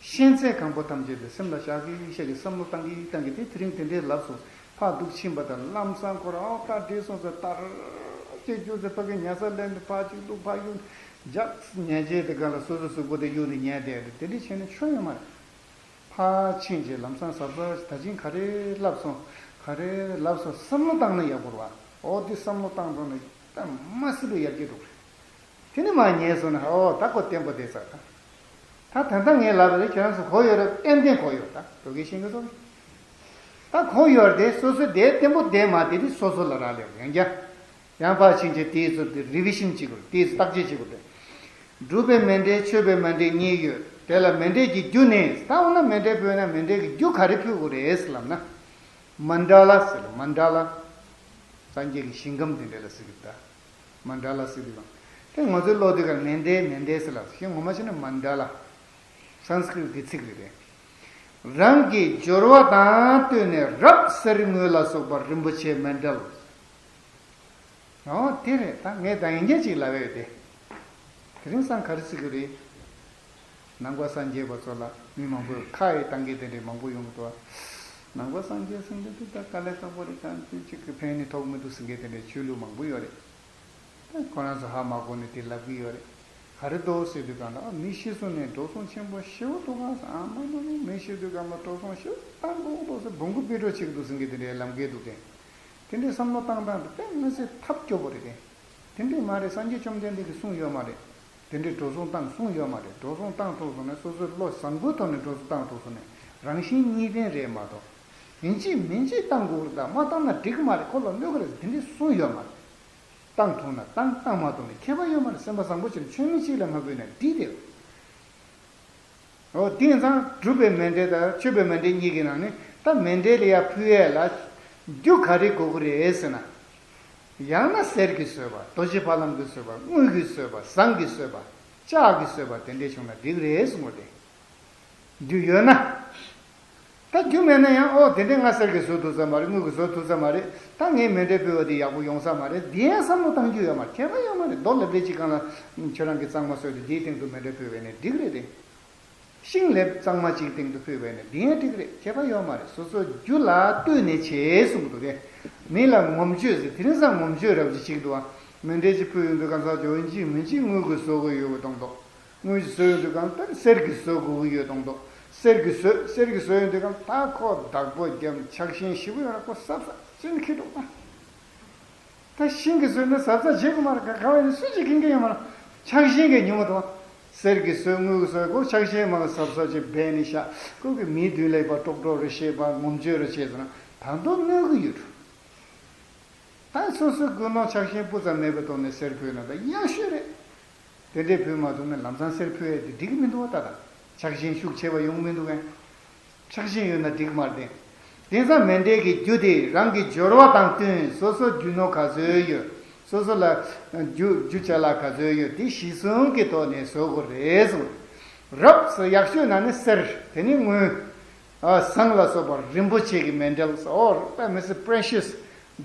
ཤེས་ཚད་གང་པོ་ཐམས་ཅད་དེ་སེམས་ལ་ཤར་གི་ཤར་གི་བསམ་བློ་བཏང་གི་བཏང་གི་དེ་དེ་རིང་དེ་འདྲའི་ལབ་སོང་། ཕར་འདུག་ཕྱིན་པ་དང་ལམ་སང་ཁོ་རང་ཨོ་ད་འདྲེས་སོང་ཟེར་ལྟར་ཅིག་རྒྱུག་ཟེར་ཕ་གི་ཉལ་ས་ལེན་དུ་ཕར་ཅིག་འདུག་ཕར་གཡུག་རྒྱག་ཉལ་རྗེས་དེ་ག་ལ་སོ་སོ་གཟུགས་པོ་དེ་གཡུག་ནས་ཉལ་བསྡད་དེ་དེ་འདྲ་བྱས་ན་ཆོ་ཡོད་མ་རེད། ཕར་ཕྱིན་རྗེས་ལམ་སང་གཟབ་གཟབ་ད་ཅིང་ག་རེ་ལབ་སོང་ག་རེ་ལབ་སོང་བསམ་བློ་བཏང་ན་ཡག་པོ་རེད་བ། ཨོ་འདི་བསམ་བློ་བཏང་སོང་ན་ད་མ་སྲིད་པའི་ཡར་རྒྱས་འགྲོ་གི་རེད། དེ་ནས་མར་ཉལ་སོང་ན་ཨོ་ད་ཁོ་བརྟན་པོ་བསྡད་ཚར་ད། ད་ད་ལྟ་ངས་ལབ་པ་རེད། ཁྱེད་རང་ཚོ་གོ་ཡོད་རེད། ཏན་ཏན་གོ་ཡོད་ད། འགྲོ་གི་ཤེས་གི་སོང་། ད་གོ་ཡོད་རེད་དེ་སོ་སོ་དེ་བརྟན་པོ་བསྡད་མ་བསྡད་དེ་སོ་སོ་ལ་རག་ལས་ཡང་རྒྱ། ཡང་ཕར་ཕྱིན་ཆད་དེའི་ཚོ་དེ་རི་བི་ཤིན་བྱེད་དགོས་རེད། དེའི་ཚོ་བརྟག་དཔྱད་བྱེད་དགོས་རེད། སྒྲུབ་པའི་མཎྜལ་མཆོད་པའི་མཎྜལ་གཉིས་ཡོད། དེ་ལ་མཎྜལ་གྱི་རྒྱུ་ནི་ད་འོ་ན་མཎྜལ་ཕུལ་ན་མཎྜལ་གྱི་རྒྱུ་ག་རེ་ཕུལ་དགོས་རེད་ཟེར་ལབ་ན། མཎྜལ་ཟེར་ལ་མཎྜལ། སངས་རྒྱས་ཀྱི་ཞིང་ཁམས་དེ་འདྲ་ལ་ཟེར་གི་ད། མཎྜལ་ཟེར་དུས་ཙམ། དེ་ང་ཚོའི་ཀློག་དུས་ཀར་མཎྜལ་མཎྜལ་ཟེར་ལ་ཞེས་ངོ་མ་བྱས་ན་མཎྜལ། སཾ་སྐྲྀ་ཏ་གི་ཚིག་རེད་དེ། རང་གི་སྦྱོར་བ་དང་བསྟུན་ནས་རབ་གསེར་དངུལ་ལ་སོགས་པ་རིན་པོ་ཆེའི་མཎྜལ། ཨོ་དེ་རེད་ད། ངས་ད་ཡིན་གྱི་ཅིག་ལབ་ཡོད་དེ། དེ་རིང་སང་ག་རེ་ཟེར་གི་རེད། ནང་པ་སངས་རྒྱས་པ་ཚོ་ལ་མི་མང་པོས་ཁ་ཡི་བཏང་གི་དེ་འདྲའི་མང་པོ་ཡོང་གི་འདུག་ནང་པ་སངས་རྒྱས་ཟེར་མཁན་དེ་ད་དཀའ་ལས་ཁག་པོ་རེད། གང་ཅི་ཅིག་གི་ཕན་ནི་ཐོགས་མི་འདུག་ཟེར་མཁན་དེ་འདྲའི་ཆོས་ལུགས་མང་པོ་ཡོད་རེད། ད་ཁོ་རང་ཚོ་ཧ་མ་གོ་ནས་དེ་ལབ་གི་ཡོད་རེད། ག་རེ་འདུག་ཟེར་དུས་གང་ལ་ཨ་མི་ཤི་སོང་ནས་འགྲོ་སོང་ཆེན་པོ་ཞེ་པོ་འདུག་ག་ཨ་མ་མ་མ་མི་ཤི་དུས་གང་ལ་འགྲོ་སོང་ཞེ་པོ་བཏང་དགོས་འདུག་ཟེར་བོང་གུ་པི་ཏྲོ་ཆིག་འདུག་ཟེར་མཁན་དེ་འདྲའི་ལམ་ཁའི་འདུག་སྟེ། དེ་འདྲའི་བསམ་བློ་བཏང་སྟངས་དེ་དཔེ་མི་སྲིད་ཐབས་སྐྱོ་པོ་རེད་དེ། དེ་འདྲའི་མ་རེད། སངས་རྒྱས་བཅོམ་ལྡན་འདས་ཀྱིས་གསུངས་ཡོད་མ་རེད། དེ་འདྲའི་འགྲོ་སོང་བཏང་གསུངས་ཡོད་མ་རེད། འགྲོ་སོང་བཏང་ཐུབ་སོང་ན་སོ་སོའི་བློ་བཟང་པོའི་ཐོག་ནས་འགྲོ་སོང་བཏང་ཐུབ་སོང་ན་རང་གཞན་གཉིས་ཕན་རེད་མ་གཏོགས། ཡིན་གཅིག་མིན་གཅིག་བཏང་དགོས་རེད། ད་མ་བཏང་ན་འགྲིག་གི་མ་རེད། ཁོ་ལ་གནོད་གི་རེད། དེ་འདྲའི་གསུངས་ཡོད་མ་རེད། བཏང་ཐུབ་ན་བཏང་། བཏང་མ་ཐུབ་ན་ཁྱད་པར་ཡོད་མ་རེད། སེམས་པ་བཟང་པོ་བྱས་ནས་མཆོད་མེ་གཅིག་ལས་མ་ཕུལ་ན་འགྲིག་དེ། འོ་དེ་ཡིན་ཙང་སྒྲུབ་པའི་མཎྜལ་དང་མཆོད་པའི་མཎྜལ་གཉིས་ཀྱི་ནང་ནས་ད་མཎྜལ་ལ་ཡར་ཕུལ་ཡས་ལ་རྒྱུ་ག་རེ་དགོས་ཀྱི་རེད་ཟེར་ན། ཡང་ན་གསེར་གྱིས་བཟོས་པ། རྡོ་རྗེ་ཕ་ལམ་གྱིས་བཟོས་པ། དངུལ་གྱིས་བཟོས་པ། ཟངས་ཀྱིས་བཟོས་པ། ལྕགས་ཀྱིས་བཟོས་པ་དེ་འདྲས་བྱུང་ན་འགྲིག་རེད་གསུངས་པ་རེད། རྒྱུ་ཡོད་ན། ད་རྒྱུ་མེད་ན་ཡང་ཨོ་དེ་འདྲའི་ང་གསེར་གྱིས་བཟོ་ཐུབ་ས་མ་རེད། དངུལ་གྱིས་བཟོ་ཐུབ་ས་མ་རེད། ད་ངས་མཎྜལ་ཕུལ་བ་དེ་ཡག་པོ་ཡོང་ས་མ་རེད། དེ་ཡང་བསམ་བློ་བཏང་རྒྱུ་ཡོད་མ་རེད། ཁྱད་པར་ཡོད་མ་རེད། རྡོ་ལེབ་ལེབ་ཅིག་སྒང་ལ་ཁྱོད་རང་གི་གཙང་མ་བཟོས་ཏེ་དེའི་སྟེང་དུ་མཎྜལ་ཕུལ་བས་ནས་འགྲིག་རེད་དེ། ཤིང་ལེབ་གཙང་མ་ཅིག་སྟེང་དུ་ཕུལ་བས་ནས་དེ་ཡང་འགྲིག་རེད། ཁྱད་པར་ཡོད་མ་རེད། སོ་སོ་རྒྱུ་ལ་ལྟོས་ནས་བྱེད་གསུངས་འདུག་གས། མི་ལ་ངོམ་སྤྱོད་ཟེར། དེ་རིང་སང་ངོམ་སྤྱོད་རབ་ཅིག་ཅིག་འདུག་ཨ། མཎྜལ་ཅིག་ཕུལ་ཡོང་དུས་གང་ཟག་ཇོ་ཡིན་གཅིག་མིན་གཅིག་དངུལ་གྱིས་བཟོ་དགོས་ཡོད་པ་མཐོང་འདུག་དངུལ་གྱིས་བཟོས་ཡོང་དུས་གང་ལྟར་གསེར་གྱིས་བཟོ་དགོས་ཀྱི་ཡོད་མཐོང་འདུག་གསེར་གྱིས་བཟོས། གསེར་གྱིས་བཟོས་ཡོང་དུས་གང་ད་ཁོ་བདག་པོ་རྒྱབ་ཆགས་ཞེན་ཞེ་པོ་ཡོད་ན་ཁོ་གཟབ་གཟབ་བྱས་ནས་འཁྱེར་འགྲོ་ཨ། ད་ཤིང་གིས་བཟོས་ན་གཟབ་གཟབ་བྱེད་དགོས་མ་རེད། ག་ག་བ་ཡིན་ན་སུས་ཅིག་མཁྱེན་གྱི་ཡོད་མ་རེད། ཆགས་ཞེན་གྱི་ཉོན་མོངས་དང་། གསེར་གྱིས་བཟོས་དངུལ་གྱིས་བཟོས་ཁོ་ཆགས་ཞེན་མང་གཟབ་གཟབ་བྱས་སྦས་ནས་བཞག་ཁོ་གི་མིའི་མདུན་ལ་ཕར་ཀྲོག་ཀྲོག་རེ་བཤད་པ་ངོམ་སྤྱོད་རེ་བྱས་ཟེར་ན་ད་དུང་གནོད་ཀྱི་ཡོད་འགྲོ། ད་སོ་སོའི་ཀུན་སློང་ཆགས་ཞེན་སྤུ་ཙམ་མེད་པའི་ཐོག་ནས་གསེར་ཕུལ་ན་ད་ཡག་ཤོས་རེད། དེ་འདྲས་ཕུལ་མ་ཐུབ་ན་ལམ་སང་གསེར་ཕུལ་ཡས་དེ་འགྲིག་གི་མི་འདུག་བ། ད་ད་ཆགས་ཞེན་ཤུགས་ཆེ་བ་ཡོང་མི་འདུག་གས། ཆགས་ཞེན་ཡོད་ན་འགྲིག་མ་རེད། དེང་སང་མཎྜལ་གྱི་རྒྱུ་དེ་རང་གི་སྦྱོར་བ་དང་བསྟུན་སོ་སོ་རྒྱུ་ནོར་ག་ཚོད་ཡོད། སོ་སོ་ལ་རྒྱུ་རྒྱུ་ཅ་ལག་ག་ཚོད་ཡོད་དེ་གཞི་བཟུང་གི་ཐོག་ནས་བཟོ་དགོས་རེད་གསུངས། རབ་ཡག་ཤོས་ན་ནི་གསེར་དེ་ནི་དངུལ། ཨ་ཟངས་ལ་སོགས་པ་རིན་པོ་ཆེ་གི་མཎྜལ། ཨོ་དཔེ་མི་སྲིད་པི་རེ་ཤི་ཡས་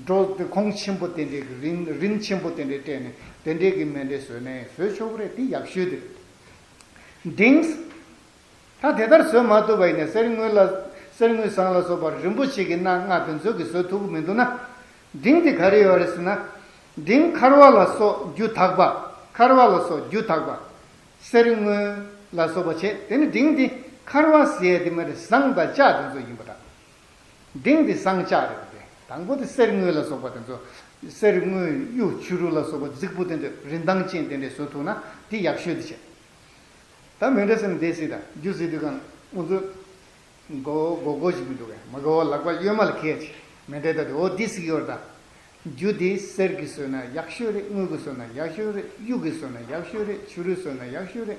སྒྲོ་དེ་གོང་ཆེན་པོ་དེ་འདྲའི་གི་རིན་རིན་ཆེན་པོ་དེ་འདྲའི་སྤྲད་ནས་དེ་འདྲའི་གི་མཎྜལ་བཟོས་ནས་བཟོས་ཆོག་གི་རེད། དེ་ཡག་ཤོས་དེ་རེད། འབྲིང་། ད་དེ་ལྟར་བཟོས་མ་ཐུབ་པ་ཡིན་ན་གསེར་དངུལ་ལ་གསེར་དངུལ་ཟངས་ལ་སོགས་པ་རིན་པོ་ཆེ་གི་སྣ་ལྔ་དེ་ཚོ་གིས་བཟོ་ཐུབ་ཀྱི་མི་འདུག་ན། འབྲིང་དེ་ག་རེ་ཡོད་རེད་ཟེར་ན། འབྲིང་འཁར་བ་ལ་སོགས་རྒྱུ་དག་པ། འཁར་བ་ལ་སོགས་རྒྱུ་དག་པ། གསེར་དངུལ་ལ་སོགས་པ་བྱས། དེ་ནི་འབྲིང་དེ་འཁར་བ་ཟེར་ཡ་དེ་མ་རེད། ཟངས་དང་ལྕགས་དེ་ཚོ་ཡིན་པ་འདྲ། འབྲིང་དེ་ཟངས་ལྕགས་རེད་དེ། དང་པོ་དེ་གསེར་དངུལ་ལ་སོགས་པ་དེ་ཚོ། གསེར་དངུལ་གཡུ་བྱུ་རུ་ལ་སོགས་པ་རྫིག་པོ་དེ་ཚོ་རིན་ཐང་ཅན་དེ་འདྲས་བཟོ་ཐུབ་ན་དེ་ཡག་ཤོས་དེ་བྱས། ད་མཎྜལ་ཟེར་ན་དེ་སྲིད་ད་རྒྱུ་ཟེར་དུས་གང་ང་ཚོ་མགོ་མགོ་མགོ་ཞིག་མི་འདུག་གས། མ་གོ་བ་ལག་པ་གཡོན་མ་ལ་ཁེལ་ཅིག་མཎྜལ་ད་དེ་འོ་འདི་ཟིག་ཡོད་ད། རྒྱུ་དེ་གསེར་གྱིས་བཟོས་ན་ཡག་ཤོས་རེད། དངུལ་གྱིས་བཟོས་ན་ཡག་ཤོས་རེད། གཡུ་གིས་བཟོས་ན་ཡག་ཤོས་རེད། བྱུ་རུས་བཟོས་ན་ཡག་ཤོས་རེད།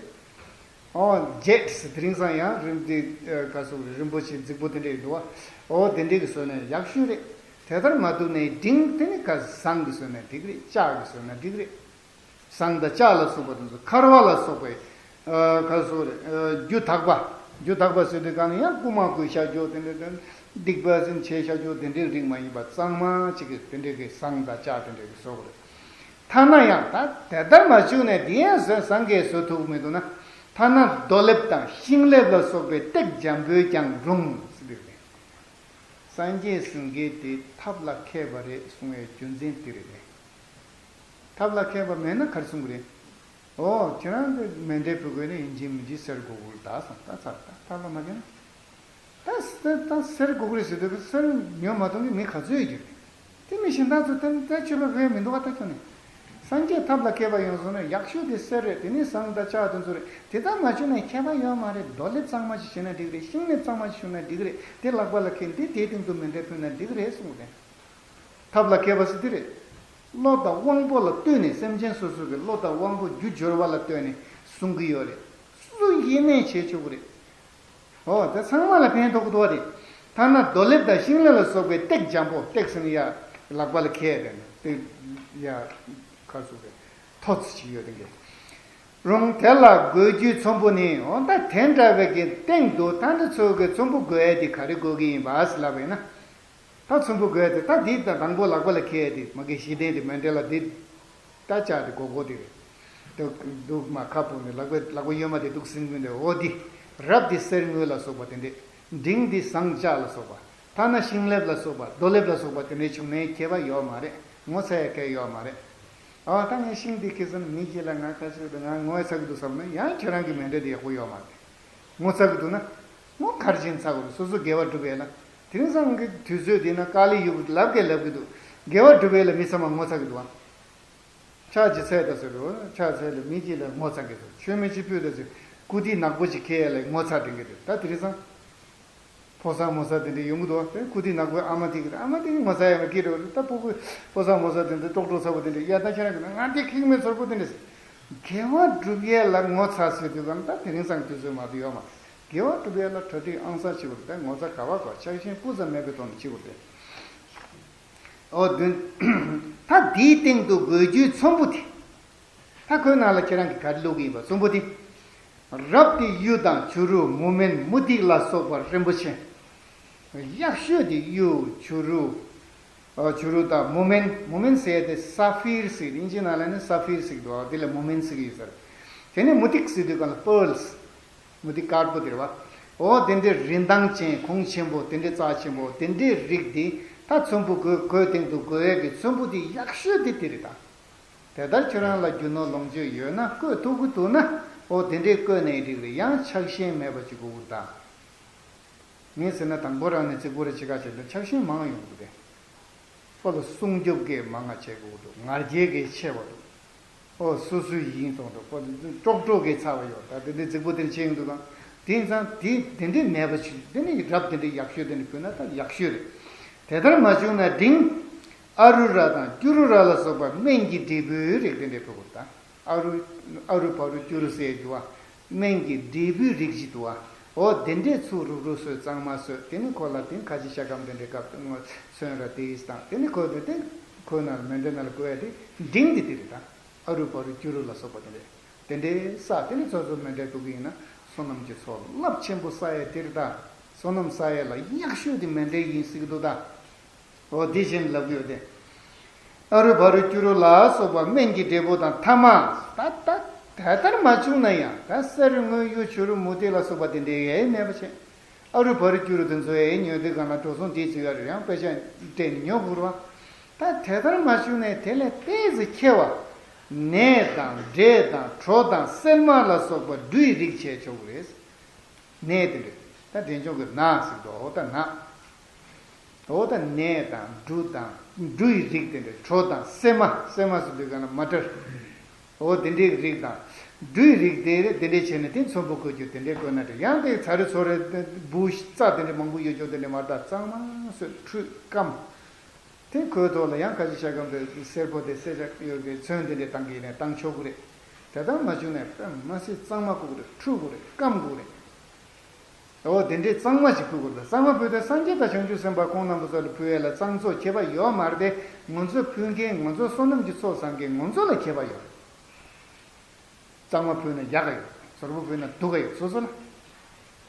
ཨོ་ཇེཊ་དེ་རིང་སང་ཡང་རིན་དེ་ག་སོགས་རིན་པོ་ཆེ་རྫིག་པོ་དེ་འདྲས་འདུག་བ། ཨོ་དེ་འདྲས་ཀྱིས་བཟོས་ན་ཡག་ཤོས་རེད། དེ་ལྟར་མ་ཐུབ་ན་འབྲིང་དེ་ནི་ག་ཟངས་ཀྱིས་བཟོས་ན་འགྲིག་རེད། ལྕགས་ཀྱིས་བཟོས་ན་འགྲིག་རེད། ཟངས་དང་ལྕགས་ལ་སོགས་པ་དེ་ཚོ། འཁར་བ་ལ་སོགས་པའི་ཨ་ག་སོགས་རེད། ཨ་རྒྱུ་དག་པ། རྒྱུ་དག་པ་ཟེར་དུས་གང་ཡང་རྐུ་མ་རྐུས་བཞག་རྒྱུ་དེ་འདྲས་དང་སྡིག་པ་ཟིན་བྱས་བཞག་རྒྱུ་དེ་འདྲའི་རིགས་མ་ཡིན་པ་གཙང་མ་ཅིག་གི་དེ་འདྲས་ཀྱི་ཟངས་དང་ལྕགས་དེ་འདྲས་ཀྱི་བཟོ་དགོས་རེད། ཐ་ན་ཡང་ད་དེ་ལྟར་མ་བྱུང་ནས་དེ་ཡང་བཟོས་ཟངས་ཀྱིས་བཟོ་ཐུབ་མི་འདུག་ན། ཐ་ན་རྡོ་ལེབ་དང་ཤིང་ལེབ་ལ་སོགས་པའི་སྟེགས་འཇམ་པོས་ཀྱང་རུང་ཟེར་དེ་རེད། སངས་རྒྱས་ཟེར་མཁན་དེ་ཐབས་ལ་མཁས་པ་རེད་གསུང་བའི་རྒྱུ་མཚན་དེ་རེད་པས། ཐབས་ལ་མཁས་པ་མེད་ན་ག་རེ་གསུང་གི་རེད། ཨོ་ཁྱེད་རང་གི་མཎྜལ་ཕུལ་དགོས་ན་ཡིན་གཅིག་མིན་གཅིག་གསེར་སྒོར་སྒོར་ད་སོང་ད་ཚར་ད་ཐབས་ལ་མ་མཁས་ན། ད་ད་གསེར་སྒོར་སྒོར་རེད་ཟེར་དུས་གསེར་ཉོ་མ་གཏོང་གི་མི་ག་ཚོད་ཡོད་ཀྱི་རེད། དེ་མི་གཞན་དག་ཚོ་དེ་ད་ཆོས་ལ་དགོས་མི་འདུག་བ། ད་ཁྱོད་ནི་སངས་རྒྱས་ཐབས་ལ་མཁས་པ་ཡོང་སོང་ན་ཡག་ཤོས་དེ་གསེར་རེད། དེ་ནི་ཟངས་དང་ལྕགས་དེ་ཚོ་རེད། དེ་དག་མ་བྱུང་ན་ཁྱད་པར་ཡོད་མ་རེད། རྡོ་ལེབ་གཙང་མ་ཞིག་བྱས་ན་འགྲིག་རེད། ཤིང་ལེབ་གཙང་མ་ཞིག་བྱུང་ན་འགྲིག་རེད། དེ་ལག་པ་ལ་འཁྱེར་དེ་དེའི་སྟེང་དུ་མཎྜལ་ཕུལ་ན་འགྲིག་རེད་གསུངས་ཏེ། ཐབས་ལ་མཁས་པ་ཟེར་དེ་རེད། བློ་དང་དབང་པོ་ལ་ལྟོས་ནས་སེམས་ཅན་སོ་སོ་གི་བློ་དང་དབང་པོ་རྒྱུ་སྦྱོར་བ་ལ་ལྟོས་ནས་གསུང་གི་ཡོད་རེད། སུ་ཡིན་ནས་བྱེད་ཆོག་གི་རེད། ཨོ་དེ་ཚང་མ་ལ་ཕན་ཐོགས་ཀྱི་འདུག་བ་དེ། ཐ་ན་རྡོ་ལེབ་དང་ཤིང་ལེབ་ལ་སོགས་པའི་སྟེགས་འཇམ་པོ། སྟེགས་ཟེར་ན་ཡ་ལག་པ་ལ་འཁྱེར་ཡ་དེ་ཡ་ཁ་སོགས་པའི་ཐོ་ཚིག་ཅིག་ཡོད་དེ་འགས། རུང་དེ་ལ་དགོས་རྒྱུའི་ཚོམ་བུ་ནི། འོ་ད་དེ་འདྲ་བའི་གི་སྟེང་དུ་ད་འདི་ཚོ་གི་ཚོམ་བུ་དགོས་ཡ་དེ་ག་རེ་དགོས་ཀྱི་ཡིན་པ་ཟེར་ལབ་པ་ཡིན་ན། ད་ཚོམ་བུ་དགོས་ཡ་དེ་ད་འདི་ད་དང་པོ་ལག་པ་ལ་འཁྱེར་ཡ་དེ་མ་གི་གཞི་རྟེན་དེ་མཎྜལ་ལ་འདི། ད་ལྕགས་དེ་སྒོར་སྒོར་དེ་རེད། འདུག་འདུག་མ་ཁ་སྤུབས་ནས་ལག་པའི་ལག་པ་གཡོན་མ་དེ་འདུག་སེ་འདུག་འོ་དེ། རབ་དེ་གསེར་དངུལ་ལ་སོགས་པ་དེ་འདྲས། འབྲིང་དེ་ཟངས་ལྕགས་ལ་སོགས་པ། ཐ་ན་ཤིང་ལེབ་ལ་སོགས་པ་རྡོ་ལེབ་ལ་སོགས་པ་དེ་འདྲས་བྱུང་ནའི་ཁྱད་པར་ཡོད་མ་རེད། ངོ་ཚ་ཡ་གལ་ཡོད་མ་རེད། ཨ་ད་ངས་ཤིང་འདི་ཁྱེར་སོང་ན་མི་གཅིག་ལ་ང་ཁ་ཤས་དུ་ང་ངོ་ཚ་གི་འདུག་བསམ་ན་ཡང་ཁྱེད་རང་གི་མཎྜལ་དེ་ཡག་པོ་ཡོད་མ་རེད། ངོ་ཚ་གི་འདུག་ན། ངོ་ག་རེ་བྱས་ནས་ཚ་དགོས་རེད། སོ་སོ་དགེ་བ་སྒྲུབ་ཡས་ལ། དེང་སང་གི་དུས་ཚོད་འདི་ན་དཀའ་ལས་ཡོད་གི་འདུག་ལབ་གི་ལབ་གི་འདུག་དགེ་བ་སྒྲུབ་ཡས་ལ་མི་ཚང་མ་ངོ་ཚ་གི་འདུག་ཨ། ཕྱག་ཅིག་འཚལ་དང་ཟེར་རོ། ཕྱག་འཚལ་ལ་མི་གཅིག་ལ་ངོ་ཚ་གི་འདུག་མཆོད་མེ་ཅིག་ཕུལ་དང་ཟེར། རྐུ་དེ་ནག་པོ་ཅིག་ཁྱེར་ཡས་ལ་ངོ་ཚ་དྲན་གི་འདུག་ད་དེང་སང་། ཕོ་གསར་མོ་གསར་དེ་འདྲ་ཡོང་གི་འདུག་དེ་རྐུ་དེ་ནག་པོའི་ཨ་མ་དེ་གི་ཨ་མ་དེ་གི་ངོ་ཚ་ཡས་ལ་སྐྱིད་འགྲོ་རེད། ད་ཕྲུ་གུ་ཕོ་གསར་མོ་གསར་དེ་འདྲ་ཀྲོག་ཀྲོག་ཚ་པོ་དེ་འདྲ་ཡ་ད་ཁྱེད་རང་གི་ང་དེ་ཁེག་མེད་ཚོར་པོ་དེ་འདྲ། དགེ་བ་སྒྲུབ་ཡས་ལ་ངོ་ཚ་ཟེར་དུས་གང་ད་དེ་རིང་སང་དུས་ཚོད་མ་གཏོགས་ཡོད་མ་རེད། དགེ་བ་སྒྲུབ་ཡས་ལ་གྲ་སྒྲིག་ཨང་གསར་བྱེད་དགོས་རེད། ད་ངོ་ཚ་ག་བ་གོ་ཆགས་ཞེན་སྤུ་ཙམ་མེད་པའི་ཐོག་ནས་བྱེད་དགོས་རེད། ཨོ་བདུན། ད་དེའི་སྟེང་དུ་དགོས་རྒྱུའི་ཚོམ་བུ་དེ། ད་ཁོའི་ནང་ལ་ཁྱེད་རང་གིས་ག་རེ་བླུགས་ཀྱི་ཡིན་པ་ཚོམ་བུ་དེ། རབ་དེ་གཡུ་དང་བྱུ་རུ་མུ་མེན་མུ་ཏིག་ལ་སོགས་པ་རིན་པོ་ཆེ། ཡག་ཤོས་དེ་གཡུ་བྱུ་རུ། ཨ་བྱུ་རུ་དང་མུ་མེན། མུ་མེན་ཟེར་ཡ་དེ་སཱ་ཕིར་ཟེར། དབྱིན་ཇིའི་ནང་ལ་ནི་སཱ་ཕིར་ཟེར་གི་འདུག་དེ་ལ་མུ་མེན་ཟེར་གི་ཡོད་ས་རེད། དེ་ནས་མུ་ཏིག་ཟེར་དུས་གང་ལ་པརལ་སི། མུ་ཏིག་དཀར་པོ་དེ་རེད་བ། འོ་དེ་འདྲའི་རིན་ཐང་ཅན་གོང་ཆེན་པོ་དེ་འདྲའི་རྩ་ཆེན་པོ་དེ་འདྲའི་རིགས་དེ། ད་ཚོམ་བུ་དགོས་དགོས་སྟེང་དུ་དགོས་ཡས་ཀྱི་ཚོམ་བུ་དེ་ཡག་ཤོས་དེ་དེ་རེད་ད། དེ་ལྟར་ཁྱོད་རང་ལ་རྒྱུ་ནོར་ལོངས་སྤྱོད་ཡོད་ན་བཀོད་ཐུབ་ཀྱི་འདུག་ན། འོ་དེ་འདྲའི་བཀོད་ནས་འགྲིག་རེད། ཡང་ཆགས་ཞེན་མེད་པ་ཅིག་དགོས་ཀྱི་རེད་ད། ངས་ཟེར་ན་དང་པོ་རང་ནས་རྫིག་པོ་རེ་བྱེད་ཁ་བྱེད་ན་ཆགས་ཞེན་མང་ཡོང་གི་རེད། ཁོ་ལ་སྲུང་སྐྱོབ་གི་མང་ང་བྱེད་དགོས་འདུག་ང་རྒྱལ་གི་ཆེ་བ་འདུག་ཨོ་སོ་སོའི་ཡིན་སོང་འདུག་ཁོ་ཀྲོག་ཀྲོག་གི་ཚ་བ་ཡོད་ད། དེ་འདྲའི་རྫིག་པོ་དེ་འདྲ་བྱེད་ཡོང་དུས་གང་། དེང་སང་དེ་དེ་འདྲའི་མེད་པ་བྱུང་། དེ་ནི་རབ་དེ་འདྲའི་ཡག་ཤོས་དེ་འདྲ་ཕུལ་ན་ད་ཡག་ཤོས་རེད། དེ་ལྟར་མ་བྱུང་ན་འབྲིང་། ཨ་རུ་ར་དང་ཀྱུ་རུ་ར་ལ་སོགས་པ་སྨན་གྱི་འབྲས་བུའི་རིགས་དེ་འདྲ་ཕུལ་དགོས་ད། ཨ་རུ། ཨ་རུ་བ་རུ་ཀྱུ་རུ་ཟེར་རྒྱུ་བ། སྨན་གྱི་འབྲས་བུའི་རིགས་ཅིག་འདུག་བ། འོ་དེ་འདྲས་ཚུར་རུག་རུག་ཟོས་གཙང་མ་ཟོས། དེ་ནི་ཁོ་ལ་དེ་ཁ་ཆེ་ཤ་སྐམ་དེ་འདྲའི་སྐབས་སུ་ཚོན་ར་དེ་ཡིས་དང་དེ་ནི་ཁོ་དེ་དེ་ཁོའི་ནང་ལ་མཎྜལ་ནང་ལ་བཀོད་ཡ་དེ་འབྲིང་དེ་དེ་རེད་ད། ཨ་རུ་བ་རུ་ཀྱུ་རུ་ལ་སོགས་པ་དེ་འདྲས་དེ་འདྲའི་ས་དེ་ནི་ཚོ་ཚོ་མཎྜལ་བཀོད་ཀྱི་ཡིན་ན་བསོད་ནམས་ཀྱི་ཚོགས་རླབས་ཆེན་པོ་བསགས་ཡ་དེ་རེད་ད། བསོད་ནམས་བསགས་ཡས་ལ་ཡག་ཤོས་དེ་མཎྜལ་ཡིན་ཟེར་གྱི་འདུག་ད། འོ་དེ་བཞིན་ལབ་ཀྱི་ཡོད་དེ། ཨ་རུ་བ་རུ་ཀྱུ་རུ་ལ་སོགས་པ་སྨན་གྱི་འབྲས་བུ་དང་ཐ་མ། ད་ད་དེ་ལྟར་མ་བྱུང་ན་ཡང་ད་གསེར་དངུལ་གཡུ་བྱུ་རུ་མུ་ཏིག་ལ་སོགས་པ་དེ་འདྲའི་ཡས་མེད་པ་བྱས། ཨ་རུ་བ་རུ་ཀྱུ་རུ་དེ་ཚོ་ཡས་ཉོས་དུས་གང་ལ་འགྲོ་སོང་དེ་ཚོ་ཡར་ཡང་དཔེ་ཆ་སྤྲད་ནས་ཉོ་དགོས་རེད་བ། ད་དེ་ལྟར་མ་བྱུང་ན་དེ་ལས་ཏོག་ཙམ་ཁྱད་པར། ནས་དང་འབྲས་དང་གྲོ་དང་སིལ་མ་ལ་སོགས་པ་འབྲུའི་རིགས་བྱས་ཆོག་གི་རེད། ནས་དེ་འདྲ། ད་དེ་འཇོག་གི་ན་ཟེར་དུས་འོ་ད་ན། འོ་ད་ནས་དང་འབྲུ་དང་འབྲུ་ཡི་རིགས་དེ་འདྲ། གྲོ་དང་སིལ་མ། སིལ་མ་ཟེར་དུས་ག་ན་མ་ཊར། འོ་དེ་འདྲའི་རིགས་དང་། འབྲུ་ཡི་རིགས་དེ་དེ་འདྲས་བྱས་ནས་དེ་ཚོན་པོ་བཀོད་རྒྱུ་དེ་འདྲས་བཀོད་ན་འགྲིག་ཡང་དེ་ཚ་རུ་ཚོ་རུ་འབུ་རྩྭ་དེ་འདྲས་མང་པོ་ཡོད་ཅོག་དེ་འདྲས་མ་རེད། ད་གཙང་མ་བཟོས་ཁྲུས་སྐམ། དེ་ཁོའི་ཐོག་ལ་ཡང་ཁ་ཅིག་ཤ་སྐམ་དེ་སེར་པོ་དེ་སེར་ཆ་ཡོད་པའི་ཚོན་དེ་འདྲས་བཏང་གི་ཡིན་ན་བཏང་ཆོག་གི་རེད། དེ་ལྟར་མ་བྱུང་ན་དཔེ་མ་སྲིད་གཙང་མ་དགོས་ཀྱི་རེད། ཁྲུས་དགོས་རེད། སྐམ་དགོས་རེད། འོ་དེ་འདྲས་གཙང་མ་ཞིག་ཕུལ་དགོས་རེད། གཙང་མ་ཕུལ་དུས་སངས་རྒྱས་དང་བྱང་ཆུབ་སེམས་དཔའ་ཁོང་རྣམ་པ་ཚོ་ལ་ཕུལ་ཡས་ལ་གཙང་བཙོག་ཁྱད་པར་ཡོད་མ་རེད་དེ། ང་ཚོ་ཕུལ་མཁན་ང་ཚོ་བསོད་ནམས་ཀྱི་ཚོགས་བསགས་མཁན་ང་ཚོ་ལ་ཁྱད་པར་ཡོད་རེད། གཙང་མ་ཕུལ་ན་ཡག་ག་ཡོད། ཚོར་པོ་ཕུལ་ན་སྡུག་ག་ཡོད། སོ་སོ་ལ།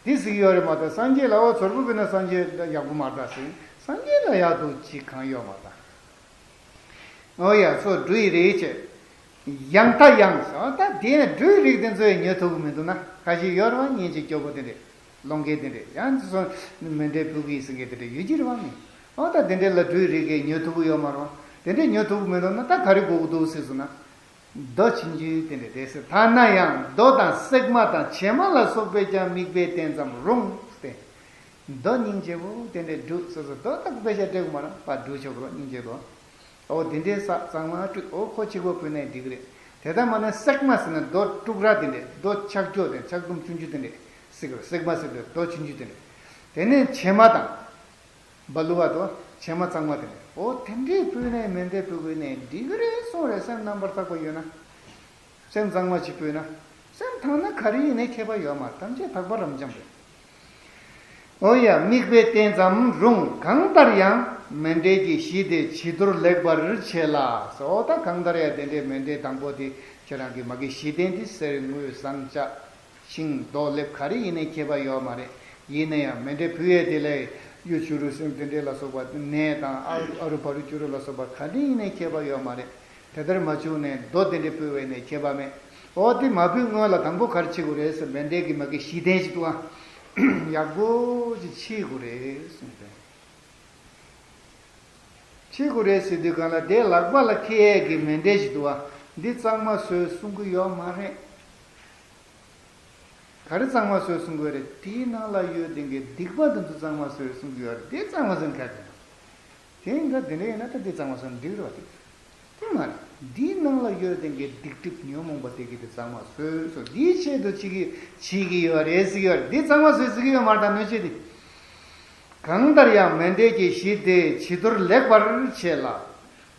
དེ་ཟིག་ཡོད་རེད་མ་གཏོགས་སངས་རྒྱས་ལ་འོ་ཚོར་པོ་ཕུལ་ན་སངས་རྒྱས་ལ་ཡག་པོ་མ་རེད་ཟེར། སངས་རྒྱས་ལ་ཡག་སྡུག་ཅིག་གང་ཡོད་མ་རེད། འོ་ཡ་སོ་འབྲུ་ཡི་རིགས་བྱས། ཡང་ད་ཡང་ཟེར་ད་དེ་ཡང་འབྲུའི་རིགས་དེ་ཚོ་ཡང་ཉོ་ཐུབ་ཀྱི་མི་འདུག་ན། ཁ་ཤས་ཡོད་རེད་བ། སྙིང་རྗེ་སྐྱོ་པོ་དེ་འདྲས། ལོང་མཁན་དེ་འདྲས་ཡང་ཚོ་མཎྜལ་ཕུལ་གི་ཡིན་ཟེར་མཁན་དེ་འདྲས་ཡོད་ཀྱི་རེད་བ། ནི་འོ་ད་དེ་འདྲས་ལ་འབྲུའི་རིགས་ཀྱི་ཉོ་ཐུབ་ཀྱི་ཡོད་མ་རེད་བ། དེ་འདྲས་ཉོ་ཐུབ་ཀྱི་མི་འདུག་ན་ད་ག་རེ་དགོས་ཀྱི་འདུག་ཟེར་སོང་ན། མདོ་ཆུང་ཆུང་དེ་འདྲས་རེད་ཟེར། ཐ་ན་ཡང་རྡོ་དང་གསེག་མ་དང་བྱེ་མ་ལ་སོགས་པས་ཀྱང་དམིགས་པས་བསྟེན་ཙམ་རུང་སྟེ། རྡོ་སྙིང་རྗེ་པོ་དེ་འདྲས་འབྲུ་སོ་སོ་རྡོ་དག་པེ་ཤ་སྤྲད་དགོས་མ་རེད་པ། འབྲུ་ཆོག་རོ་སྙིང་རྗེ་པོ། འོ་དེ་འདྲས་ས་གཙང་མ་བཀྲུས། འོ་ཁོ་གཅིག་པོ་ཕུལ་ནས་འགྲིག་གི་རེད། དེ་ལྟར་མ་ནས་གསེག་མ་ཟེར་ན་རྡོ་དཀྲུག་ར་དེ་འདྲས། རྡོ་ཆག་ཀྱོག་དེ་ཆག་དུམ་ཆུང་ཆུང་དེ་འདྲས་ཟེར་གི་རེད། གསེག་མ་ཟེར་དུས་རྡོ་ཆུང་ཆུང་དེ་འདྲས། དེ་ནས་བྱེ་མ་དང་། བ་ལུ་བ་དང་བྱེ་མ་གཙང་མ་དེ་འདྲས། འོ་དེ་འདྲས་ཕུལ་ནས་མཎྜལ་ཕུལ་དགོས་ནས་འགྲིག་གི་རེད་གསུངས་རེད། སེམས་རྣམ་པར་དག་པ་ཡོད་ན། སེམས་གཙང་མ་ཞིག་ཕུལ་ན། སེམས་དག་ན་ག་རེ་ཡིན་ནའི་ཁྱད་པར་ཡོད་མ་རེད། ཐམས་ཅད་དག་པ་རབ་འབྱམས་རེད། འོ་ཡ་དམིགས་པས་བསྟེན་ཙམ་རུང་། གང་ལྟར་ཡང་མཎྜལ་གྱི་གཞི་དེ་བྱི་དོར་ལེགས་པར་བྱས་ལ། འོ་ད་གང་ལྟར་ཡང་དེ་འདྲའི་མཎྜལ་དང་པོ་དེ་ཁྱེད་རང་གི་མ་གི་གཞི་རྟེན་དེ་གསེར་དངུལ་ཟངས་ལྕགས་ཤིང་རྡོ་ལེབ་ག་རེ་ཡིན་ནའི་ཁྱད་པར་ཡོད་མ་རེད། ཡིན་ན་ཡང་མཎྜལ་ཕུལ་ཡས་དེ་ལས་གཡུ་བྱུ་རུ་སེམས་དེ་འདྲས་ལ་སོགས་པ་ནས་དང་ཨ་ཨ་རུ་བ་རུ་བྱུ་རུ་ལ་སོགས་པ་ག་རེ་ཡིན་ནའི་ཁྱད་པར་ཡོད་མ་རེད། དེ་ལྟར་མ་བྱུང་ནས་རྡོ་དེ་འདྲས་ཕུལ་བས་ནས་ཁྱད་པར་མེད། འོ་དེ་མ་ཕུལ་སྔོན་ལ་དང་པོ་ག་རེ་བྱེད་དགོས་རེད་ཟེར། མཎྜལ་གྱི་མ་གི་གཞི་རྟེན་ཞིག་འདུག་ཨ། ཡག་པོ་ཅིག་ཕྱིས་དགོས་རེད་གསུངས་ཏེ། ཕྱིས་དགོས་རེད་ཟེར་དུས་གང་ལ་དེ་ལག་པ་ལ་འཁྱེར་ཡས་ཀྱི་མཎྜལ་ཞིག་འདུག་ཨ། འདི་གཙང་མ་བཟོས་གསུང་གི་ཡོད་མ་རེད། ག་རེ་གཙང་མ་བཟོས་གསུང་གི་ཡོད་རེད། དེའི་ནང་ལ་ཡོད་དེ་གའི་སྡིག་པ་དེ་ཚོ་གཙང་མ་བཟོས་གསུང་གི་ཡོད་རེད། དེ་གཙང་མ་བཟོས་ག་རེ་རེད། དེ་འདྲ་དེ་འདྲ་ཡིན་ན་ད་དེ་གཙང་མ་བཟོས་ན་འགྲིག་རེད་བ། དེ་དེ་མ་རེད། འདིའི་ནང་ལ་ཡོད་དེ་གའི་སྡིག་སྒྲིབ་ཉོན་མོངས་པ་དེ་གའི་དེ་གཙང་མ་བཟོས་སོ། འདིའི་ཆེད་དུ་ཅིག་གིས་བྱེད་ཀྱི་ཡོད་རེད་ཟེར་གྱི་ཡོད་རེད། འདི་གཙང་མ་བཟོས་ཟེར་གྱི་ཡོད་མ་རེད། ད་གནོད་བྱེད་དེ། གང་ལྟར་ཡང་མཎྜལ་གྱི་གཞི་དེ་བྱི་དོར་ལེགས་པར་བྱས་ལ།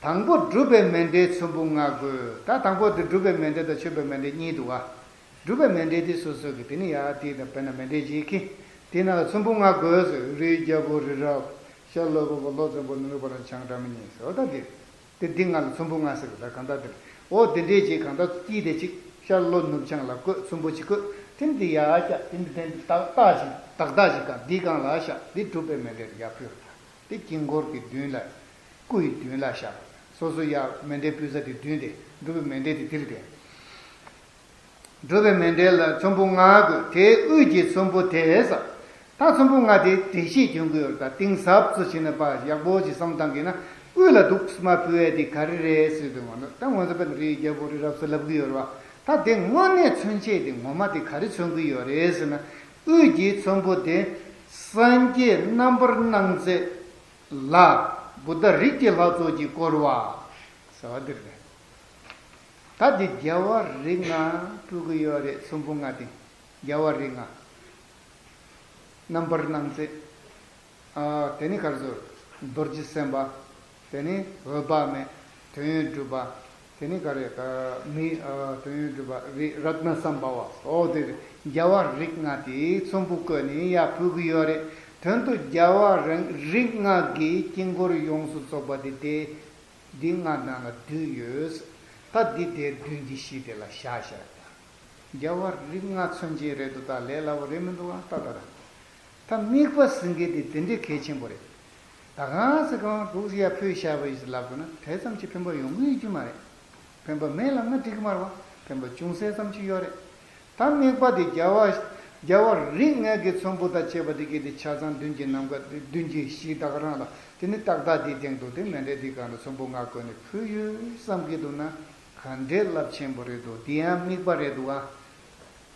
དང་པོ་སྒྲུབ་པའི་མཎྜལ་ཚོམ་བུ་ལྔ་དགོས། ད་དང་པོ་དེ་སྒྲུབ་པའི་མཎྜལ་དང་མཆོད་པའི་མཎྜལ་གཉིས་འདུག་ག། སྒྲུབ་པའི་མཎྜལ་དེ་སོ་སོ་གི་དེ་ནི་ཡ་དེ་དང་དཔེར་ན་མཎྜལ་གྱི་ཁེ་དེ་ནང་ལ་ཚོམ་བུ་ལྔ་དགོས་ཟེར། རིའི་རྒྱལ་པོ་རི་རབ། ཤར་ལྷོ་དབུས་པོ་ལྷོ་འཛམ་བུ། ནུབ་རི་བ་ར་བྱང་སྒྲ་མི་སྙན་ཟེར། འོ་ད་དེ་དེ་འདི་ལྔ་ལ་ཚོམ་བུ་ལྔ་ཟེར་གི། ད་གང་ལྟར་དེ་འོ་དེ་འདྲས་ཅིག་གང་ལྟར་དཀྱིལ་དེ་ཅིག་ཤར་ལྷོ་ནུབ་བྱང་ལ་བཀོད། ཚོམ་བུ་ཅིག་བཀོད། དེ་འདི་ཡ་བཞག་དེ་འདི་དེ་འདི་ཏག་ཏག་ཅིག་ཏག་ཏག་ཅིག་གང་འདི་སྒང་ལ་བཞག་འདི་སྒྲུབ་པའི་མཎྜལ་ཡར་ཕུལ། དེ་དཀྱིལ་འཁོར་གྱི་མདུན་ལ་སྐུ་ཡི་མདུན་ལ་བཞག་སོ་སོ་ཡ་མཎྜལ་ཕུལ་ས་དེ་མདུན་དེ་སྒྲུབ་པའི་མཎྜལ་དེ་དེར་བསྟན། སྒྲུབ་པའི་མཎྜལ་ལ་ཚོམ་བུ་ལྔ་དགོས། དེའི་དབུས་ཀྱི་ཚོམ་བུ་དེ་ཟེར། ད་ཚོམ་བུ་ལྔ་དེ་དེ་ཤེས་སྐྱོན་གྱི་ཡོད་རེད། ད་གཏིང་ཟབ་ཙམ་བྱས་ན་ཕར་ཡག་པོ་ཅིག་བསམ་བཏང་གི་ན་དབུས་ལ་འདུག་སེ་མར་ཕུལ་ཡས་དེ་ག་རེ་རེད་ཟེར་དུས་ང་ཚོ་ད་ང་ཚོ་དཔེར་ན་རིའི་རྒྱལ་པོ་རི་རབ་ཟེར་ལབ་ཀྱི་ཡོད་རེད་བ། ད་དེ་དངོས་གནས་མཚོན་བྱེད་དེ་ངོ་མ་དེ་ག་རེ་མཚོན་གྱི་ཡོད་རེད་ཟེར་ན། དབུས་ཀྱི་ཚོམ་བུ་དེ་སངས་རྒྱས་རྣམ་པར་སྣང་མཛད་ལ་བུདྡྷ་རིགས་ཀྱི་ལྷ་ཚོགས་ཀྱིས་བསྐོར་བ་ཟེར་བ་འདི་རེད། ད་འདི་རྒྱལ་བ་རིགས་ལྔ་ཕུལ་གྱི་ཡོད་རེད། ཚོམ་བུ་ལྔ་དེ་རྒྱལ་བ་རིགས་ལྔ། རྣམ་པར་སྣང་མཛད། ཨ། དེ་ནི་ག་རེ་ཟེར། རྡོ་རྗེ་སེམས་དཔའ། དེ་ནི་འོད་དཔག་མེད། དོན་ཡོད་གྲུབ་པ། དེ་ནི་ག་རེ། ཨ། མི། ཨ། དོན་ཡོད་གྲུབ་པ་རི་རཏྣ་སམ་བྷ་ཝ། འོ་དེ་རེད། རྒྱལ་བ་རིགས་ལྔ་དེ་ཚོམ་བུ་བཀོད་ནས་ཡར་ཕུལ་གྱི་ཡོད་རེད། དོན་དུ་རྒྱལ་བ་རིགས་ལྔ་གི་དཀྱིལ་འཁོར་ཡོངས་སུ་རྫོགས་པ་དེ་དེ། འདི་ལྔ་ནང་ལ་བསྡུས་ཡོད། ད་འདི་དེ་མདུན་གྱི་གཞི་དེ་ལ་བཞག་བཞག་ད། རྒྱལ་བ་རིགས་ལྔ་མཚོན་བྱེད་རེད་འདུག་ད་ལས་སླ་བོ་རེད་མི་འདུག་ཨ། ད་ད་ད། ད་ ད་དམིགས་པ་ཟེར་མཁན་དེ་དེ་འདྲའི་གལ་ཆེན་པོ་རེད། ད་གང་ཟེར་གང་འདུག་ཡ་ཕུལ་བཞག་པ་ཡིན་ཟེར་ལབ་དགོས་ན་དེ་ཙམ་གྱིས་ཕན་པ་ཡོང་གི་ཡོད་ཀྱི་མ་རེད། ཕན་པ་མེད་ལབ་ན་འགྲིག་གི་མ་རེད་བ། ཕན་པ་ཅུང་ཟད་ཙམ་གྱིས་ཡོད་རེད། ད་དམིགས་པ་དེ་རྒྱལ་བ་རྒྱལ་བ་རིགས་ལྔ་གི་ཚོམ་བུ་དང་བཅས་པ་དེ་གི་དེ་ཆ་ཚང་མདུན་གྱི་ནམ་མཁའ་མདུན་གྱི་གཞི་ད་ག་རང་ལ་དེ་ནི་ཏག་ཏག་དེ་སྟེང་དུ་དེ་མཎྜལ་དེ་སྒང་ལ་ཚོམ་བུ་ལྔ་བཀོད་ནས་ཕུལ་ཡོད་བསམ་གྱི་འདུག་ན་ག་འདྲའི་རླབས་ཆེན་པོ་རེད་འདུག་དེ་ཡང་དམིགས་པ་རེད་འདུག་ཨ།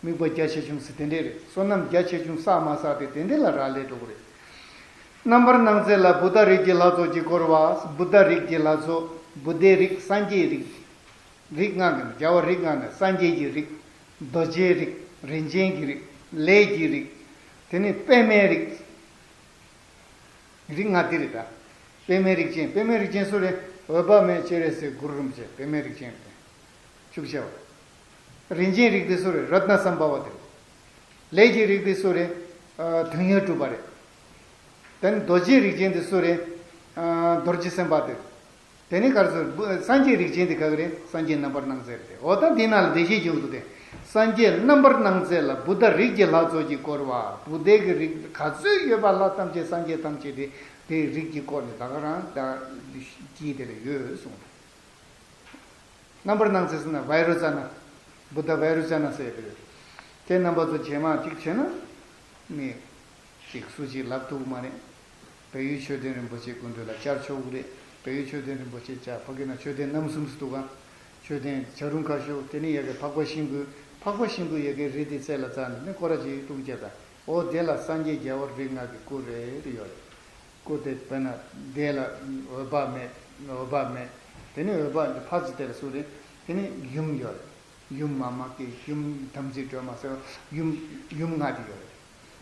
དམིགས་པ་རྒྱ་ཆེ་ཆུང་ཟེར་དེ་འདྲས་རེད། བསོད་ནམས་རྒྱ་ཆེ་ཆུང་བསགས་མ་བསགས་དེ་དེ་འདྲས་ལ་རག་ལས་འགྲོ་གི་རེད། རྣམ་པར་སྣང་མཛད་ལ་བུདྡྷ་རིགས་ཀྱི་ལྷ་ཚོགས་ཀྱིས་བསྐོར་བ། བུདྡྷ་རིགས་ཀྱི་ལྷ་ཚོགས། བུདྡྷའི་རིགས། སངས་རྒྱས་རིགས། རིགས་ལྔ་གི་རྒྱལ་བ་རིགས་ལྔ་ནི་སངས་རྒྱས་ཀྱི་རིགས། རྡོ་རྗེའི་རིགས། རིན་ཆེན་གྱི་རིགས། ལས་ཀྱི་རིགས། དེ་ནི་པདྨའི་རིགས། རིགས་ལྔ་དེ་རེད་ད། པདྨའི་རིགས་ཅན། པདྨའི་རིགས་ཅན་སུ་རེད། འོད་དཔག་མེད་སྤྱན་རས་གཟིགས་གུ་རུ་རིན་པོ་ཆེ་པདྨའི་རིགས་ཅན་རེད། བཅུ་གཅིག་པ། རིན་ཆེན་རིགས་དེ་སུ་རེད། རཏྣ་སམ་བྷ་ཝ་དེ་རེད། ལས་ཀྱི་རིགས་དེ་སུ་རེད། ཨ། དོན་ཡོད་གྲུབ་པ་རེད། དེ་ནི་རྡོ་རྗེའི་རིགས་ཅན་དེ་སུ་རེད། ཨ། རྡོ་རྗེ་སེམས་དཔའ་དེ་རེད། དེ་ནི་ག་རེ་ཟེར། བུ། སངས་རྒྱས་རིགས་ཅན་དེ་ག་གི་རེད། སངས་རྒྱས་རྣམ་པར་སྣང་མཛད་རེད། འོ་ད་འདི་ནང་ལ་འགྲེལ་བཤད་བྱེད་དགོས་འདུག་སྟེ། སངས་རྒྱས་རྣམ་པར་སྣང་མཛད་ལ་བུདྡྷ་རིགས་ཀྱི་ལྷ་ཚོགས་ཀྱིས་བསྐོར་བ། བུདྡྷའི་གི་རིགས་ག་ཚོད་ཡོད་པ་ལྷ་ཐམས་ཅད་སངས་རྒྱས་ཐམས་ཅད་དེ་དེའི་རིགས་ཀྱིས་བསྐོར་ནས་ད་ག་རང་ད་དཀྱིལ་དེ་ལ་ཡོད་གསུངས། རྣམ་པར་སྣང་མཛད་ཟེར་ན་བཻ་རོ་ཙ་ན། བུདྡྷ་བཻ་རོ་ཙ་ན་ཟེར་ཡོད་རེད། དེ་རྣམ་པ་ཚོ་རྗེས་མ་གཅིག་བྱས་ན། ནི། ཅིག་སུ་ཅིག་ལབ་ཐུབ་མ་རེད། བལ་ཡུལ་མཆོད་རྟེན་རིན་པོ་ཆེ་སྐུ་མདུན་ལ་བཅར་ཆོག་གི་རེད། བལ་ཡུལ་མཆོད་རྟེན་རིན་པོ་ཆེ་བཅར་ཕ་གི་ན་མཆོད་རྟེན་རྣམ་གསུམ་ཟེར་འདུག་ག་མཆོད་རྟེན་བྱ་རུང་ཁ་ཤོར་དེ་ནི་ཡ་གི་འཕགས་པ་ཤིང་ཀུན། འཕགས་པ་ཤིང་ཀུན་ཡ་གི་རི་དེ་རྩེ་ལ་བཙལ་ནས་ནི་སྐོར་ར་ཅིག་ཐུག་རྒྱབ་ད། འོ་དེ་ལ་སངས་རྒྱས་རྒྱལ་བ་རིགས་ལྔ་གི་སྐུ་རེ་རེ་ཡོད་རེད། སྐུ་དེ་དཔེར་ན་དེ་ལ་འོད་དཔག་མེད། འོད་དཔག་མེད། དེ་ནི་འོད་དཔག་འདི་ཕར་ཚུར་དེ་ལ་སུ་རེད། དེ་ནི་ཡུམ་ཡོད་རེད། ཡུམ་མ་མ་ཀི་ཡུམ་དམ་ཚིག་སྒྲོལ་མ་ཟེར་བ་ཡུམ་ཡུམ་ལྔ་དེ་ཡོད་རེད།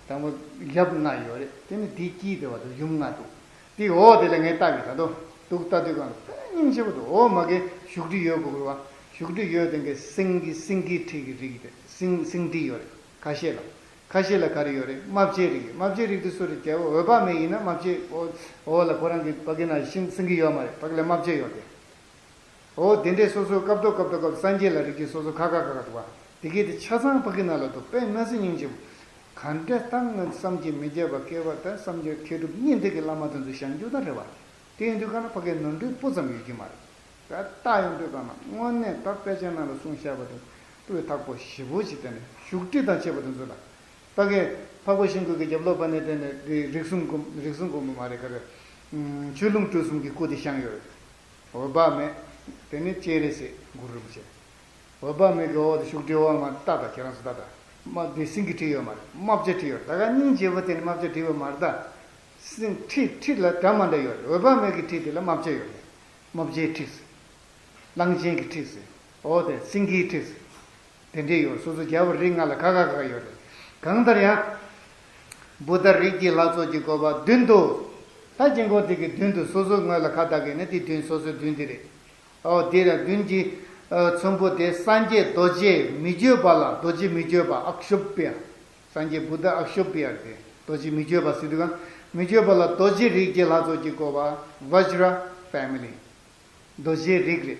དང་པོ་ཡབ་ལྔ་ཡོད་རེད། དེ་ནི་དེའི་དཀྱིལ་དེ་བ་དུ་ཡུམ་ལྔ་འདུག་དེ་འོ་དེ་ལ་ངས་ལྟ་གི་ད་དོ་འདུག་ལྟ་དུས་གང་དཔེ་སྙིང་རྗེ་པོ་འདུག་འོ་མ་གི་བཞུགས་ཁྲི་ཡོད་དགོས་རེད་བ། བཞུགས་ཁྲི་ཡོད་དེ་གི་སེང་གེ་སེང་གེའི་ཁྲི་གི་རིགས་དེ་སེང་སེང་ཁྲི་ཡོད་རེད། ཁ་ཤས་ལ། ཁ་ཤས་ལ་ག་རེ་ཡོད་རེད། རྨ་བྱའི་རིགས། རྨ་བྱའི་རིགས་དེ་སུ་རེད། རྒྱལ་པོ་འོད་དཔག་མེད་ཡིན་ན་རྨ་བྱའི་འོ་འོ་ལ་ཁོ་རང་གི་ཕ་གི་ན་ཤིང་སེང་གེ་ཡོད་མ་རེད། ཕ་གི་ལ་རྨ་བྱ་ཡོད་དེ། འོ་དེ་འདྲས་སོ་སོའི་སྐབས་ཐོག་སྐབས་ཐོག་སྐབས་སངས་རྒྱས་ལ་རིགས་ཀྱི་སོ་སོ་ཁ་ཁ་ཁ་ཁ་འདུག་བ། དེ་གས་དེ་ཆ་ཚང་ཕ་གི་ན་ལ་འདུག་དཔེ་མ་སྲིད་སྙིང་རྗེ་པོ། ག་འདྲས་ད་ང་བསམ་གྱིས་མི་ཁྱབ་པ་སྐལ་བ་ད་བསམ་རྒྱུ་མཁས་གྲུབ་གཉིས་ལྡན་གྱི་བླ་མ་དེ་ཚོ་བཞེངས་རྒྱུ་ད་རེད་བ། དེ་ཡིན་དུས་ག་ན་ཕ་གིའི་ནོར་འཁྲུལ་སྤུ་ཙམ་ཡོད་ཀྱི་མ་རེད། ད་ལྟ་ཡོང་དུས་ག་ན་དངོས་གནས་ད་དཔེ་ཆ་ནང་ལ་གསུངས་བཞག་པ་དེ་ལྟོས་དག་པོ་ཞེ་པོ་ཅིག་བསྟན་ནས་བཞུགས་ཁྲི་དང་བཅས་པ་དེ་ཚོ་ལ། ཕ་གིའི་འཕགས་པ་ཤིང་ཀུན་གྱི་རྒྱབ་ལོགས་པ་ནས་བསྟན་ནས་དེ་རིགས་གསུམ་མགོན། རིགས་གསུམ་མགོན་པོ་མ་རེད་ག་རེ། ཆོས་ལུང་སྤྲུལ་གསུམ་གྱི་སྐུ་དེ་བཞེངས་ཡོད་རེད། འོད་དཔག་མེད། དེ་ནི་སྤྱན་རས་གཟིགས་གུ་རུ་རིན་པོ་ཆེ། འོད་དཔག་མེད་ཀྱི་འོག་ཏུ་བཞུགས་ཁྲི་འོག་མ་ལྟ་ད་ཁྱེད་རང་ཚོ་ལྟ་ད། རྨ་དེ་སེང་གེའི་ཁྲི་ཡོད་མ་རེད། རྨ་བྱའི་ཁྲི་ཡོད་རེད། ད་ག་སྙིང་རྗེ་པོ་དེ་ནི་རྨ་བྱའི་ཁྲི་ཡོད་མ་རེད་ད། སེང་ཁྲི་ཁྲི་ལ་འདྲ་མ་འདྲ་ཡོད་རེད། འོད་དཔག་མེད་ཀྱི་ཁྲི་དེ་ལ་རྨ་བྱ་ཡོད་རེད། རྨ་བྱའི་ཁྲི་ཟེར། གླང་ཆེན་གྱི་ཁྲི་ཟེར། འོ་དེ་སེང་གེའི་ཁྲི་ཟེར། དེ་འདྲས་ཡོད། སོ་སོ་རྒྱལ་བ་རིགས་ལྔ་ལ་ཁ་ཁ་ཁ་ཡོད་རེད། གང་ལྟར་ཡང་། བུདྡྷ་རིགས་ཀྱི་ལྷ་ཚོགས་ཀྱིས་བསྐོར་བ་མདུན་དུ། ད་དཀྱིལ་འཁོར་དེ་གི་མདུན་དུ་སོ་སོའི་ངོས་ལ་ཁ་བཏགས་ཀྱི་ནི་དེ་མདུན་སོ་སོའི་མདུན་དེ་རེད། ཨོ་དེ་ལ་མདུན་གྱི་ཨ་ཚོམ་བུ་དེ་སངས་རྒྱས་རྡོ་རྗེ་མི་བསྐྱོད་པ་ལ། རྡོ་རྗེ་མི་བསྐྱོད་པ་ཨཀ་ཤོབ་བི་ཡ། སངས་རྒྱས་བུདྡྷ་ཨཀ་ཤོབ་བི་ཡ་དེ་རྡོ་རྗེ་མི་བསྐྱོད་པ་ཟེར་དུས་གང་མི་བསྐྱོད་པ་ལ་རྡོ་རྗེ་རིགས་ཀྱི་ལྷ་ཚོགས་ཀྱིས་བསྐོར་བ། བཛྲ་ཕེ་མི་ལི། རྡོ་རྗེ་རིགས་རེད།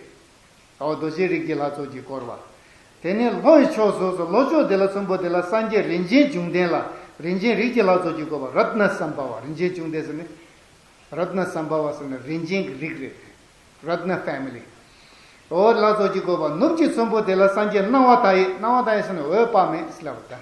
ཨོ་རྡོ་རྗེ་རིགས་ཀྱི་ལྷ་ཚོགས་ཀྱིས་བསྐོར་བ། དེ་ནས་ལྷོ་ཡི་ཕྱོགས་སུ་སོ་ལྷོ་ཕྱོགས་དེ་ལ་ཚོམ་བུ་དེ་ལ་སངས་རྒྱས་རིན་ཆེན་འབྱུང་ལྡན་ལ། རིན་ཆེན་རིགས་ཀྱི་ལྷ་ཚོགས་ཀྱིས་བསྐོར་བ། རཏྣ་སམ་བྷ་ཝ། རིན་ཆེན་འབྱུང་ལྡན་ཟེར་ནི། རཏྣ་སམ་བྷ་ཝ་ཟེར་ནི་རིན་ཆེན་གྱི་རིགས་རེད། རཏྣ་ཕེ་མི་ལི། འོ་ལྷ་ཚོགས་ཀྱིས་བསྐོར་བ། ནུབ་ཀྱི་ཚོམ་བུ་དེ་ལ་སངས་རྒྱས་སྣང་བ་མཐའ་ཡས། སྣང་བ་མཐའ་ཡས་ཟེར་ནི་འོད་དཔག་མེད་ཟེར་ལབ་པ་དང་།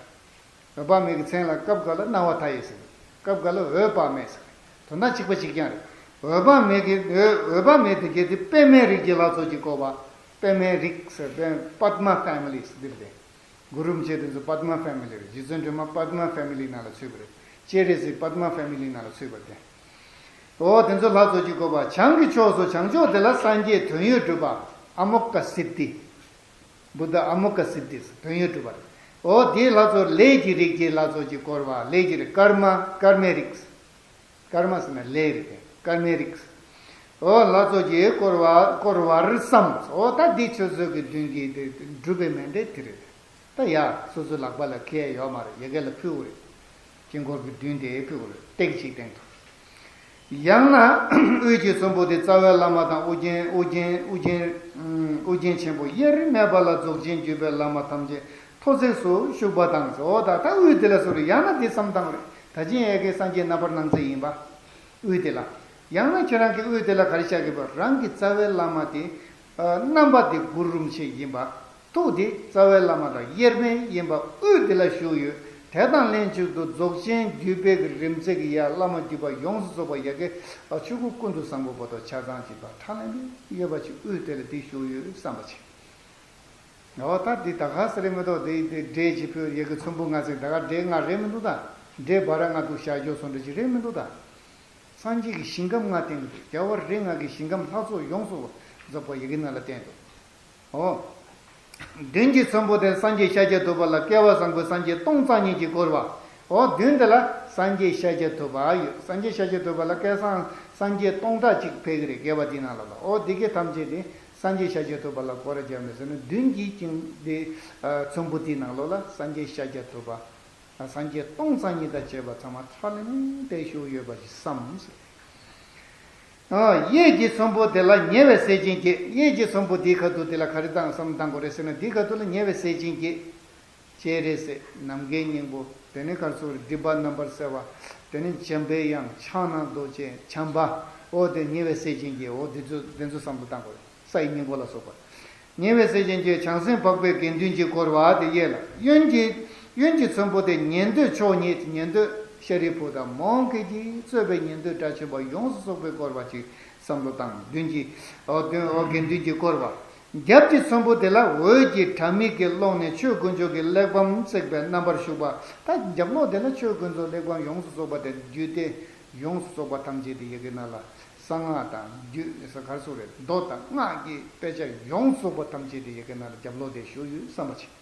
འོད་དཔག་མེད་ཀྱི་མཚན་ལ་སྐབས་འགའ་ལ་སྣང་བ་མཐའ་ཡས་ཟེར། སྐབས་འགའ་ལ་འོད་དཔག་མེད་ཟེར། དོན་དག་གཅིག་པ་གཅིག་རྐྱང་རེད། འོད་དཔག་མེད་ཀྱི་འོད་འོད་དཔག་མེད་དེ་གལ་ཏེ་པདྨའི་རིགས་ཀྱི་ལྷ་ཚོགས་ཀྱིས་བསྐོར་བ། པདྨའི་རིགས་ཟེར་པདྨ་ཕེ་མི་ལི་ཟེར་འདི་རེད། གུ་རུ་རིན་པོ་ཆེ་དེ་ཚོ་པདྨ་ཕེ་མི་ལི་རེད། རྗེ་བཙུན་སྒྲོལ་མ་པདྨ་ཕེ་མི་ལི་ནང་ལ་ཚུད་པ་རེད། སྤྱན་རས་གཟིགས་པདྨ་ཕེ་མི་ལི་ནང་ལ་ཚུད་པ་རེད། འོ་དེ་ཚོ་ལྷ་ཚོགས་ཀྱིས་བསྐོར་བ། བྱང་གི་ཕྱོགས་སུ་བྱང་ཕྱོགས་དེ་ལ་སངས་རྒྱས་དོན་ཡོད་གྲུབ་པ། ཨ་མོ་ཀ་སིདྡྷི། བུདྡྷ་ཨ་མོ་ཀ་སིདྡྷི་དོན་ཡོད་གྲུབ་པ་རེད། འོ་དེའི་ལྷ་ཚོགས་ལས་ཀྱི་རིགས་ཀྱི་ལྷ་ཚོགས་ཀྱིས་བསྐོར་བ། ལས་ཀྱི་རིགས་ཀརྨ། ཀརྨའི་རིགས། ཀརྨ་ཟེར་ན་ལས་རེད་དེ། ཀརྨའི་རིགས། འོ་ལྷ་ཚོགས་ཀྱིས་བསྐོར་བ་བསྐོར་བར་བསམ། འོ་ད་འདི་ཆོས་ཚོགས་ཀྱི་མདུན་གྱི་དེ་སྒྲུབ་པའི་མཎྜལ་དེ་རེད། ད་ཡ་སོ་སོའི་ལག་པ་ལ་ཁེལ་ཡོད་མ་རེད། ཡ་གི་ལ་ཕུལ་དགོས་རེད། དཀྱིལ་འཁོར་གྱི་མདུན་དེ་ཕུལ་དགོས་རེད། སྟེགས་གཅིག་སྟེང་དུ། ཡང་ན། དབུས་ཀྱི་ཚོམ་བུ་དེ་རྩ་བའི་བླ་མ་དང་ཨོ་རྒྱན་ཨོ་རྒྱན་ཨོ་རྒྱན་ཨོ་རྒྱན་ཆེན་པོ་དབྱེར་མེད་པ་ལ་རྫོགས་ཆེན་བརྒྱུད་པའི་བླ་མ་ཐམས་ཅད་ཐོ་བརྩེགས་སུ་བཞུགས་པ་དང་། འོ་ད་ད་དབུས་དེ་ལ་སོ་རེད། ཡང་ན་དེ་བསམ་བཏང་རེད། ད་ཅི་ཡ་གི་སངས་རྒྱས་རྣམ་པར་སྣང་མཛད་ཡིན་པ། དབུས་དེ་ལ། ཡང་ན་ཁྱེད་རང་གི་དབུས་དེ་ལ་ག་རེ་ཤར་གི་པ། རང་གི་རྩ་བའི་བླ་མ་དེ། ཨ། རྣམ་པ་དེ་གུ་རུ་རིན་པོ་ཆེ་ཡིན་པ། ཐུགས་དེ་རྩ་བའི་བླ་མ་དང་དབྱེར་མེད་ཡིན་པ་དབུས་དེ་ལ་བཞུགས་ཡོད། དེ་དང་ལྷན་ཅིག་ཏུ་རྫོགས་ཆེན་བརྒྱུད་པའི་རིམ་བརྩེགས་ཀྱི་ཡ་བླ་མ་བརྒྱུད་པ་ཡོངས་སུ་རྫོགས་པ་ཡ་གི། ཨ། ཆོས་སྐུ་ཀུན་ཏུ་བཟང་པོ་བར་དུ་ཆ་ཚང་གཅིག་པ་ཁྲ་ལམ་ལམ་ཡོད་པ་ཅིག་དབུས་དེ་ལ་དེ་བཞུགས་ཡོད་བསམ་པ་ཅིག། འོ་ད་འདི་ད་ག་ས་རེད་མི་འདུག་འདི་འདི་འདྲེ་ཅིག་ཕུལ་ཡ་གི་ཚོམ་བུ་ལྔ་ཟེར། ད་ག་འདྲེ་ལྔ་རེད་མི་འདུག་ད་འདྲེ་བ་ར་ལྔ་འདུག་ཤ་ཞོ་སོ་འདྲ་ཅིག་རེད་མི་འདུག་ད་སངས་རྒྱས་ཀྱི་ཞིང་ཁམས་ལྔ་བསྟན་གྱི་འདུག་རྒྱལ་བ་རིགས་ལྔ་གི་ཞིང་ཁམས་ལྷ་ཚོགས་ཡོངས་སུ་རྫོགས་པ་ཡ་གི་ནང་ལ་བསྟན་འདུག་འོ། མདུན་གྱི་ཚོམ་བུ་དེར་སངས་རྒྱས་ཤཱཀྱ་ཐུབ་པ་ལ་སྐལ་བ་བཟང་པོའི་སངས་རྒྱས་སྟོང་རྩ་གཉིས་ཀྱིས་བསྐོར་བ། འོ་མདུན་དེ་ལ་སངས་རྒྱས་ཤཱཀྱ་ཐུབ་པ་ཡོད། སངས་རྒྱས་ཤཱཀྱ་ཐུབ་པ་ལ་སྐལ་བཟང་སངས་རྒྱས་སྟོང་ཕྲག་གཅིག་ཕེབས་ཀྱི་རེད་རྒྱལ་བ་འདི་ནང་ལ་ལ། འོ་འདི་གའི་ཐམས་ཅད་དེ་སངས་རྒྱས་ཤཱཀྱ་ཐུབ་པ་ལ་སྐོར་ར་རྒྱབ་ནས་ཟེར་ན་མདུན་གྱི་ཀྱང་དེ། ཚོམ་བུ་དེའི་ནང་ལོགས་ལ་སངས་རྒྱས་ཤཱཀྱ་ཐུབ་པ། སངས་རྒྱས་སྟོང་རྩ་གཉིས་དང་བཅས་པ་ཚང་མ་ཁྲ་ལམ་ལམ་བཞུགས་ཡོད་པ་ཞིག་བསམ་ཟེར། གཡས་ཀྱི་ཚོམ་བུ་དེ་ལ་ཉེ་བའི་སྲས་ཆེན་བརྒྱད། གཡས་ཀྱི་ཚོམ་བུ་དེའི་ཁ་ཐུག་དེ་ལ་ག་རེ་བཏང་བསམ་བཏང་དགོས་རེད་ཟེར་ན། དེའི་ཁ་ཐུག་ལ་ཉེ་བའི་སྲས་ཆེན་བརྒྱད། སྤྱན་རས་གཟིགས། ནམ་མཁའི་སྙིང་པོ། དེ་ནས་ག་རེ་ཟེར་དགོས་རེད། སྒྲིབ་པ་རྣམ་པར་སེལ་བ། དེ་ནས་འཇམ་པའི་དབྱངས། ཕྱག་ན་རྡོ་རྗེ། བྱམས་པ། འོ་དེ་ཉེ་བའི་སྲས་ཆེན་བརྒྱད། འོ་དེ་ཚོ་དེ་ཚོ་བསམ་བློ་བཏང་དགོས་རེད། ས་ཡི་སྙིང་པོ་ལ་སོགས་པ། ཉེ་བའི་སྲས་ཆེན་བརྒྱད། བྱང་སེམས་འཕགས་པའི་དགེ་འདུན་གྱིས་བསྐོར་བ་དེ་གཡས་ལ། གཡོན་གྱི་གཡོན་གྱི་ཚོམ་བུ་དེ་ཉན་ཐོས་མཆོག་གཉིས། ཉན་ཐོས་ཤཱ་རིའི་བུ་དང་མོའུ་འགལ་གྱིས་གཙོས་པའི་ཉན་ཐོས་དགྲ་བཅོམ་པ་ཡོངས་སུ་རྫོགས་པའི་བསྐོར་བ་ཅིག་བསམ་བློ་བཏང་། མདུན་གྱི། འོ་དོན། འོ་དགེ་འདུན་གྱིས་བསྐོར་བ། རྒྱབ་ཀྱི་ཚོམ་བུ་དེ་ལ་འོད་ཀྱི་དྲ་མིག་གི་ཀློང་ནས་ཆོས་དཀོན་མཆོག་གི་གླེགས་བམ་བརྩེགས་པའི་རྣམ་པར་བཞུགས་པ། ད་རྒྱབ་ལོགས་དེ་ལ་ཆོས་དཀོན་མཆོག་གླེགས་བམ་ཡོངས་སུ་རྫོགས་པ་དེ་བརྒྱུད་དེ། ཡོངས་སུ་རྫོགས་པ་ཐམས་ཅད་དེ་ཡ་གི་ནང་ལ། གསང་སྔགས་དང་རྒྱུད་ས་གར་སོགས་རེད། མདོ་དང་སྔགས་ཀྱི་དཔེ་ཆ་ཡོངས་སུ་རྫོགས་པ་ཐམས་ཅད་དེ་ཡ་གི་ནང་ལ་རྒྱབ་ལོགས་དེ་བཞུགས་ཡོད་བསམ་པ་བྱེད།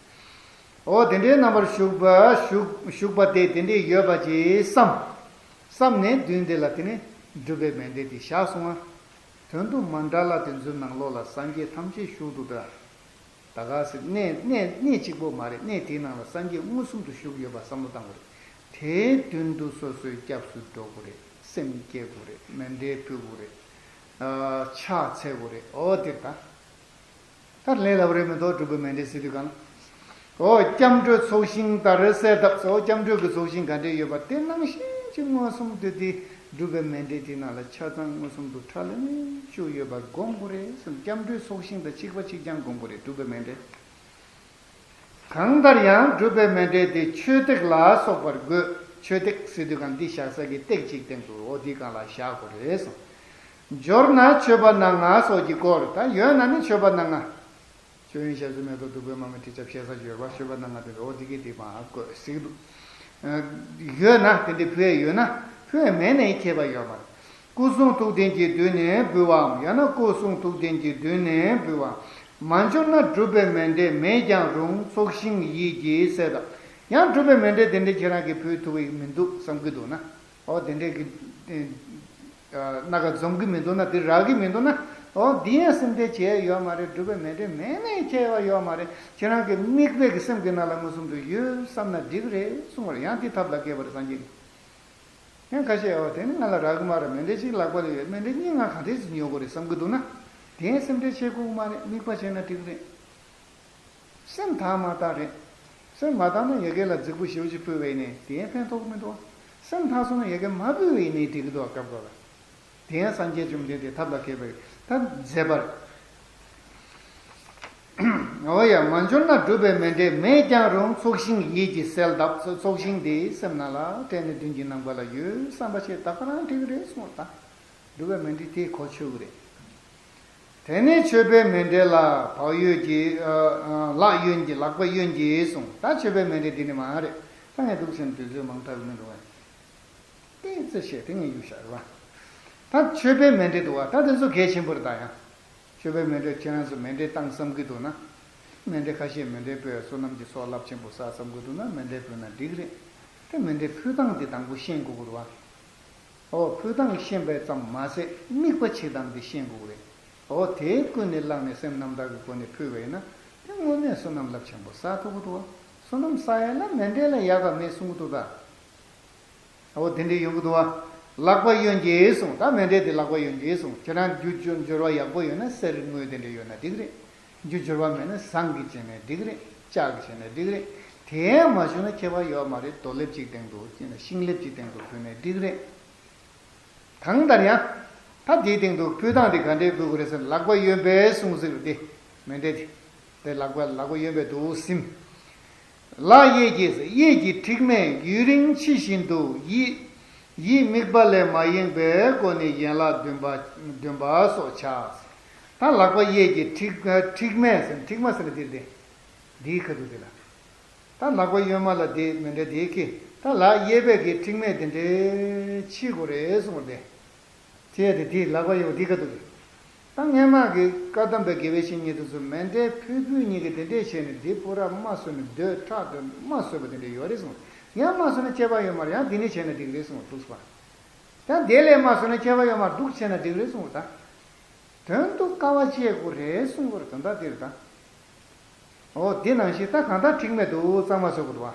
འོ་དེ་འདྲའི་རྣམ་པར་བཞུགས་པ་བཞུགས་བཞུགས་པ་དེ་དེ་འདྲའི་ཡོད་པ་ཅིག་བསམ། བསམ་ནས་མདུན་དེ་ལ་དེ་ནས་སྒྲུབ་པའི་མཎྜལ་དེ་བཞག་སོང་ང་། དོན་དུ་མཎྜལ་དེ་ཚོའི་ནང་ལོགས་ལ་སངས་རྒྱས་ཐམས་ཅད་བཞུགས་འདུག་ད། ད་ག་ཟེར། གནས་གནས་གནས་གཅིག་པོ་མ་རེད། གནས་དེའི་ནང་ལ་སངས་རྒྱས་མངོན་སུམ་དུ་བཞུགས་ཡོད་པ་བསམ་བློ་བཏང་དགོས་རེད། དེའི་མདུན་དུ་སོ་སོའི་སྐྱབས་སུ་འགྲོ་དགོས་རེད། སེམས་བསྐྱེད་དགོས་རེད། མཎྜལ་ཕུལ་དགོས་རེད། ཨ། ཕྱག་འཚལ་དགོས་རེད། འོ་དེ་ད། ད་ལས་སླ་པོ་རེད་མི་འདུག་སྒྲུབ་པའི་མཎྜལ་ཟེར་དུས་གང་། འོ་སྐྱབས་འགྲོའི་ཚོགས་ཞིང་ལྟར་གསལ་བཏབ་སོ། སྐྱབས་འགྲོའི་གི་ཚོགས་ཞིང་ག་འདྲས་ཡོད་པ་དེ་ནང་བཞིན་གྱི་མངོན་སུམ་དུ་དེ་སྒྲུབ་པའི་མཎྜལ་དེའི་ནང་ལ་ཆ་ཚང་མངོན་སུམ་དུ་ཁྲ་ལམ་ལམ་བཞུགས་ཡོད་པ་སྒོམ་དགོས་རེད་ཟེར། སྐྱབས་འགྲོའི་ཚོགས་ཞིང་དང་གཅིག་པ་གཅིག་རྐྱང་སྒོམ་དགོས་རེད། སྒྲུབ་པའི་མཎྜལ། གང་ལྟར་ཡང་སྒྲུབ་པའི་མཎྜལ་དེ་མཆོད་སྟེགས་ལ་སོགས་པར་དགོས། མཆོད་སྟེགས་ཟེར་དུས་གང་འདི་བཞག་ས་གི་སྟེགས་གཅིག་སྟེང་དུ་འོ་འདི་སྒང་ལ་བཞག་དགོས་རེད་གསུངས། འབྱོར་ན་མཆོད་པ་སྣ་ལྔ་སོགས་ཀྱིས་བསྐོར། ད་ཡོད་ན་ནི་མཆོད་པ་སྣ་ལྔ། མཆོད་ཡོན་ཞབས་བསིལ་མེ་ཏོག་བདུག་སྤོས་མར་མེ་དྲི་ཆབ་ཞེ་ས་འབྱོར་བ་མཆོད་པ་སྣ་ལྔ་དེ་འདྲ་འོ་འདི་གི་སྟེགས་མ་བཀོད་ཟིག་འདུག་ཡོད་ན་དེ་འདྲའི་ཕུལ་ཡས་ཡོད་ན། ཕུལ་ཡས་མེད་ནའི་ཁྱད་པར་ཡོད་མ་རེད། སྐུ་གསུང་ཐུགས་ལྡན་གྱི་མདུན་ནས་འབུལ་བའམ། ཡང་ན་སྐུ་གསུང་ཐུགས་ལྡན་གྱི་མདུན་ནས་འབུལ་བ། མ་འབྱོར་ན་སྒྲུབ་པའི་མཎྜལ་མེད་ཀྱང་རུང་། ཚོགས་ཞིང་ཡིད་ཀྱིས་གསལ་བཏབ། ཡང་སྒྲུབ་པའི་མཎྜལ་དེ་འདྲ་ཁྱེད་རང་གིས་ཕུལ་ཐུབ་ཀྱི་མི་འདུག་བསམ་གྱི་འདུག་ན། འོ་དེ་འདྲའི་གི་སྣ་ཁ་འཛོམས་ཀྱི་མི་འདུག་ན། དེ་རག་གི་མི་འདུག་ན། འོ་འདི་ཡང་སེམས་ཁྲལ་བྱེད་ཡས་ཡོད་མ་རེད། སྒྲུབ་པའི་མཎྜལ་མེད་ནའི་ཁྱད་པར་ཡོད་མ་རེད། ཁྱེད་རང་གི་དམིགས་པའི་གི་སེམས་ཀྱི་ནང་ལ་མངོན་སུམ་དུ་ཡོད་བསམ་ན་འགྲིག་རེད་གསུངས་པ་རེད། ཡང་དེ་ཐབས་ལ་མཁས་པ་རེད་སངས་རྒྱས་ཀྱིས། ཡང་ཁ་ཤས་ཡོད་དེ་ནི་ང་ལ་རག་གི་མ་རེད། མཎྜལ་གཅིག་ལག་པ་ལ་ཡོད། མཎྜལ་གཉིས་ང་ག་འདྲས་སེ་ཉོ་དགོས་རེད་བསམ་གྱི་འདུག་ན། དེ་ཡང་སེམས་ཁྲལ་བྱེད་དགོས་ཀྱི་མ་རེད། དམིགས་པ་བྱས་ན་འགྲིག་གི་རེད། སེམས་ཐག་མ་བཏགས་རེད། སེམས་མ་བཏགས་ན་ཡ་གི་ལ་རྫིག་པོ་ཞེ་པོ་ཅིག་ཕུལ་བ་ཡིན་ནའི་དེ་ཡང་ཕན་ཐོགས་ཀྱི་མི་འདུག་བ། སེམས་ཐག་སོང་ན་ཡ་གི་མ་ཕུལ་བ་ཡིན་ནའི་འགྲིག་གི་འདུག་བ། སྐབས་འགའ་ལ། དེ་ཡང་སངས་རྒྱས་བཅོམ་ལྡན་འདས་ཐབས་ལ་མཁས་པའི་ད་མཛད་པ་རེད། འོ་ཡ། མ་འབྱོར་ན་སྒྲུབ་པའི་མཎྜལ་མེད་ཀྱང་རུང་། ཚོགས་ཞིང་ཡིད་ཀྱིས་གསལ་བཏབ། ཚོགས་ཞིང་དེ་སེམས་ནང་ལ་དྲན་ནས་མདུན་གྱི་ནམ་མཁའ་ལ་ཡོད་བསམ་པ་བྱས། ད་ག་རང་འགྲིག་གི་རེད་གསུངས་པ་དང་། སྒྲུབ་པའི་མཎྜལ་དེ་གོ་ཆོད་ཀྱི་རེད། དེ་ནས་མཆོད་པའི་མཎྜལ་ལ་བག་ཡོད་ཀྱི། ཨ། ཨ། ལག་གཡོན་གྱི། ལག་པ་གཡོན་གྱིས་གསུངས། ད་མཆོད་པའི་མཎྜལ་འདི་ནི་མ་རེད། ད་ངས་འདུག་སེ་དུས་ཚོད་མང་དྲགས་མི་འདུག་བས། ཏོག་ཙམ་བཤད་དེ་ངས་གཡུག་བཞག་རེད་བ། ད་མཆོད་པའི་མཎྜལ་འདུག་བ། ད་དེ་ཚོ་གལ་ཆེན་པོ་རེད། ད་ཡང་མཆོད་པའི་མཎྜལ། ཁྱེད་རང་ཚོ་མཎྜལ་བཏང་བསམ་གྱི་འདུག་ན། མཎྜལ། ཁ་ཤས་མཎྜལ་ཕུལ་བསོད་ནམས་ཀྱི་ཚོགས་རླབས་ཆེན་པོ་བསགས་བསམ་གྱི་འདུག་ན། མཎྜལ་ཕུལ་ན་འགྲིག་རེད། དེ་མཎྜལ་ཕུལ་སྟངས་འདི་དང་པོ་ཤེས་དགོས་ཀྱི་རེད་བ། འོ། ཕུལ་སྟངས་ཤེས་པ་ཙམ་མ་ཟད་དམིགས་པ་བྱེད་སྟངས་འདི་ཤེས་དགོས་ཀྱི་རེད། འོ། དེ་ཀུན་ནས་བསླངས་ནས་སེམས་རྣམ་དག་གི་སྒོ་ནས་ཕུལ་བ་ཡིན་ན། དེ་དངོས་གནས་བསོད་ནམས་རླབས་ཆེན་པོ་བསགས་ཐུབ་ཀྱི་འདུག་བ། བསོད་ནམས་བསགས་ཡ་ལ་མཎྜལ་ལ་ཡག་ག་མེད་གསུང་གི་འདུག་ད། འོ། དེ་འདྲའི་ཡོང་གི་འདུག་བ། ལག་པ་གཡོན་གྱིས་གསུངས། ད་མཎྜལ་དེ་ལག་པ་གཡོན་གྱིས་གསུངས། ཁྱེད་རང་རྒྱུ་སྦྱོར་སྦྱོར་བ་ཡག་པོ་ཡོད་ན་གསེར་དངུལ་དེ་འདྲ་ཡོད་ན་འགྲིག་རེད། རྒྱུ་སྦྱོར་བ་མེད་ན་ཟངས་ཀྱིས་བྱས་ནས་འགྲིག་རེད། ལྕགས་ཀྱིས་བྱས་ནས་འགྲིག་རེད། དེ་ཡང་མ་བྱུང་ན་ཁྱད་པར་ཡོད་མ་རེད། རྡོ་ལེབ་ཅིག་སྟེང་དུ་ཤིང་ལེབ་ཅིག་སྟེང་དུ་ཕུལ་ནས་འགྲིག་རེད། གང་ལྟར་ཡང་། ད་དེའི་སྟེང་དུ་ཕུལ་སྟངས་དེ་ག་འདྲའི་ཕུལ་དགོས་རེད་ཟེར་ན། ལག་པ་གཡོན་པས་བཟུང་ཟེར་བ་དེ། མཎྜལ་དེ། དེ་ལག་པ་ལག་པ་གཡོན་པས་འདུག་ཟིན། ལག་གཡས་ཀྱིས་གཡས་ཀྱི་མཁྲིག་མས་ཡུན་རིང་ཕྱི་བཞིན་དུ་ཡིད། ཡིད་དམིགས་པ་ལས་མ་ཡེངས་པའི་སྒོ་ནས་ཡན་ལག་བདུན་པ་བདུན་པ་སོགས་བྱ། ད་ལག་པ་གཡས་ཀྱི་མཁྲིག་མཁྲིག་མས་ཟེར། མཁྲིག་མ་ཟེར་ན་འདིར་དེ། འདིའི་ཁ་ཐུག་དེ་ལ། ད་ལག་པ་གཡོན་མ་ལ་དེ་མཎྜལ་དེ་ཁྱེར། ད་ལག་གཡས་པའི་གི་མཁྲིག་མས་དེ་འདྲའི་ཕྱི་དགོས་རེད་གསུངས་པ་དེ། དེ་ཡ་དེ་དེའི་ལག་པ་གཡོན་དེའི་ཁ་ཐུག་དེ། ད་སྔས་མ་གི་བཀའ་གདམས་པའི་དགེ་བའི་བཤེས་གཉེན་དེ་ཚོ་མཎྜལ་ཕུལ་ཕུལ་གཉིས་ཀྱི་དེ་འདྲས་བྱས་ནས་དེ་པུ་ར་མ་བཟོས་ནས་རྡོས་ཁྲག་རྡོས་མ་བཟོས་པ་དེ་འདྲས་ཡོད་རེད་གསུངས། ཡང་མ་བཟོས་ན་ཁྱད་པར་ཡོད་མ་རེད། ཡང་དེ་ནས་བྱས་ན་འགྲིག་རེད་གསུངས་འདུག་ཟེར་བ། ཡང་དེ་ལས་མ་བཟོས་ན་ཁྱད་པར་ཡོད་མ་རེད། འདུག་བྱས་ན་འགྲིག་རེད་གསུངས་པ་ད། དོན་དུ་དཀའ་བ་སྤྱད་དགོས་རེད་གསུང་གི་རེད། དོན་དག་དེ་རེད་ད། འོ་དེ་ནང་བཞིན་ད་གང་ལྟར་མཁྲིག་མས་འདུག་གཙང་མ་བཟོ་དགོས་འདུག་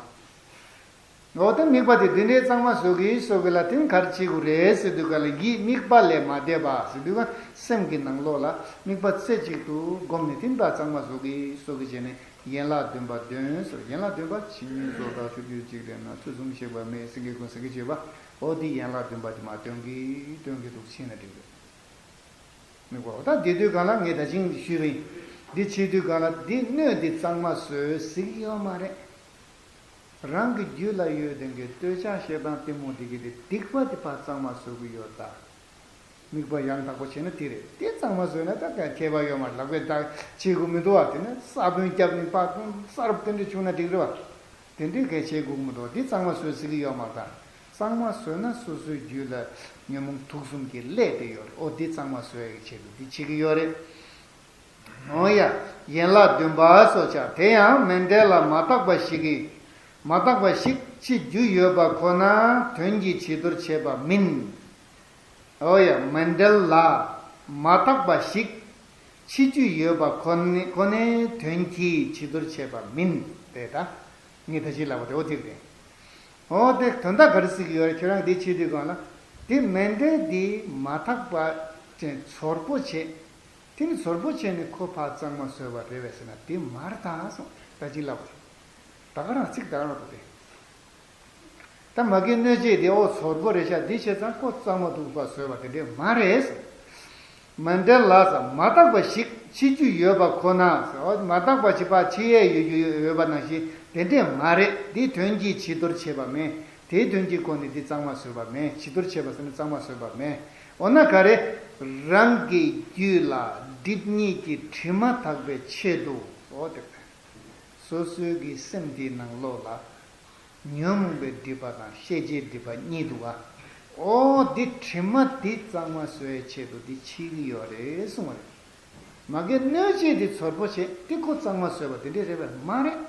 བ། འོ་ད་དམིགས་པ་དེ་འདི་འདྲའི་གཙང་མ་བཟོ་གི་བཟོ་གི་ལ་དེ་ག་རེ་བྱེད་དགོས་རེད་ཟེར་དུས་ག་ལ་ཡིད་དམིགས་པ་ལས་མ་འདས་པ་ཟེར་དུས་ག་སེམས་ཀྱི་ནང་ལོགས་ལ་དམིགས་པ་རྩེ་གཅིག་ཏུ་བསྒོམས་ནས་དེ་འདྲ་གཙང་མ་བཟོ་གི་བཟོ་གི་བྱས་ནས་ཡན་ལག་བདུན་པ་འདོན་ཟེར། ཡན་ལག་བདུན་པ་ཇི་སྙེད་རྫོགས་བདག་ཆོས་ཀྱི་འཇིག་རྟེན་ན། ཐོས་བསམ་ཤེས་པ་མེད་སེང་གེ་ཀུན་སེང་གེ་བྱེད་པ། འོ་དེ་ཡན་ལག་བདུན་པ་དེ་མ་འདོན་གི་འདོན་གི་འདུག་བྱས་ན་འགྲིག་རེད། མི་གོ། ད་དེ་དུས་གང་ལ་ངས་ད་ཅིང་ཞུས་པ་ཡིན། འདི་བྱེད་དུས་གང་ལ་འདི་སྣོད་འདི་གཙང་མ་བཟོས་ཟེར་གྱི་ཡོད་མ་རེད། རང་གི་རྒྱུད་ལ་ཡོད་དེ་གི་འདོད་ཆགས་ཞེ་སྡང་གཏི་མུག་འདི་གི་དེ་སྡིག་པ་དེ་ཕར་གཙང་མ་བཟོ་གི་ཡོད་ད། དམིགས་པ་ཡང་དག་པོ་བྱས་ན་དེ་རེད། དེ་གཙང་མ་བཟོས་ན་ད་ག་ཁྱད་པར་ཡོད་མ་རེད། ལག་པས་ད་བྱེད་དགོས་མི་འདུག་བ། དེ་ནས་ས་བོན་བརྒྱབ་ནས་པ་ཀུན་གསར་དེ་འདྲ་བྱུང་ན་འགྲིག་རེད་བ། དེ་འདྲའི་གལ་ཆེ་དགོས་མི་འདུག་འདི་གཙང་མ་བཟོས་ཟེར་གྱི་ཡོད་མ་རེད་ད། གཙང་མ་བཟོས་ན་སོ་སོའི་རྒྱུད་ལ་ཉོན་མོངས་དུག་གསུམ་གྱི་ཀླད་དེ་ཡོད་རེད། ཨོ་འདི་གཙང་མ་བཟོ་ཡག་གི་ཆེད་དུ་འདི་བྱེད་ཀྱི་ཡོད་རེད། འོ་ཡ། ཡན་ལག་བདུན་པ་སོགས་བྱ། དེ་ཡང་མཎྜལ་ལ་མ་དག་པ་ཞིག་གིས། མ་དག་པ་ཞིག་ཕྱི་རྒྱུ་ཡོད་པ་ཁོ་ན་དོན་གྱི་བྱི་དོར་བྱེད་པ་མིན། འོ་ཡ། མཎྜལ་ལ་མ་དག་པ་ཞིག་ཕྱི་རྒྱུ་ཡོད་པ་ཁོ་ནས་ཁོ་ནས་དོན་གྱིས་བྱི་དོར་བྱེད་པ་མིན་ཏེ། ད་ངས་ད་ཅི་ལབ་པ་དེ་འོ་དེ་རེད། འོ་དེ་དོན་དག་ག་རེ་ཟེར་གྱི་ཡོད་རེད། ཁྱོད་རང་འདི་བྱེད་དུས་གང་ལ་དེ་མཎྜལ་འདི་མ་དག་པ་ཅན་ཚོར་པོ་བྱེད། དེ་ནི་ཚོར་པོ་བྱས་ནས་ཁོ་ཕར་གཙང་མ་བཟོས་པ་རེད་པས་ཟེར་ན་དེ་མ་རེད་ད་གསུངས། ད་ཅི་ལབ་པ་དེ་ད་ག་རང་ཚིག་ད་ག་རང་འདུག་སྟེ། ད་མ་གི་གནོད་བྱེད་དེ་ཨོ་ཚོར་པོ་རེད་ཤག་འདི་བྱས་ཙང་ཁོ་གཙང་མ་འདུག་པ་བཟོས་པ་དེ་འདྲས་མ་རེད། མཎྜལ་ལ་ས་མ་དག་པ་ཞིག་ཕྱི་རྒྱུ་ཡོད་པ་ཁོ་ན་ཟེར། ཨོ་མ་དག་པ་ཞིག་ཕར་ཕྱི་ཡས་ཡོད་རྒྱུ་ཡོད་པ་ནང་བཞིན་དེ་འདྲས་མ་རེད། འདི་དོན་གྱིས་བྱི་དོར་བྱེད་པ་མེད། དེའི་དོན་གྱིས་ཁོ་ནི་འདི་གཙང་མ་བཟོས་པ་མེད། བྱི་དོར་བྱེད་པ་ཟེར་ན་གཙང་མ་བཟོས་པ་མེད། འོ་ན་ག་རེ། རང་གི་རྒྱུད་ལ་སྒྲིབ་གཉིས་ཀྱི་དྲི་མ་དག་པའི་ཆེད་དུ་ཨོ་དེ། སོ་སོའི་གི་སེམས་འདིའི་ནང་ལོགས་ལ། ཉོན་མོངས་པའི་སྒྲིབ་པ་དང་ཤེས་བྱའི་སྒྲིབ་པ་གཉིས་འདུག་ག་ཨོ་འདི་དྲི་མ་འདི་གཙང་མ་བཟོ་བའི་ཆེད་དུ་འདི་བྱེད་ཀྱི་ཡོད་རེད་གསུངས་པ་རེད། མ་གི་གནོད་བྱེད་འདི་ཚོར་པོ་བྱེད་འདི་ཁོ་གཙང་མ་བཟོས་པ་དེ་འདྲས་རེད་པས་མ་རེད།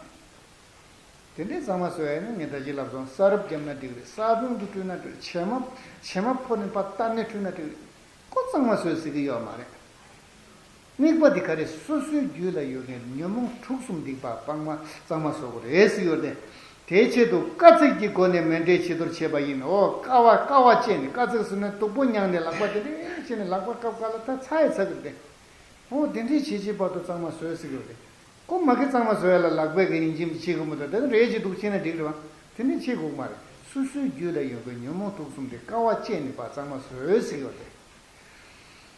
དེ་འདྲས་གཙང་མ་བཟོ་ཡ་ནི་ངས་ད་ཅི་ལབ་སོང་། ས་རུབ་བརྒྱབ་ན་འགྲིག་རེད། ས་བོན་དུ་བཀྲུས་ན་འགྲིག་རེད། བྱེ་མ་བྱེ་མ་ཕོ་ནི་ཕར་བཏབ་ནས་བཀྲུས་ན་འགྲིག་རེད། ཁོ་གཙང་མ་བཟོས་ཟེར་གྱི་ཡོད་མ་རེད། དམིགས་པ་འདི་ག་རེ། སོ་སོའི་རྒྱུད་ལ་ཡོད་མཁན་ཉོན་མོངས་དུག་གསུམ་སྡིག་པ་སྤང་བ་གཙང་མ་བཟོ་དགོས་རེད་ཟེར་ཡོད་དེ། དེའི་ཆེད་དུ་དཀའ་ཚེགས་ཀྱི་སྒོ་ནས་མཎྜལ་བྱི་དོར་བྱེད་པ་ཡིན། འོ་དཀའ་བ་དཀའ་བ་སྤྱད་ནས། དཀའ་ཚེགས་ཟེར་ན་སྡུག་པོ་མྱངས་ནས་ལག་པ་དེ་འདྲས་བྱས་ནས་ལག་པ་བཀབ་བཀབ་ལ་ད་ཚ་ཡི་ཚ་གི་རེད་དེ། འོ་དེ་འདྲས་བྱེད་བྱེད་བར་དུ་གཙང་མ་བཟོས་ཟེར་གྱི་རེད། ཁོ་མ་གི་གཙང་མ་བཟོ་ཡ་ལ་ལག་པས་གི་ཡིན་གཅིག་མིན་གཅིག་བྱེད་དགོས་མི་འདུག་དེ་ནི་རེ་ཞིག་འདུག་བྱས་ན་འགྲིག་རེད་བ། དེ་འདྲས་བྱེད་དགོས་མ་རེད། སོ་སོའི་རྒྱུད་ལ་ཡོད་པའི་ཉོན་མོངས་དུག་གསུམ་དེ་དཀའ་བ་སྤྱད་ནས་ཕར་གཙང་མ་བཟོས་ཟེར་གྱི་རེད།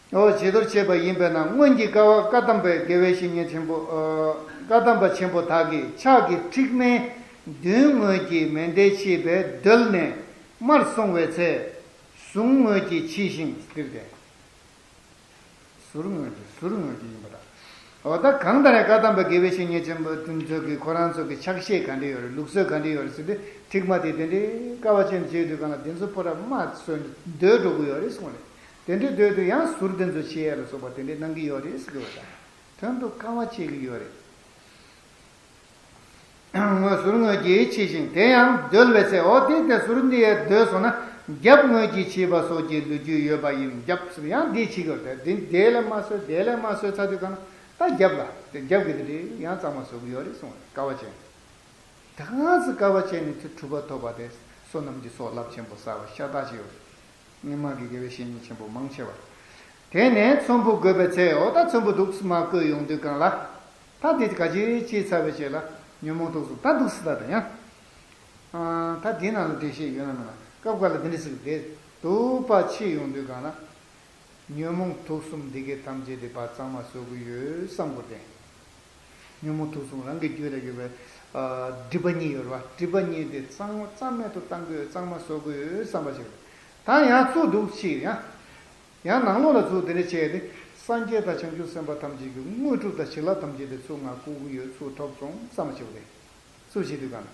འོ་བྱི་དོར་བྱེད་པ་ཡིན་པས་ན་སྔོན་གྱི་བཀའ་བཀའ་གདམས་པའི་དགེ་བའི་བཤེས་གཉེན་ཆེན་པོ། ཨ། བཀའ་གདམས་པ་ཆེན་པོ་དག་གིས་ཕྱག་གི་མཁྲིག་མས་མདུན་ངོས་ཀྱི་མཎྜལ་ཕྱེད་པས་རྡོལ་ནས་མར་སོང་བའི་ཚེ། ཟུར་ངོས་ཀྱི་ཕྱི་བཞིན་འདིར་བསྟན། ཟུར་ངོས་ཀྱི་ཟུར་ངོས་ཀྱི་ཡིན་པ་དང་། འོ་ད་གང་ལྟར་ཡང་བཀའ་གདམས་པའི་དགེ་བའི་བཤེས་གཉེན་ཆེན་པོ་དེ་ཚོ་གིས་ཁོ་རང་ཚོ་གི་ཕྱག་བཞེས་ག་འདྲ་ཡོད་རེད། ལུགས་སྲོལ་ག་འདྲ་ཡོད་རེད་ཟེར་དུས། མཁྲིག་མ་དེ་དེ་འདྲའི་དཀའ་བ་སྤྱད་ནས་བྱེད་དུས་གང་ལ་དེ་ཚོ་ཕོ་ར་མ་བཟོས་ནས་སྡོད་འགྲོ་གི་ཡོད་རེད་གསུངས་རེད། དེ་འདྲའི་སྡོད་དུས་ཡང་ཟུར་དེ་ཚོ་ཕྱེ་ཡ་ལ་སོགས་པ་དེ་འདྲའི་གནང་གི་ཡོད་རེད་ཟེར་གི་ཡོད་ད། དོན་དུ་དཀའ་བ་སྤྱད་ཀྱི་ཡོད་རེད། ངོས་ཟུར་ངོས་ཀྱི་ཕྱི་བཞིན་དེ་ཡང་རྡོལ་བའི་ཚེ། འོ་དེ་དེ་ཟུར་འདི་ཡས་རྡོལ་སོང་ན་རྒྱབ་ངོས་ཀྱི་ཕྱེད་པ་སོགས་ཀྱི་ལུས་རྒྱུས་ཡོད་པ་ཡིན། རྒྱབ་ཟེར་ཡང་འདི་ཕྱེད་ཀྱི་རེད། འདི་དེ་ལས་མ་བཟོས་དེ་ལས་མ་བཟོས་ཚར་དུས་གང་ན་ད་རྒྱབ་ལ་དེ་རྒྱབ་ཀྱི་དེ་འདྲའི་ཡང་གཙང་མ་བཟོ་གི་ཡོད་རེད་གསུངས་རེད། དཀའ་བ་སྤྱད། ད་གང་ཚེ་དཀའ་བ་སྤྱད་ནས་དེ་གྲུབ་པ་ཐོབ་པ་དེ་བསོད་ནམས་ཀྱི་ཚོགས་རླབས་ཆེན་པོ་བསགས་པ་ཤ་སྟག་ཅིག་ཡོད་རེད། སྔོན་མ་གི་དགེ་བའི་བཤེས་གཉེན་ཆེན་པོ་མང་ཆེ་བ། དེ་ནས་ཚོམ་བུ་བགོས་པའི་ཚེ། འོ་ད་ཚོམ་བུ་འདུག་སེ་མར་བཀོད་ཡོང་དུས་གང་ལ། ད་དེ་ག་ཅི་ཅི་ཚར་བའི་རྗེས་ལ། ཉོན་མོངས་དུག་གསུམ་ད་འདུག་སེ་ད་ད་ཡང་། ཨ། ད་འདི་ནང་ལ་འགྲེལ་བཤད་ཡོད་ན་མེད་ན། སྐབས་འགའ་ལ་འདི་འདྲ་ཟེར་གི་རེད། དུ་བ་ཕྱེ་ཡོང་དུས་གང་ལ། ཉོན་མོངས་དུག་གསུམ་འདི་གའི་ཐམས་ཅད་དེ་ཕར་གཙང་མ་བཟོ་དགོས་ཡོད་བསམ་དགོས་ཏེ། ཉོན་མོངས་དུག་གསུམ་རང་གི་རྒྱུད་ལ་ཡོད་པའི། ཨ། སྒྲིབ་པ་གཉིས་ཡོད་རེད་བ། སྒྲིབ་པ་གཉིས་དེ་གཙང་མ་རྩ་མེད་དུ་གཏང་དགོས་ཡོད། གཙང་མ་བཟོ་དགོས་ཡོད་བསམ་པ་ཞིག་རེད། ད་ཡང་ཚུར་འདུག་ཕྱིར་ཡང་། ཡང་ནང་ལོགས་ལ་ཚུར་དེ་འདྲ་བྱས་ཏེ། སངས་རྒྱས་དང་བྱང་ཆུབ་སེམས་དཔའ་ཐམས་ཅད་ཀྱི་དངོས་གྲུབ་དང་བྱིན་རླབས་ཐམས་ཅད་དེ་ཚུར་ང་བསྐུར་གྱི་ཡོད། ཚུར་ཐོབ་སོང་བསམ་པ་ཞིག་རེད། ཚུར་བྱེད་དུས་གང་ན།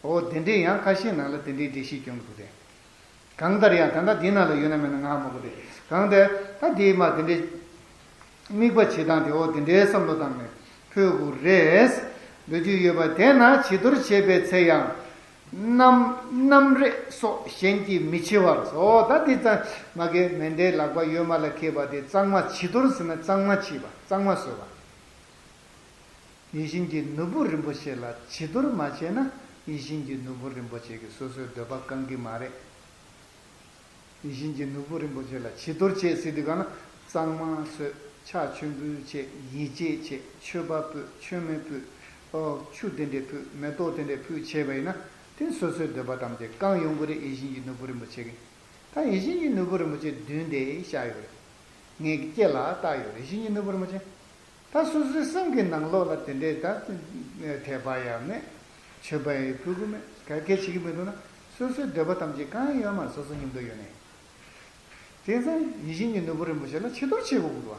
འོ་དེ་འདྲའི་ཡང་ཁ་ཤས་ནང་ལ་དེ་འདྲའི་འགྲེལ་བཤད་སྐྱོན་གྱི་འདུག་སྟེ། གང་ལྟར་ཡང་ད་ལྟ་འདི་ནང་ལ་ཡོད་ན་མེད་ན་ང་ཧ་མ་གོ་སྟེ། གང་ལྟར་ད་འདི་མ་དེ་འདྲའི་དམིགས་པ་བྱེད་སྟངས་དེ། འོ་དེ་འདྲའི་བསམ་བློ་བཏང་ནས་ཕུལ་དགོས་རེད། འདོད་རྒྱུ་ཡོད་པ་དེས་ན་བྱི་དོར་བྱེད་པའི་ཚེ་ཡང་། རྣམ་རྣམ་རེག་སོགས་གཞན་གྱིས་མི་བྱེད་པར། འོ་ད་འདི་ཙང་མ་གི་མཎྜལ་ལག་པ་ཡོད་མ་ལ་ཁེལ་བ་དེ་གཙང་མ་བྱི་དོར་ཟེར་ན་གཙང་མ་བྱས་པ། གཙང་མ་བཟོས་པ། ཡིད་བཞིན་གྱི་ནོར་བུ་རིན་པོ་ཆེ་ལ་བྱི་དོར་མ་བྱས་ན། ཡིད་བཞིན་གྱི་ནོར་བུ་རིན་པོ་ཆེ་གིས་སོ་སོའི་འདོད་པ་བསྐང་གི་མ་རེད། ཡིད་བཞིན་གྱི་ནོར་བུ་རིན་པོ་ཆེ་ལ་བྱི་དོར་བྱེད་ཟེར་དུས་གང་ན། གཙང་མ་བཟོས། ཕྱག་མཆོད་འབུལ་བྱས། ཡིད་ཆེས་བྱས། མཆོད་པ་ཕུལ། མཆོད་མེ་ཕུལ། ཨོ། ཆུ་དེ་འདྲས་ཕུལ། མེ་ཏོག་དེ་འདྲས་ཕུལ་བྱས་པ་ཡིན་ན། དེ་སོ་སོའི་འདོད་པ་ཐམས་ཅད་བསྐང་ཡོང་གི་རེད། ཡིད་བཞིན་གྱི་ནོར་བུ་རིན་པོ་ཆེ་གིས། ད་ཡིད་བཞིན་གྱི་ནོར་བུ་རིན་པོ་ཆེ་མདུན་དེ་བཞག་ཡོད་རེད། ངའི་སྐེ་ལ་བཏགས་ཡོད་རེད། ཡིད་བཞིན་གྱི་ནོར་བུ་རིན་པོ་ཆེ། ད་སོ་སོའི་སེམས་ཀྱི་ནང་ལོགས་ལ་དེ་འདྲའི་ད་དད་པ་ཡང་མེད། མཆོད་པ་ཡང་ཕུལ་གྱི་མེད། ག་གེ་བྱེད་ཀྱི་མི་འདུག་ན། སོ་སོའི་འདོད་པ་ཐམས་ཅད་བསྐང་ཡོད་མ་རེད། སོ་སོ་མཉམ་དུ་ཡོད་ནས། དེ་ཙང་ཡིད་བཞིན་གྱི་ནོར་བུ་རིན་པོ་ཆེ་ལ་བྱི་དོར་བྱེད་དགོས་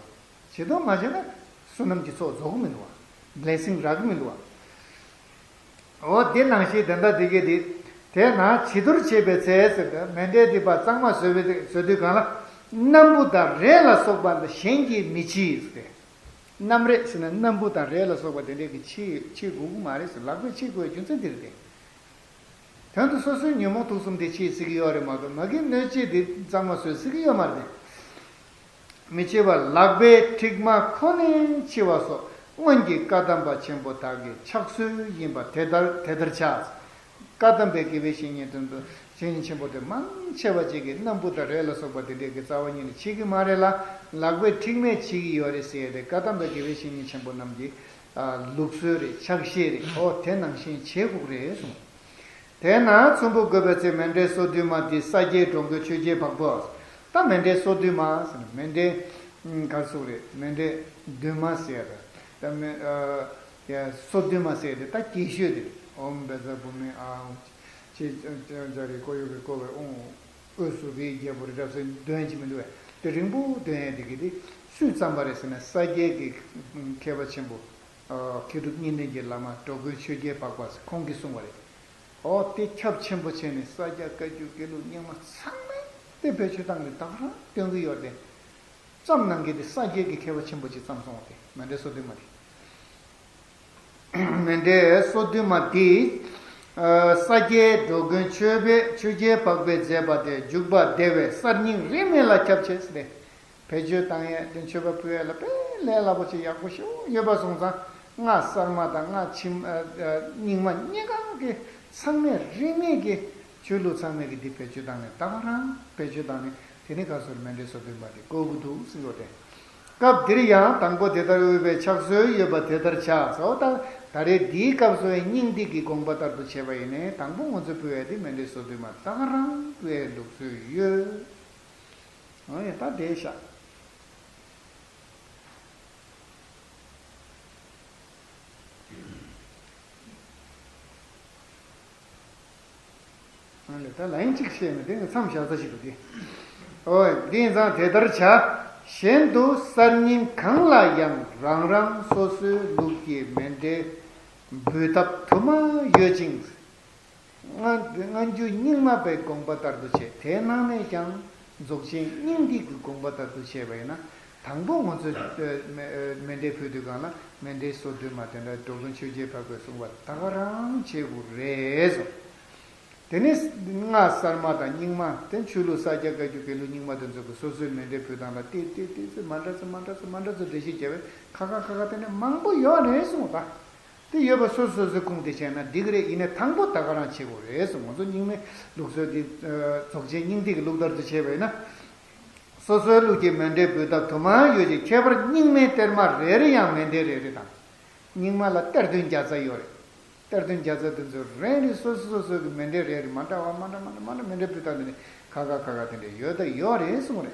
ཀྱི་འདུག་བ། བྱི་དོར་མ་བྱས་ན་བསོད་ནམས་ཀྱི་ཚོགས་རྫོགས་ཀྱི་མི་འདུག་བ། བླེ་སིང་རག་གི་མི་འདུག་བ། འོ་དེ་ནང་བཞིན་དེ་འདྲ་དེ་གས་དེ། དེས་ན་བྱི་དོར་བྱེད་པའི་ཚེ་ཟེར་ཏེ། མཎྜལ་དེ་ཕར་གཙང་མ་བཟོས་པའི་བཟོ་དུས་གང་ལ། སྣམ་བུ་དང་རས་ལ་སོགས་པ་གཞན་གྱིས་མི་བྱེད་ཟེར་ཏེ། སྣམ་རས་ཟེར་ན་སྣམ་བུ་དང་རས་ལ་སོགས་པ་དེ་འདྲས་ཀྱིས་ཕྱེ་ཕྱེ་དགོས་ཀྱི་མ་རེད་ཟེར། ལག་པས་ཕྱེ་དགོས་པའི་རྒྱུ་མཚན་དེ་རེད་དེ། དོན་དུ་སོ་སོའི་ཉོན་མོངས་དུག་གསུམ་དེ་ཕྱེ་སྲིད་ཀྱི་ཡོད་རེད་མ་གཏོགས། མ་གིའི་སྣོད་སྤྱད་དེ་གཙང་མ་བཟོ་སྲིད་ཀྱི་ཡོད་མ་རེད་དེ། མི་བྱེད་པར་ལག་པའི་མཁྲིག་མ་ཁོ་ནས་འཆི་བ་སོགས་སྔོན་གྱི་བཀའ་གདམས་པ་ཆེན་པོ་དག་གི་ཕྱག་སྲོལ་ཡིན་པ་དེ་ལྟར་དེ་ལྟར་བྱ། བཀའ་གདམས་པའི་དགེ་བའི་བཤེས་གཉེན་དོན་དུ་བཤེས་གཉེན་ཆེན་པོ་དེ་མང་ཆེ་བ་ཅིག་གིས་སྣམ་བུ་དང་རས་ལ་སོགས་པ་དེ་འདྲས་ཀྱི་རྩ་བ་ཉིད་ནས་བྱེད་ཀྱི་མ་རེད་ལ། ལག་པའི་མཁྲིག་མས་བྱེད་ཀྱི་ཡོད་རེད་ཟེར་ཏེ། བཀའ་གདམས་པའི་དགེ་བའི་བཤེས་གཉེན་ཆེན་པོ་རྣམས་ཀྱི་ལུགས་སྲོལ་རེད། ཕྱག་བཞེས་རེད། འོ་དེ་ནང་བཞིན་བྱེད་དགོས་རེད་གསུངས། དེས་ན་ཚོམ་བུ་བགོས་པའི་ཚེ་མཎྜལ་སོ་བདུན་མ་འདི་ས་སྐྱའི་འགྲོ་མགོན་ཆོས་རྒྱལ་འཕགས་པོ། ད་མཎྜལ་སོ་བདུན་མ་ཟེར་ན་མཎྜལ། ག་རེ་ཟེར་དགོས་རེད། མཎྜལ་བདུན་མ་ཟེར་ཡ་ད། ད་མི། ཨ། ཡ་སོ་བདུན་མ་ཟེར་ཏེ་ད་རྒྱས་ཤོས་དེ། ཨོཾ་བཛྲ་བྷཱུ་མི་ཨཱཿ་ཧཱུྃ། ཅེས་ཙཀྲ་རེ་ཀོ་ཡོ་གི་ཀོ་བའི་ཨོཾ། འོད་སུ་བྷའི་རྒྱལ་པོ་རི་རབ་གསལ་འདོན་གྱི་མི་འདུག་བས། དེ་རིང་པོ་འདོན་ཡ་དེ་གི་དེ་སུས་བརྩམས་པ་རེད་ཟེར་ན། ས་སྐྱའི་གི་མཁས་པ་ཆེན་པོ། ཨ། མཁས་གྲུབ་གཉིས་ལྡན་གྱི་བླ་མ་འགྲོ་མགོན་ཆོས་རྒྱལ་འཕགས་པ་ཁོང་གིས་གསུངས་པ་རེད། འོ་དེ་ཁྱབ་ཆེན་པོ་བྱས་ནས་ས་སྐྱ་བཀའ་བརྒྱུད་དགེ་ལུགས་རྙིང་མ་ཚང་མས་དེ་བེད་སྤྱོད་བཏང་ནས་ད་ག་རང་འདོན་གི་ཡོད་དེ། བརྩམས་གནང་མཁན་དེ་ས་སྐྱའི་གི་མཁས་པ་ཆེན་པོ་ཅིག་བརྩམས་སོང་བ་དེ། མཎྜལ་སོ་བདུན་མ་དེ། མཎྜལ་སོ་བདུན་མ་དེ། ཨ། ས་སྐྱའི་འགྲོ་མགོན་ཆོས་པས་ཆོས་རྒྱལ་འཕགས་པས་མཛད་པ་དེ་འཇུག་པ་བདེ་བའི་གསར་རྙིང་རིས་མེད་ལ་ཁྱབ་ཆེ་ཟེར་ཏེ། བེད་སྤྱོད་བཏང་ཡས་དེ། མཆོད་པ་ཕུལ་ཡས་ལ་དཔེ་ལས་སླ་པོ་ཅིག་ཡག་པོ་ཞེ་པོ་ཡོད་པ་སོང་ཙང་། སྔགས་གསར་མ་དང་སྔགས་ཕྱི་མ། ཨ། རྙིང་མ་གཉིས་ཀ་གི་ཚང་མས་རིས་མེད་ཀྱི་ཆོས་ལུགས་ཚང་མས་ཀྱི་འདི་བེད་སྤྱོད་བཏང་ནས་ད་ག་རང་བེད་སྤྱོད་བཏང་ནས། དེ་ནི་ག་ཚོད་མཎྜལ་སོ་བདུན་པ་དེ་བཀོད་དགོས་འདུག་ཟེར་གོ་དེ། སྐབས་འདིར་ཡང་དང་པོ་དེ་ལྟར་དབུལ་བའི་ཕྱག་སྲོལ་ཡོད་པ་དེ་ལྟར་བྱ་ཟེར་བ་དང་། ད་རེས་འདིའི་སྐབས་སུ་སྙིང་ཐིག་གི་དགོངས་པ་ལྟར་དུ་བྱས་པ་ཡིན་ནའི། དང་པོ་ང་ཚོས་ཕུལ་བའི་དེ་མཎྜལ་སོ་བདུན་མ་ད་ག་རང་ཕུལ་བའི་ལུགས་སྲོལ་ཡོད། འོ་ཡ། ད་དེ་བཞག་ཨ་ལས། ད་ལན་གཅིག་བཤད་ན་དེ་ནི་མཚམས་བཞག་ས་ཞིག་འདུག་སྟེ། འོ་འདི་ཡིན་ཙང་དེ་ལྟར་བྱ། གཞན་དུ་གསར་རྙིང་གང་ལ་ཡང་རང་རང་སོ་སོའི་ལུགས་ཀྱི་མཎྜལ་འབུལ་ཐབས་དུ་མ་ཡོད་ཅིང་། སྔ་སྔ་འགྱུར་རྙིང་མ་པའི་དགོངས་པ་ལྟར་དུ་བྱས། དེའི་ནང་ནས་ཀྱང་རྫོགས་ཆེན་སྙིང་ཐིག་གི་དགོངས་པ་ལྟར་དུ་བྱས་པ་ཡིན་ན། དང་པོ་ང་ཚོས་མཎྜལ་ཕུལ་དུས་སྒང་ལ་མཎྜལ་སོ་བདུན་མ་དེ་འདྲ་འགྲོ་མགོན་ཆོས་རྒྱལ་འཕགས་པས་གསུངས་པ་ད་ག་རང་བྱེད་དགོས་རེད་གསུངས། དེ་ནས་སྔགས་གསར་མ་དང་རྙིང་མ་དེ། ཆོས་ལུགས་ས་སྐྱ་བཀའ་བརྒྱུད་དགེ་ལུགས་རྙིང་མ་དེ་ཚོ་གི་སོ་སོའི་མཎྜལ་ཕུལ་སྟངས་ལ་ཏིག་ཏིག་ཏིག་ཙི་མ་འདྲ་ཙི་མ་འདྲ་ཙི་མ་འདྲ་ཙི་འགྲེལ་བཤད་བརྒྱབ་པས་ཁ་ཁ་ཁ་ཁ་དེ་ནས་མང་པོ་ཡོད་རེད་གསུངས་པ། དེ་ཡོད་པ་སོ་སོ་སོའི་ཁུངས་དེ་བྱས་ན་འགྲིག་གི་རེད། ཡིན་ནའི་དང་པོ་ད་ག་རང་བྱེད་དགོས་རེད་གསུངས། ང་ཚོ་རྙིང་མའི་ལུགས་སྲོལ་འདི། ཨ། རྫོགས་ཆེན་སྙིང་ཐིག་གི་ལུགས་ལྟར་དུ་བྱས་པ་ཡིན་ན། སོ་སོའི་ལུགས་ཀྱི་མཎྜལ་འབུལ་ཐབས་དུ་མ་ཡོད་ཅིང་། ཁྱད་པར་རྙིང་མའི་གཏེར་མ་རེ་རེ་ཡང་མཎྜལ་རེ་རེ་དང་། རྙིང་མ་ལ་གཏེར་སྟོན་བརྒྱ་རྩ་ཡོད་རེད། གཏེར་སྟོན་རྒྱལ་ཚབ་དེ་ཚོ་རེ་རེ་སོ་སོ་སོ་སོ་གི་མཎྜལ་རེ་རེ་མ་འདྲ་བ་མ་འདྲ་མ་འདྲ་མ་འདྲ་མཎྜལ་ཕུལ་སྟངས་དེ་འདྲ་ཁ་ཁ་ཁ་ཁ་དེ་འདྲ་ཡོད་ད་ཡོད་རེད་གསུངས་རེད།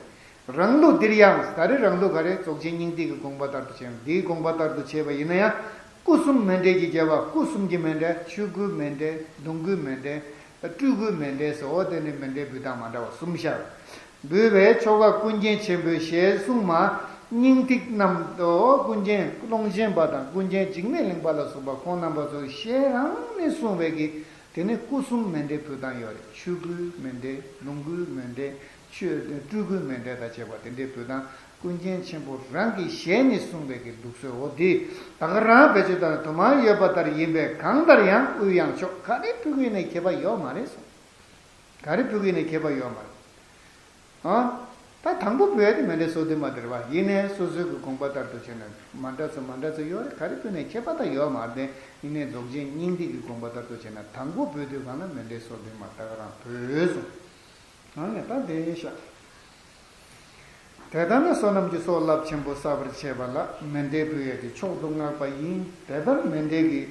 རང་ལུགས་འདིར་ཡང་ད་རེས་རང་ལུགས་ག་རེ་རྫོགས་ཆེན་སྙིང་ཐིག་གི་དགོངས་པ་ལྟར་དུ་བྱས་ཡང་འདིའི་དགོངས་པ་ལྟར་དུ་བྱས་པ་ཡིན་ན་ཡང་སྐུ་གསུམ་མཎྜལ་གྱི་རྒྱལ་བ་སྐུ་གསུམ་གྱི་མཎྜལ་ཆོས་སྐུའི་མཎྜལ་ལོངས་སྐུའི་མཎྜལ་སྤྲུལ་སྐུའི་མཎྜལ་ཟེར་འོ་དེ་ནི་མཎྜལ་ཕུལ་སྟངས་མ་འདྲ་བ་གསུམ་ཤར། འབུལ་བའི་ཆོ་ག་ཀུན་མཁྱེན་ཆེན་པོའི་ཞལ་གསུང་མ། སྙིང་ཐིག་རྣམས་དང་ཀུན་མཁྱེན་ཀློང་ཆེན་པ་དང་ཀུན་མཁྱེན་འཇིགས་མེད་གླིང་པ་ལ་སོགས་པ་ཁོང་རྣམ་པ་ཚོའི་ཞལ་རང་ནས་གསུང་བའི་གི་དེ་ནི་སྐུ་གསུམ་མཎྜལ་ཕུལ་སྟངས་ཡོད་རེད། ཆོས་སྐུའི་མཎྜལ་ལོངས་སྐུའི་མཎྜལ་ཆོས་སྤྲུལ་སྐུའི་མཎྜལ་དང་བཅས་པ་དེ་འདྲའི་ཕུལ་སྟངས་ཀུན་མཁྱེན་ཆེན་པོ་རང་གི་ཞལ་ནས་གསུང་བའི་གི་ལུགས་སྲོལ་འོ་དེ་ད་ག་རང་བེད་སྤྱོད་དང་དུ་མ་ཡོད་པ་ལྟར་ཡིན་པས་གང་ལྟར་ཡང་དབུལ་ཡང་ཆོག་ག་རེ་ཕུལ་གི་ཡིན་ནའི་ཁྱད་པར་ཡོད་མ་རེད་གསུངས། ག་རེ་ཕུལ་གི་ཡིན་ནའི་ཁྱད་པར་ཡོད་མ་རེད། ཨ། ད་དང་པོ་བོད་དེ་མཎྜལ་སོ་བདུན་མ་དེ་རེད་བ། ཡིན་ནའི་སོ་སོའི་གི་དགོངས་པ་ལྟར་དུ་བྱས་ན་མ་འདྲ་ཚོ་མ་འདྲ་ཚོ་ཡོད་རེད། ག་རེ་ཕུལ་ནའི་ཁྱད་པར་ད་ཡོད་མ་རེད། ཡིན་ནའི་རྫོགས་ཆེན་སྙིང་ཐིག་གི་དགོངས་པ་ལྟར་དུ་བྱས་ན་དང་པོ་བོད་དུས་གང་ན་མཎྜལ་སོ་བདུན་མ་ད་ག་རང་བོད་སོང་། ཨ་ནི་ད་དེ་ཤག་དེ་ལྟར་ན་བསོད་ནམས་ཀྱི་གསོག་རླབས་ཆེན་པོ་བསགས་པར་བྱེད་པ་ལ་མཎྜལ་ཕུལ་ཡས་ཀྱི་མཆོག་ཏུ་བསྔགས་པ་ཡིན། དེ་ལྟར་མཎྜལ་གྱི་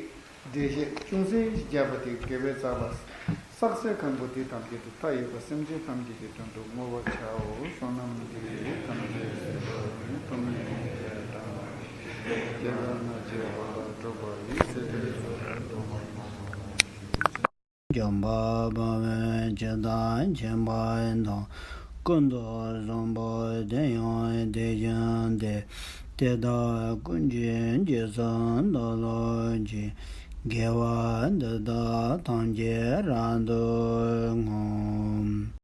འགྲེལ་བཤད་ཅུང་ཟད་ཞིག་བརྒྱབ་པ་དེ་དགེ་བའི་རྩ་བ། བསགས་ཚད་ཁང་བུ་དེ་ཐམས་ཅད་དུ་མཐའ་ཡས་པ་སེམས་ཅན་ཐམས་ཅད་ཀྱི་དོན་དུ་བསྔོ་བར་བྱའོ། བསོད་ནམས་འདི་ཐམས་ཅད་གཟིགས་པ་ཡིས། ཐོབ་ནས་ཉེས་པའི་དགྲ་རྣམས་ཀྱི། སྐྱེ་རྒ་ན་འཆིའི་རྦ་ཀློང་འཁྲུགས་པ་ཡི། སྲིད་པའི་མཚོ་ལས་འགྲོ་བ་ཡི། འཇམ་དཔལ་དཔའ་བོས་ཇི་ལྟར་མཁྱེན་པ་དང་། ཀུན་ཏུ་བཟང་པོ་དེ་ཡང་དེ་བཞིན་ཏེ། དེ་དག་ཀུན་གྱི་རྗེས་སུ་བདག་སློབ་ཅིང་། དགེ་བ་འདི་དག་ཐམས་ཅད་རབ་ཏུ་བསྔོ།